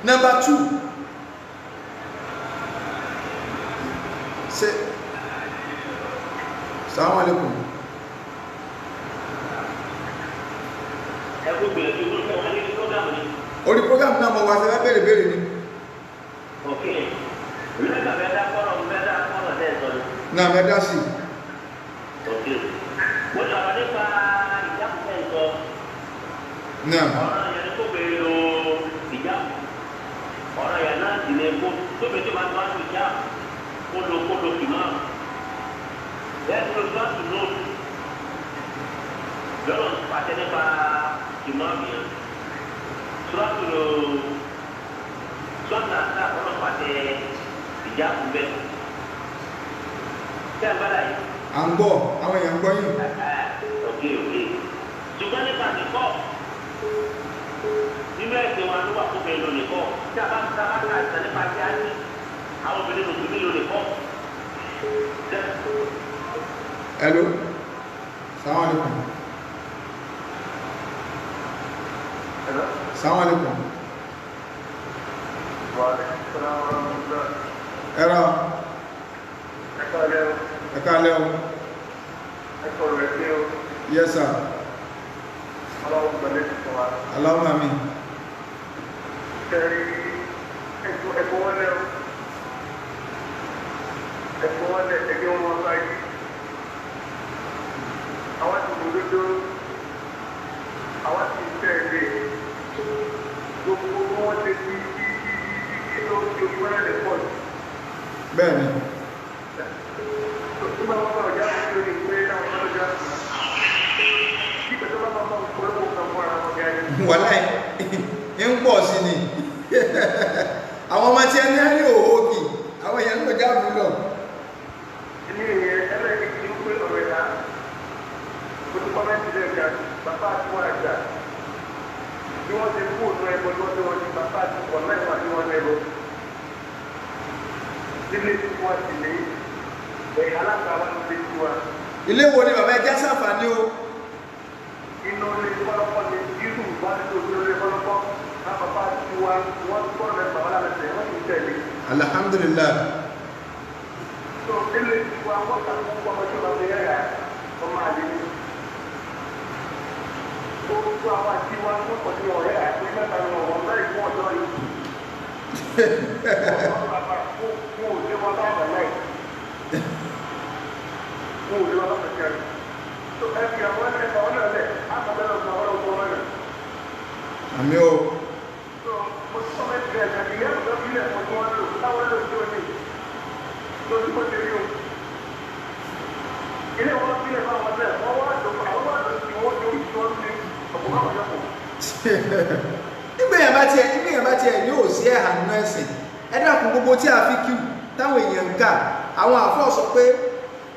Number two, ṣe salamu alaikum. Orí program náà mọ̀ wá sí ẹgbẹ́ bèèrè bèèrè ni. Ok, lẹ́gbàá bẹ́ẹ̀ dá kọ́rọ̀ bẹ́ẹ̀ dá kọ́rọ̀ tẹ́ sọ ni. Náà mẹ́dá sí. Ok, mo sọ̀rọ̀ nípa ìjáàbù tẹ́ sọ. Náà. Ọ̀rọ̀ yẹn ni kó bèèrè o ìjáàbù. Ọ̀rọ̀ yẹn náà sì ni kó tóbi tó bá tó wá sí ìjáàbù kódo kódo kìmá. Bẹ́ẹ̀ ni olùkọ́ àti lóòtù. Lọ́rọ̀ pàṣẹ nípa kìmá mìíràn. Sọ́ọ̀tù sọ́ọ̀tù àti ọlọ́pàá tẹ ìjáàbù bẹ́ẹ̀. Ṣé àgbàlá yìí? À ń gbọ́, àwọn èèyàn ń gbọ́ yìí. Ok ok. Ṣùgbọ́n nípa nìkọ́, nínú ẹ̀sìn wa ló wà fún mi lò nìkọ́. Tí a bá ń sábà ká ìtàn nípa tí a ní, àwọn obìnrin mùsùlùmí lò nìkọ́. Hello. Salaam alaikum. Hello. Salaam alaikum. Wa alaikum salaam wa rahmatullah. Ẹ̀rọ. Ẹ káalẹ́ o. Ẹ káalẹ́ o. Ẹ kọ̀rọ̀ ẹ sí o. Yes sir. Ọlọ́run gbẹ̀lẹ́ ti sọ wa. Allahumma amin. Kẹ̀rí ẹ̀kọ́ wọn lẹ́ o. Ẹ̀kọ́ wọn lẹ̀ ẹgbẹ́ wọn báyìí. Àwọn ti mú dúdú. Àwọn ti tẹ̀lé. Gbogbo wọn ti di di di di di tó ti ojú wọn lè pọ̀ jù. Bẹ́ẹ̀ni. Nígbà wọn bá ọjà fún lórí pé táwọn ọlọ́jà kí pẹ̀lú bá máa máa polówó kan fún ara wọn gẹ́gẹ́. Wàláì ń pọ̀ sí ni. Àwọn ọmọ tí ẹni á ní òhò kì, àwọn èèyàn ń lọ jáàbù lọ. Ní ìyẹn ẹlẹ́ẹ̀kejì ń pé ọ̀rẹ́ la, mo ti kọ́mẹ́ntì lẹ́ẹ̀ka, bàbá àti wọn àgbà. Bí wọ́n ti kú òun ẹbọ tí wọ́n ti wọ́n ti bàbá àti wọn náà wà ní wọn ẹbọ. Nílé tí wọ́n ti lé, ẹ̀yà alága wa ló lé sí wa. Ilé wo ni bàbá ẹja ṣàǹfààní o? Inú ilé kọ́lọ́kọ́ ni Yusuf bá ti tó ilé kọ́lọ́kọ́. Ná bàbá àti wa wọ́n gbọ́dọ̀ lẹ́nu bàbá lálẹ́ wọ́n ti tẹ̀lé. Alhamdulillah. So nílé tí wa wọ́n kà fún ọmọ tí wọ́n ti rẹ̀ ọmọ àlè ni. Gbogbo àwọn àti wa wọ́n kọ̀ sí ọ̀rẹ́ àti mẹ́ta ni wọ́n lẹ́yìn fún ọjọ́ yìí. Fún òde wọn bá wà láì. Fún òde wọn bá fẹ̀ kẹrin. Tó ẹ fi àwọn ẹ̀fọ́ náà lẹ̀, á kọ́ bẹ́ẹ̀ lọ́gbọ̀n ọlọ́gbọ̀n mọ́nà. Àmì o. Mo ti sọ mẹ́tì rẹ̀ àti ìyá àgbà bílẹ̀ fún tí wọ́n lò táwọn lò sí òní lójú bó ti rí o. Ilé wọn bílẹ̀ fún àwọn ọ̀sẹ̀ wọ́n wá lò àwọn wá lò sí wọ́n torí tí wọ́n ti ọ̀pọ̀ káwọn yọkọ̀. Nígbèyàn bá tiẹ̀ nígbèyàn bá tiẹ̀ ní òsì ẹ̀hà nínú ẹ̀sìn, ẹ dákun gbogbo tí a fi kíw táwọn èèyàn ń kà, àwọn àfọ́ sọ pé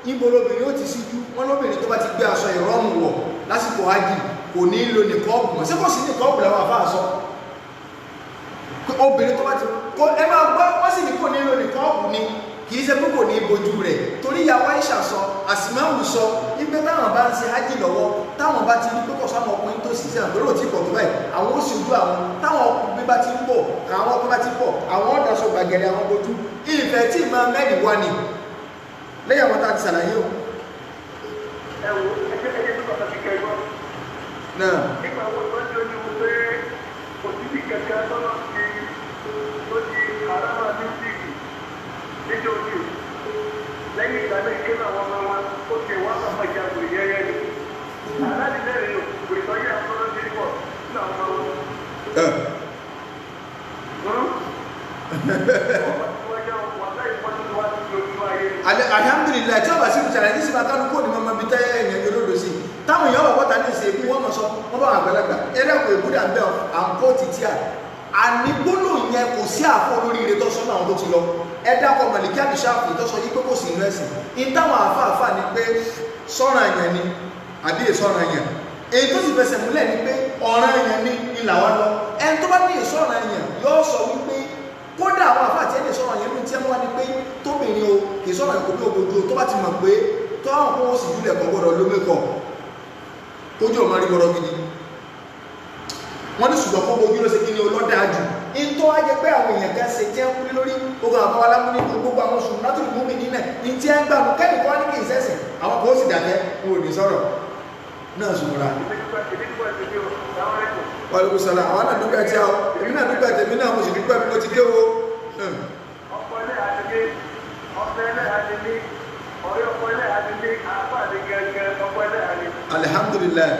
níbo lobìnrin ó ti síjú, wọ́n lóbìnrin tó bá ti gbé aṣọ ìrọ́mù wọ̀ lásìkò hajj kò ní lo nìkọ́ọ̀bù mọ́. Ṣé kò sí nìkọ́ọ̀bù làwọn àfáà sọ? Obìnrin tó bá ti kó ẹ máa gbọ́, wọ́n sì ní kò ní lo nìkọ́ọ̀bù ni, kì í ṣe pé kò ní bojú rẹ̀, torí ìyàwó Aisha sọ, Àsìmáwù sọ wípé táwọn bá ń ṣe hajj lọ́wọ́, táwọn bá ti rí pé kò sáwọn ọkùnrin tó sì sí àgbérò tí kò tó báyìí, àwọn ó sì ojú àwọn, táwọn ọkùnrin bá ti ń bọ̀, àwọn ọkùnrin bá ti ń bọ̀, àwọn ọ̀dàṣọ gbàgẹ̀rẹ̀ àwọn bojú. Ìfẹ́ tí máa mẹ́rin wá ni lẹ́yìn àwọn tá a ti ṣàlàyé o. Ẹ wo ẹjẹ ẹjẹ tó pàtàkì kẹgbọ́. Náà. Nípa owó tó ń jẹ́ ojú pé kò síbi kẹ̀kẹ́ tọ́lọ́ ti tó ti àrámà mísíkì nítorí lẹ́yìn ìgbà náà ike náà wọ́n máa wá ó ti wá bàbá ìjà gbòòrò yẹ́yẹ́ ni. Aládìlẹ́rìí o kò ìtọ́jú àwọn ọmọ tó ń bọ̀ nínú àwọn ọmọ wọn. Alhamdulillah, tí ó bá sí ìṣàlẹ̀ ní sinmi kálukú ní mọ́mọ́ bí tẹ́yẹ èèyàn yóò lòdò sí táwọn èèyàn wọ̀ bọ́ta ní ìṣe ebú wọ́n mọ̀ sọ wọ́n bá wà àgbàlagbà ẹlẹ́kùn èbúdà ń bẹ̀ à ń kó títí à àní gbólóhùn yẹn kò sí àfọ olóríire tó sọ náà tó ti lọ. Ẹ dákọ̀ Màlíkì àbí Ṣáfì tó sọ yí pé kò sí inú ẹ̀sìn ní táwọn àfáàfáà ni pé sọ́ràn yẹn ni àbí ìsọ̀ràn yẹn, èyí tó sì fẹsẹ̀ múlẹ̀ ni pé ọ̀ràn yẹn ni ìlà wa lọ. Ẹni tó bá ní ìsọ̀ràn yẹn yóò sọ wípé kódà àwọn àfáà tí ẹni sọ̀rọ̀ yẹn ní tí wọ́n wá ní pé tóbìnrin o kì í sọ̀rọ̀ ẹ̀kọ́ bí ogojú o tó bá ti mọ̀ pé tó àwọn kó wọ́n sì júlẹ̀ kọ́ gbọ́dọ̀ ló mẹ́kọ̀ kójú ọmọ rí gbọ́dọ̀ gidi. Wọ́n ní ṣùgbọ́n kó bojú ló ṣe kí ni olọ́dà jù. In tó wá jẹ́ pé àwọn èèyàn kan ṣe jẹ́ ń kúlé lórí gbogbo àwọn babalá mú ní gbogbo àwọn sùn látò mú mi nínẹ̀ ní tí ẹ ń gbà mú kẹ́ni kọ́ ní kì í sẹ́sìn àwọn kan ó sì dàkẹ́ wọn ò ní sọ̀rọ̀ náà sùnmùra. Wàlúkù sàlà, àwọn náà dúpẹ́ tí a èmi náà dúpẹ́ tèmi náà mo sì dúpẹ́ bí mo ti dé o. Ọkọ ẹlẹ́hà ti ní, ọkọ ẹlẹ́hà ti ní, ọ̀rẹ́ ọkọ ẹlẹ́hà ti ní, àbá àti gẹ́gẹ́ ọkọ ẹlẹ́hà ni. Alihamdulilayi.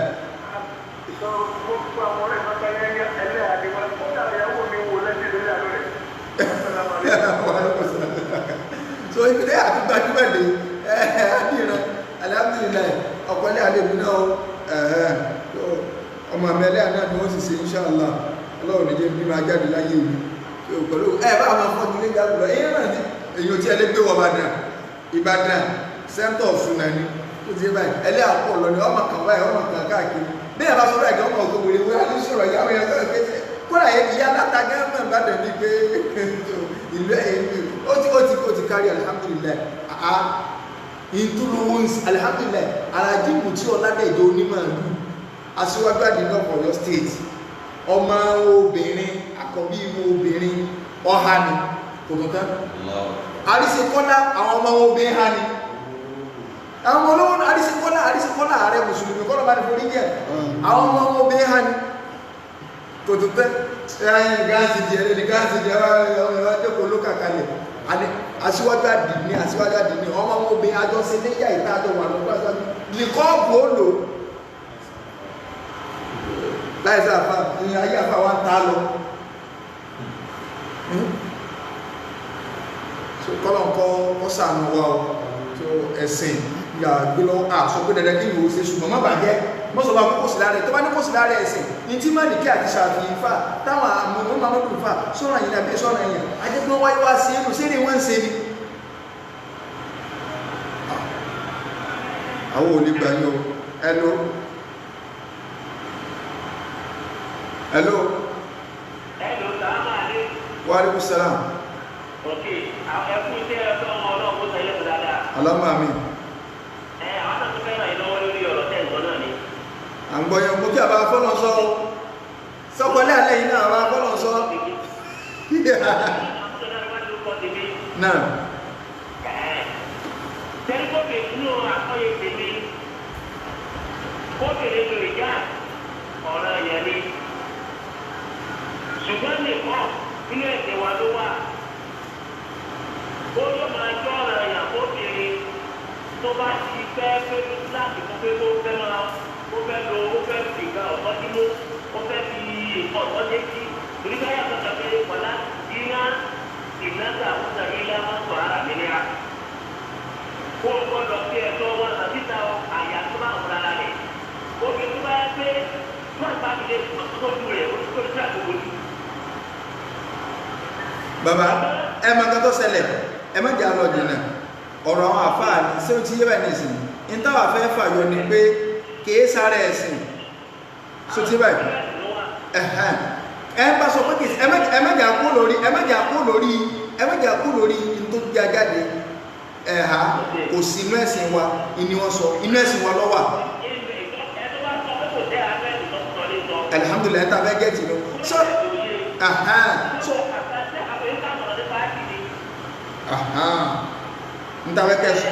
Sọ gbogbo àwọn ọ̀rẹ́ bàtà yẹn ẹlẹ́hà ni wọn, ó dàbí ìyàwó mi wò lẹ́sìn lórí àlọ́ rẹ̀. So ibi dẹ́ àti gbajúmọ̀ dé ẹ̀ẹ́dìran alihamdulilayi ọkọ ẹlẹ́hà lè mú náà ọmọ àmì ẹlẹ́hà náà ni wọ́n sì ṣe inṣàlá ọlọ́run níjẹ́ bí máa jáde láyé mi pẹ̀lú ẹ bá àwọn afọ́jú lé jáde lọ èyí náà ni èyí ò tí ẹ lé gbé wọ Ìbàdàn Ìbàdàn center of sunna ni tó ti báyìí ẹlẹ́hà pọ̀ lọ ni ọmọ kan báyìí ọmọ kan káàkiri bí ẹ bá sọ̀rọ̀ ẹ̀gẹ́ ọmọ òkú wèrè wọ́n á sọ̀rọ̀ ìyá wọn yẹn sọ̀rọ̀ pé kódà ìyá aláta gẹ́gẹ́ Ìbàdàn ni pé ìlú ẹ̀yìn ó ti ó ti ó ti kárí alihamudulilayi àá ìtúlówó alihamudulilayi alájí Mùtí Ọládẹ̀jọ onímọ̀ọ́lù aṣíwájú àdínà of Ọ̀yọ́ state ọmọ obìnrin àkọ́bí obìnrin ọha ni kò tó tán àríṣekọ́lá àwọn ọmọ obìnrin ha ni àwọn olówó àríṣekọ́lá àríṣekọ́lá ààrẹ mùsùlùmí kọ́lọ́ bá ní forí jẹ́ àwọn ọmọ obìnrin ha ni kò tó tán ẹ̀yìn gáàsì jẹ́ ẹ̀yìn gáàsì jẹ́ ọmọ ìwájú ló kàkalẹ̀ aṣíwájú àdínní aṣíwájú àdínní ọmọ obìnrin àjọṣe níyà ìta àjọ wà lọ́gbà aṣíwájú nìkọ́ọ̀bù ó lò láìsí àfà ní ayé àfà wá ń ta lọ. So kọ́lọ̀ ń kọ́ ó sànù wa o. So ẹ̀sìn yà gbé lọ àṣọ pé dandan kí ìwò ṣe ṣùgbọ́n má bàjẹ́ mọ́sọ̀ bá kó sí lára ẹ̀ tó bá ní kó sí lára ẹ̀sìn ní tí Málíkì àti Ṣàfi'í fà táwọn àmọ́ Muhammadu fà sọ̀rọ̀ yìí àbí sọ̀rọ̀ yìí ajẹ́pẹ́ wáyé wá sí inú sí ni wọ́n ń ṣe ni. Àwọn ò lè gbà yín o. Hello. Hello. Hello, salaam alaikum. Wa alaikum salam. Ok, ẹ kú iṣẹ́ ọlọ́run ọlọ́run kó sọ ilé ìfọ̀ dáadáa. Allahumma amin. Ẹ àwọn tó tún fẹ́ràn ìlọ́wọ́ lórí ọ̀rọ̀ tẹ̀ ń sọ náà ni. À ń gbọ́ yẹn, mo kí àbá fọ́lọ́ sọ ọ́. Sọ́kọlẹ́ alẹ́ yìí náà àbá fọ́lọ́ sọ. Náà. Tẹ́lifóònù inú àkọ́yé tèmi, kóbìnrin ló ìjà ọ̀ràn yẹn ni. Ṣùgbọ́n nìkan nínú ẹ̀sìn wa ló wà. Ó yóò máa jọ́ ọ̀ràn yẹn kóbìnrin Tó bá ti fẹ́ pé ní kíláàsì fún pé ó fẹ́ máa ó fẹ́ lo ó fẹ́ fi nǹkan ọ̀tọ́ sínú ó fẹ́ fi nǹkan ọ̀tọ́ sétí. Torí báyà kan sọ pé wàlá iná ìnáta àkúta ilá máa ń sọ ara mi níra. Kó o gbọ́dọ̀ fi ẹ̀tọ́ wọn àti ta àyà tó bá wọn rárá rẹ̀. Obìnrin tó bá yẹ pé tó àgbà mi lè tọ́jú rẹ̀ ó ti tó ti àgbègbè jù. Bàbá ẹ mọ nǹkan tó ṣẹlẹ̀, ẹ má jà lọ jìnnà. Ọ̀rọ̀ àwọn àfáà ní ṣé ó ti yé báyìí nísìnyí? Ní táwa fẹ́ fàyọ ni pé kìí sára ẹ̀sìn. Ṣé ó ti yé báyìí? Ẹ̀hẹ́n. Ẹ bá sọ pé kìí ẹ má jà kó lórí ẹ má jà kó lórí ẹ má jà kó lórí ní tó gbé ajáde. Ẹ̀há kò sí inú ẹ̀sìn wa ìní wọn sọ inú ẹ̀sìn wa ló wà. Alhamdulilayi tá a fẹ́ gẹ̀ẹ́tì lọ. So so n ta fẹ́ kẹ́ sọ.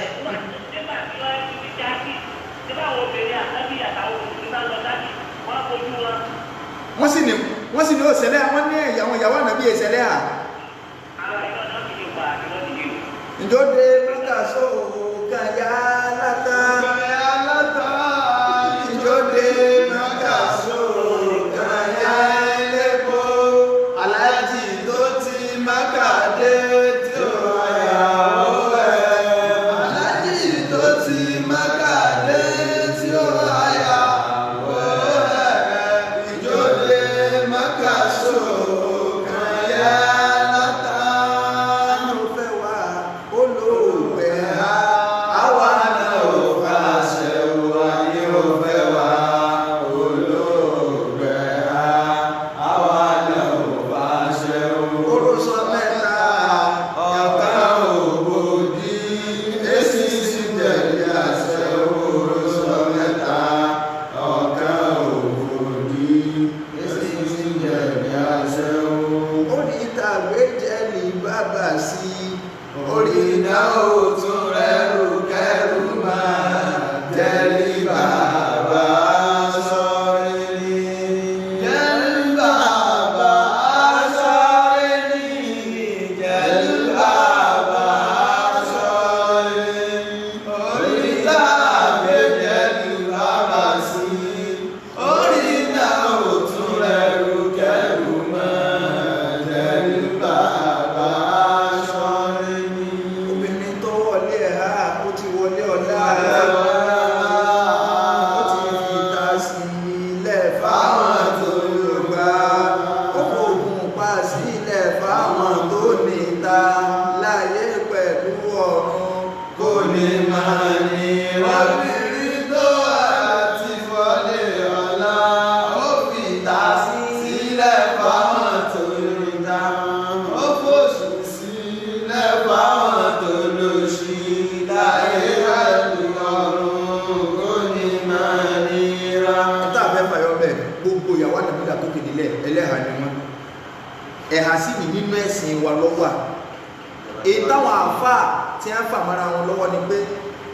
Wọ́n sì ní òṣèlè wọ́n ní àwọn ìyàwó ànábì ìṣẹ̀lẹ̀ à. Ìjọ́dé mọ́kà sóògùn yá látà. Ìjọ́dé mọ́kà sóògùn yá lẹ́kọ̀ọ́. Aláàjì tó ti Mákà dé tí ó ráyàwó ẹ̀. Aláàjì tó ti Mákà dé tí ó ráyàwó ẹ̀. Ìjọ́dé mọ́kà sóògùn yá látà. Ló fẹ́ wá olóògbé ha. Àwa náà ò fàṣẹ o, ayé ò fẹ́ wá olóògbé ha. Àwa náà ò fàṣẹ o. Orúsọ mẹ́ta Ọ̀kan ògbòdì, èsì sì tẹ̀lé àṣẹ orúsọ mẹ́ta. Ọ̀kan ògbòdì, èsì sì tẹ̀lé àṣẹ o. Orí ìtàwé jẹ́lì bàbá sí. Orí iná ò tún rẹ́rù kẹ́rù máa jẹ́lí bàbá sọ́rí ni. Jẹ́lí bàbá sọ́rí ni. Jẹ́lí bàbá sọ́rí ni. Orí tàbí jẹ́lí bàbá sí. Orí iná ò tún rẹ́rù kẹ́rù máa jẹ́lí bàbá sọ́rí ni. Obìnrin tó wọlé ẹ̀há ó ti wọlé ọ̀la. Ó ti fi ìta sílẹ̀ fáwọn tó lò gbà. Ó kò ògùn pa sílẹ̀ fáwọn tó níta. Láyé pẹ̀lú ọ̀run Kò ní máa nira. Obìnrin tó àti wọlé ọ̀la, ó fi ìta sílẹ̀ fáwọn tó níta. Ó fòṣì sílẹ̀ fáwọn tó lòṣì. Láyé pẹ̀lú ọ̀run, kò ní máa nira. Tá a fẹ́ fàyọ bẹ́ẹ̀, gbogbo ìyàwó àdàbídà tó kéde lẹ̀ ẹlẹ́hà ni wọ́n. Ẹ̀hà sì ní nínú ẹ̀sìn wa lọ́wọ́. Èyí táwọn àáfàá tí wọ́n fà mọ́ra wọn lọ́wọ́ ni pé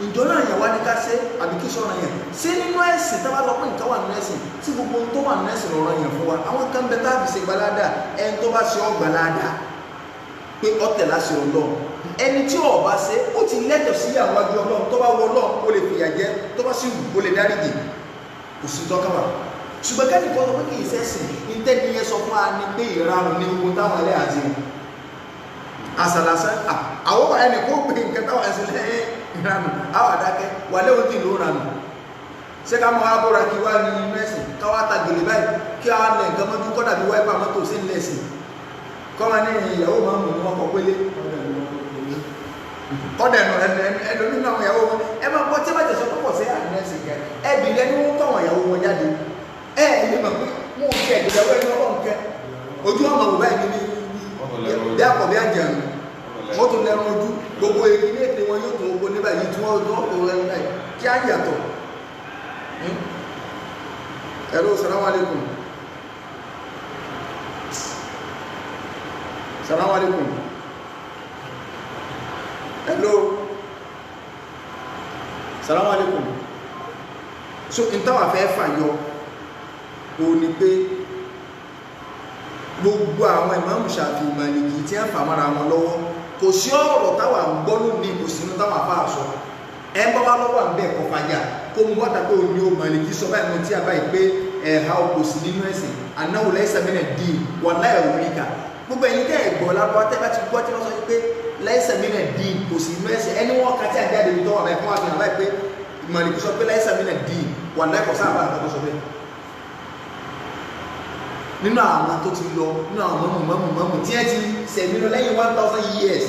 ìjọ náà yẹn wá ní ká ṣe àbí kí sọ̀rọ̀ yẹn ṣé nínú ẹ̀sìn tá a bá lọ pé nǹkan wà nínú ẹ̀sìn tí gbogbo ohun tó wà nínú ẹ̀sìn lọ́rọ̀ yẹn fún wa àwọn kan bẹ tá a fi ṣe gbalada ẹni tó bá ṣe ọ́ gbalada pé ọ̀tẹ̀ láṣẹ Ọlọ́run ẹni tí ó bá ṣe ó ti lẹ́tọ̀ọ́ sí àwọn ajú Ọlọ́run tó bá wọ Ọlọ́run ó lè fìyà jẹ tó bá sì wù ó lè dáríjì kò sí tọ́ka wà ṣùgbọ́n kẹ́ni kan sọ pé kì í ṣẹ̀sìn ìtẹ́ni yẹn sọ fún wa ni pé ìranù ní gbogbo táwọn ẹlẹ́yà ti àṣàlàṣà àwọn ẹnì kó pè nǹkan táwọn ẹ̀sìn lẹ́yìn ìranù àwọn àdákẹ́ wà léwu tí ìlú ranù ṣé ká máa bóra kí wá ní inú ẹ̀sìn káwá ta gèlè báyìí kí á lẹ̀ nǹkan mọ́jú kọ́dà bí wáìpà mọ́tò sí ilẹ̀ ẹ̀sìn kọ́mọ ní ìyàwó máa ń mú wọn kọ pélé kọ́dà ẹnu ẹlòmínú àwọn ìyàwó wọn ẹ máa gbọ́ tí wọ́n ti sọ pé kò sí àná ẹ̀sìn kẹ ẹbí lẹ́nu wọn kọ́ àwọn ìyàwó wọn jáde ẹ ẹ̀yìn mọ̀ pé wọn ò kẹ ìyàwó ẹni ọlọ́run kẹ ojú ọmọ wò báyìí ní bí akọ̀bí àjẹun wọ́n tún lẹ́run ojú gbogbo egi ní ètè wọn yóò tún ogbó níbà yìí tí wọ́n tó ọkọ̀ rẹ̀ báyìí kí á yàtọ̀. Hello, salamu alaikum. Salamu alaikum. Hello. Salamu alaikum. So n táwa fẹ́ fàyọ o ní pé gbogbo àwọn ìmáàmù Ṣàfi'í Màlíkì tí wọ́n fà mọ́ra wọn lọ́wọ́ kò sí ọ̀rọ̀ táwa ń gbọ́ lónìí kò sínú táwa fà sọ Ẹ ń bá wá lọ́wọ́ à ń bẹ̀ kọ́ fàjà kó mu wọ́ta pé òní o Màlìkí sọ báyìí mo tí a báyìí pé ẹ̀ha kò sí nínú ẹ̀sìn anáwó laysa mina dín wallahi òríkà. Gbogbo ẹ̀yin tẹ́ ẹ̀ gbọ́ lábọ́ tẹ́ bá ti gbọ́ tí wọ́n sọ pé laysa mina dín kò sí nínú ẹ̀sìn ẹni wọ́n ka tí a jáde ibi tó wà báyìí fún wa fi hàn báyìí pé Màlìkí sọ pé laysa mina dín wallahi kò sáà bá nǹkan tó sọ bẹ́ẹ̀. Nínú àwọn tó ti lọ nínú àwọn mọ́mù mọ́mù tí ẹ ti sẹ̀mí lọ lẹ́yìn 1000 years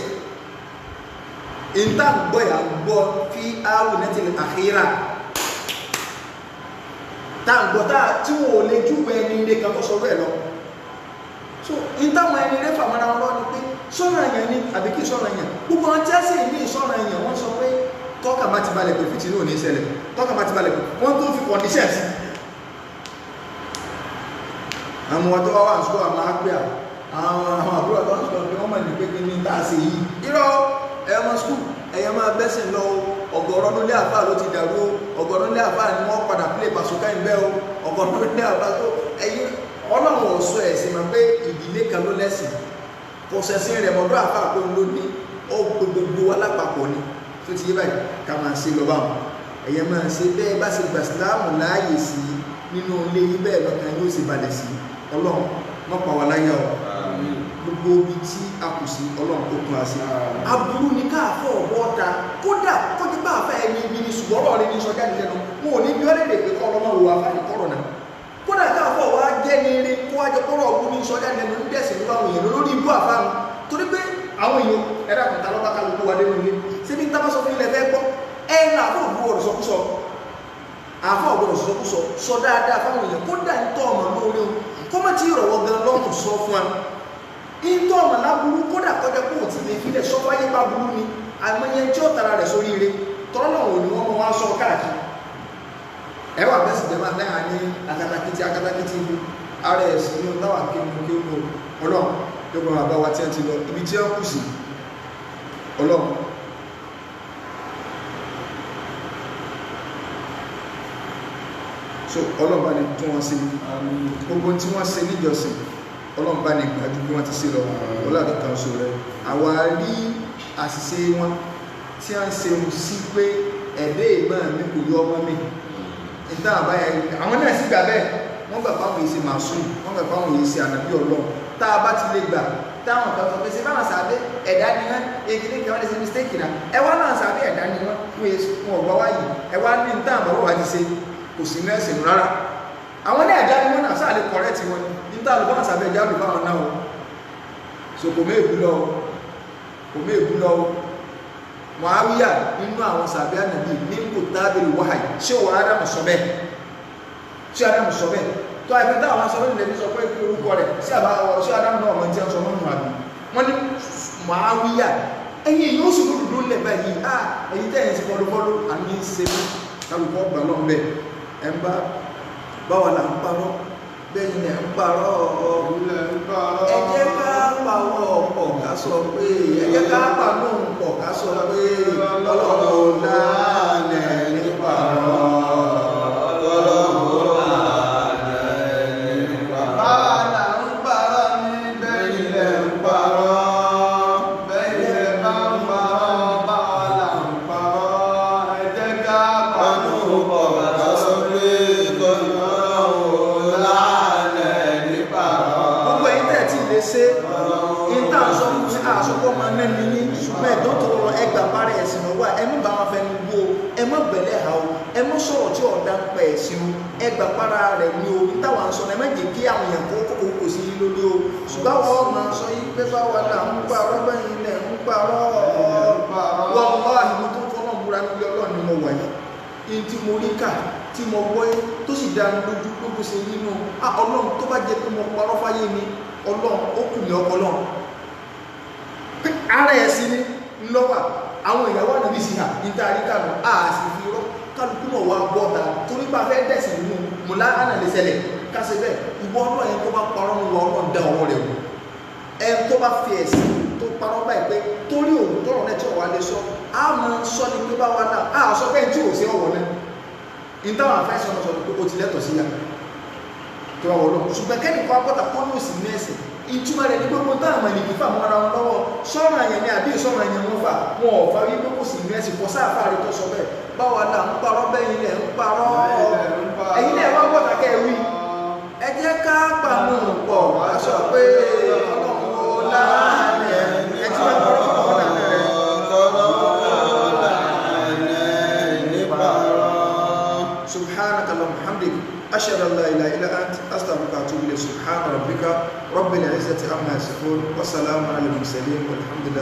ìta gbọ́ yà gbọ́ fi áwù nẹ́tì àkírà tá ń gbọ́ tá tí wọ́n ò lè júwẹ́ ẹni ilé kan tó sọ̀rọ̀ ẹ̀ lọ. So ìta wọn ẹni ilé fàmọ́ra wọn lọ ni pé sọ̀rọ̀ ẹ̀yàn ni àbí kí sọ̀rọ̀ ẹ̀yàn gbogbo wọn tí a sì ní sọ̀rọ̀ ẹ̀yàn wọ́n sọ pé tọ́ka má ti balẹ̀ pé fìtì náà ò ní ṣẹlẹ̀ tọ́ka má ti balẹ̀ pé wọ́n tó fi condition sí. Àwọn ọmọ tó wá wà ní sukú àwọn àgbẹ̀ àwọn àbúrò tó wà ní sukú pé wọ́n mọ̀ ní pé kí ní tá a ṣe yìí irọ́ ẹ̀yọ́ ọmọ sukú ẹ̀yọ́ máa bẹ́sìn lọ ọ̀gọ̀rọ̀ nílé àfáà ló ti dàrú ọ̀gọ̀rọ̀ nílé àfáà ni wọ́n padà pílè pàṣọká ìbẹ́ o ọ̀gọ̀rọ̀ nílé àfáà tó ẹ̀yìn ọlọ́run ọ̀sọ́ ẹ̀sìn máa pé ìdílé kan ló lẹ́sìn kò sẹ̀sìn rẹ̀ mọ̀dọ́ àfáà pé ló ní ó gbogbo alápapọ̀ ni tó ti yé báyìí ká máa ṣe lọ báwọn ẹ̀yẹ máa ṣe bẹ́ẹ̀ bá ṣe gbà síláàmù láàyè sí nínú ilé yín bẹ́ẹ̀ lọ́kàn yóò sì balẹ̀ sí ọlọ́run má pa wá láyà o gbogbo ibi tí a kù sí ọlọ́run kó tún a sí. Aburú ni káàfọ́ ọ̀bọ ta kódà kó ti bá àfẹ́ ẹni ibi ni ṣùgbọ́n ọ̀rọ̀ rẹ ní sọ jáde lẹ́nu wọn ò ní bí ọ̀rẹ́ lè pé kọ́ ọlọ́mọ wo àfáà ní kọ́rọ̀ náà kódà káàfọ́ wa jẹ́ ní eré kó wá jẹ kọ́rọ̀ ọ̀gbun ní sọ jáde lẹ́nu ń dẹ̀sẹ̀ nípa àwọn èèyàn lórí ibú àfáà nu torí pé àwọn èèyàn ẹ̀rọ àkùntà lọ́ba kálukú wa dénú ilé ṣébi ń tábà sọ fún ilẹ̀ fẹ́ gbọ́ ẹ̀ ń àfọ̀ òbú ọ̀rọ̀ sọkúsọ àfọ̀ ọ̀gbọ̀rọ̀ sọkúsọ sọ dáadáa fáwọn èèyàn kódà ń tọ́ ọmọ lórí o kó má ti rọ̀wọ́ gan lọ́rùn sọ fún wa ń tọ́ ọmọ láburú kódà kọjá kó o ti lè filẹ̀ sọ fáyé bá burú ni àmọye tí ó tara rẹ̀ sórí ire tọ́lọ́ òun ni wọ́n mọ wá sọ káàkiri ẹ wà bẹ́sì jẹ́ máa náà ní akatakítí akatakítí ibu ara ẹ̀sìn ní táwà kéwòn kéwòn ọlọ́run tó gbọ́n bàbá wa tí wọ́n ti lọ ibi tí wọ́n kù sí ọlọ́run so ọlọ́run bá ní tún wọn sí gbogbo tí wọ́n ṣe níjọsìn ọlọ́run bá ní gbàjú bí wọ́n ti ṣe lọ ọlọ́run kan so rẹ àwa rí àṣìṣe wọn tí a ń ṣe sí pé ẹ̀dẹ́ ìgbọ́n mi kò yọ ọmọ mi ìta àbáyà àwọn náà sì gbà bẹ́ẹ̀ wọ́n gbà fáwọn èsì màsùn wọ́n gbà fáwọn èsì ànàbí ọlọ́run tá a bá ti lè gbà táwọn kan sọ pé ṣe báwọn sàbẹ ẹ̀dá ni wọ́n èkìní kan wọ́n lè ṣe mistake náà ẹ wá náà sàbẹ ẹ̀dá ni wọ́n wọn ò gbọ́ wáyìí ẹ wá ní ní táwọn bàbá wa ti ṣe kò sí nẹ́ẹ̀sì rárá àwọn ní ẹ̀dá ni wọ́n náà sáà lè correct wọn ní táwọn báwọn sàbẹ ẹ̀dá lù báwọn náà o so kò méèbú lọ kò méèbú lọ Muawiya nínú àwọn sàbẹ ànàbí ní kò tábìlì wáhàyí ṣé wọ́n Ádámù sọ bẹ́ẹ̀ ṣé Ádámù sọ bẹ́ẹ̀ tó àìpé táwọn sọ lónìí lẹ́bí sọ pé kí orúkọ rẹ̀ sí àbá ṣé Ádámù náà mọ̀ tí wọ́n sọ mọ́nù àbí wọ́n ní Muawiya ẹ̀yìn yóò sì lódùdó lẹ̀ báyìí à ẹ̀yìn tẹ̀yìn sí fọlọ́fọlọ́ àmì ń ṣe mí kálukọ́ gbà lọ́n bẹ́ẹ̀ ẹ̀ ń bá báwa là ń parọ́ bẹ́ẹ̀ ni ẹ̀ ń parọ́ ẹ jẹ́ ká pawọ́ pọ̀ ká sọ pé ẹ jẹ́ ká panú pọ̀ ká sọ pé ọlọ́run lánàá nípa sọ̀rọ̀ tí ọ̀dà ń pẹ̀ ẹ̀sìn o ẹgbà para rẹ̀ ní o táwa ń sọ ní ẹ má jẹ́ kí àwọn èèyàn kó kókó kò sí lórí o ṣùgbọ́n àwọn máa sọ yí pé báwa là ń parọ́ bẹ́yìn lẹ̀ ń parọ́ wọ́n wá ìmú tó fọ́nà múra nílé ọlọ́run ni mo wà yìí ní tí mo rí kà tí mo gbọ́ yé tó sì dá mi lójú pé bó ṣe nínú ọlọ́run tó bá jẹ́ pé mo parọ́ fáyé mi ọlọ́run ó kù mí ọkọ lọ́run pé ara ẹ̀sìn ni ńlọ́wà àwọn ìyàwó ànábì sí hà ní tá a rí kànú a sì fi rọ́ kálukú náà wá bọ́ta torí bá fẹ́ dẹ̀sìn nínú mùlá ánà lè ṣẹlẹ̀ kásẹ̀ bẹ́ẹ̀ ìwọ ọlọ́run ẹni tó bá parọ́ ní ìwọ ọlọ́run dá ọwọ́ rẹ̀ wò ẹni tó bá fi ẹ̀sìn tó parọ́ báyìí pé torí òun tọrọ náà tí ọ̀wá lè sọ á máa sọ ni pé báwa náà á sọ pé tí ò sí ọ̀wọ̀ náà ní táwọn afẹ́sọ̀ náà sọ pé ó ti lẹ́tọ̀ sí ya tó wà wọ́n lọ ṣùgbọ́n kẹ́nìkan abọ́ta kó ní òsì ní ẹ̀sìn Ìtumọ̀ rẹ̀ ní gbogbo táwọn mọ̀lìkì fà mọ́ra wọn lọ́wọ́, sọ́rọ̀ àyàn ni àbí ìsọ̀rọ̀ àyàn wọn fà, wọn ò fa wípé kò sí inú ẹ̀sìn, kò sáàfà rí tó sọ bẹ́ẹ̀. Báwa là ń parọ́, bẹ́yìn lẹ̀ ń parọ́, ẹ̀yin lẹ̀ wá gbọ́ta kẹ́ ẹ wí. Ẹ jẹ́ ká pàmò pọ̀ wá sọ pé Ọlọ́run ó láàánú ẹ̀, ẹ ti máa parọ́ fún ọ̀nà rẹ̀. سبحانك اللهم وبحمدك، أشهد أن لا إله إلا أنت، أستغفرك وأتوب إليك. سبحان ربك رب العزة عما يصفون، وسلام على المرسلين، والحمد لله.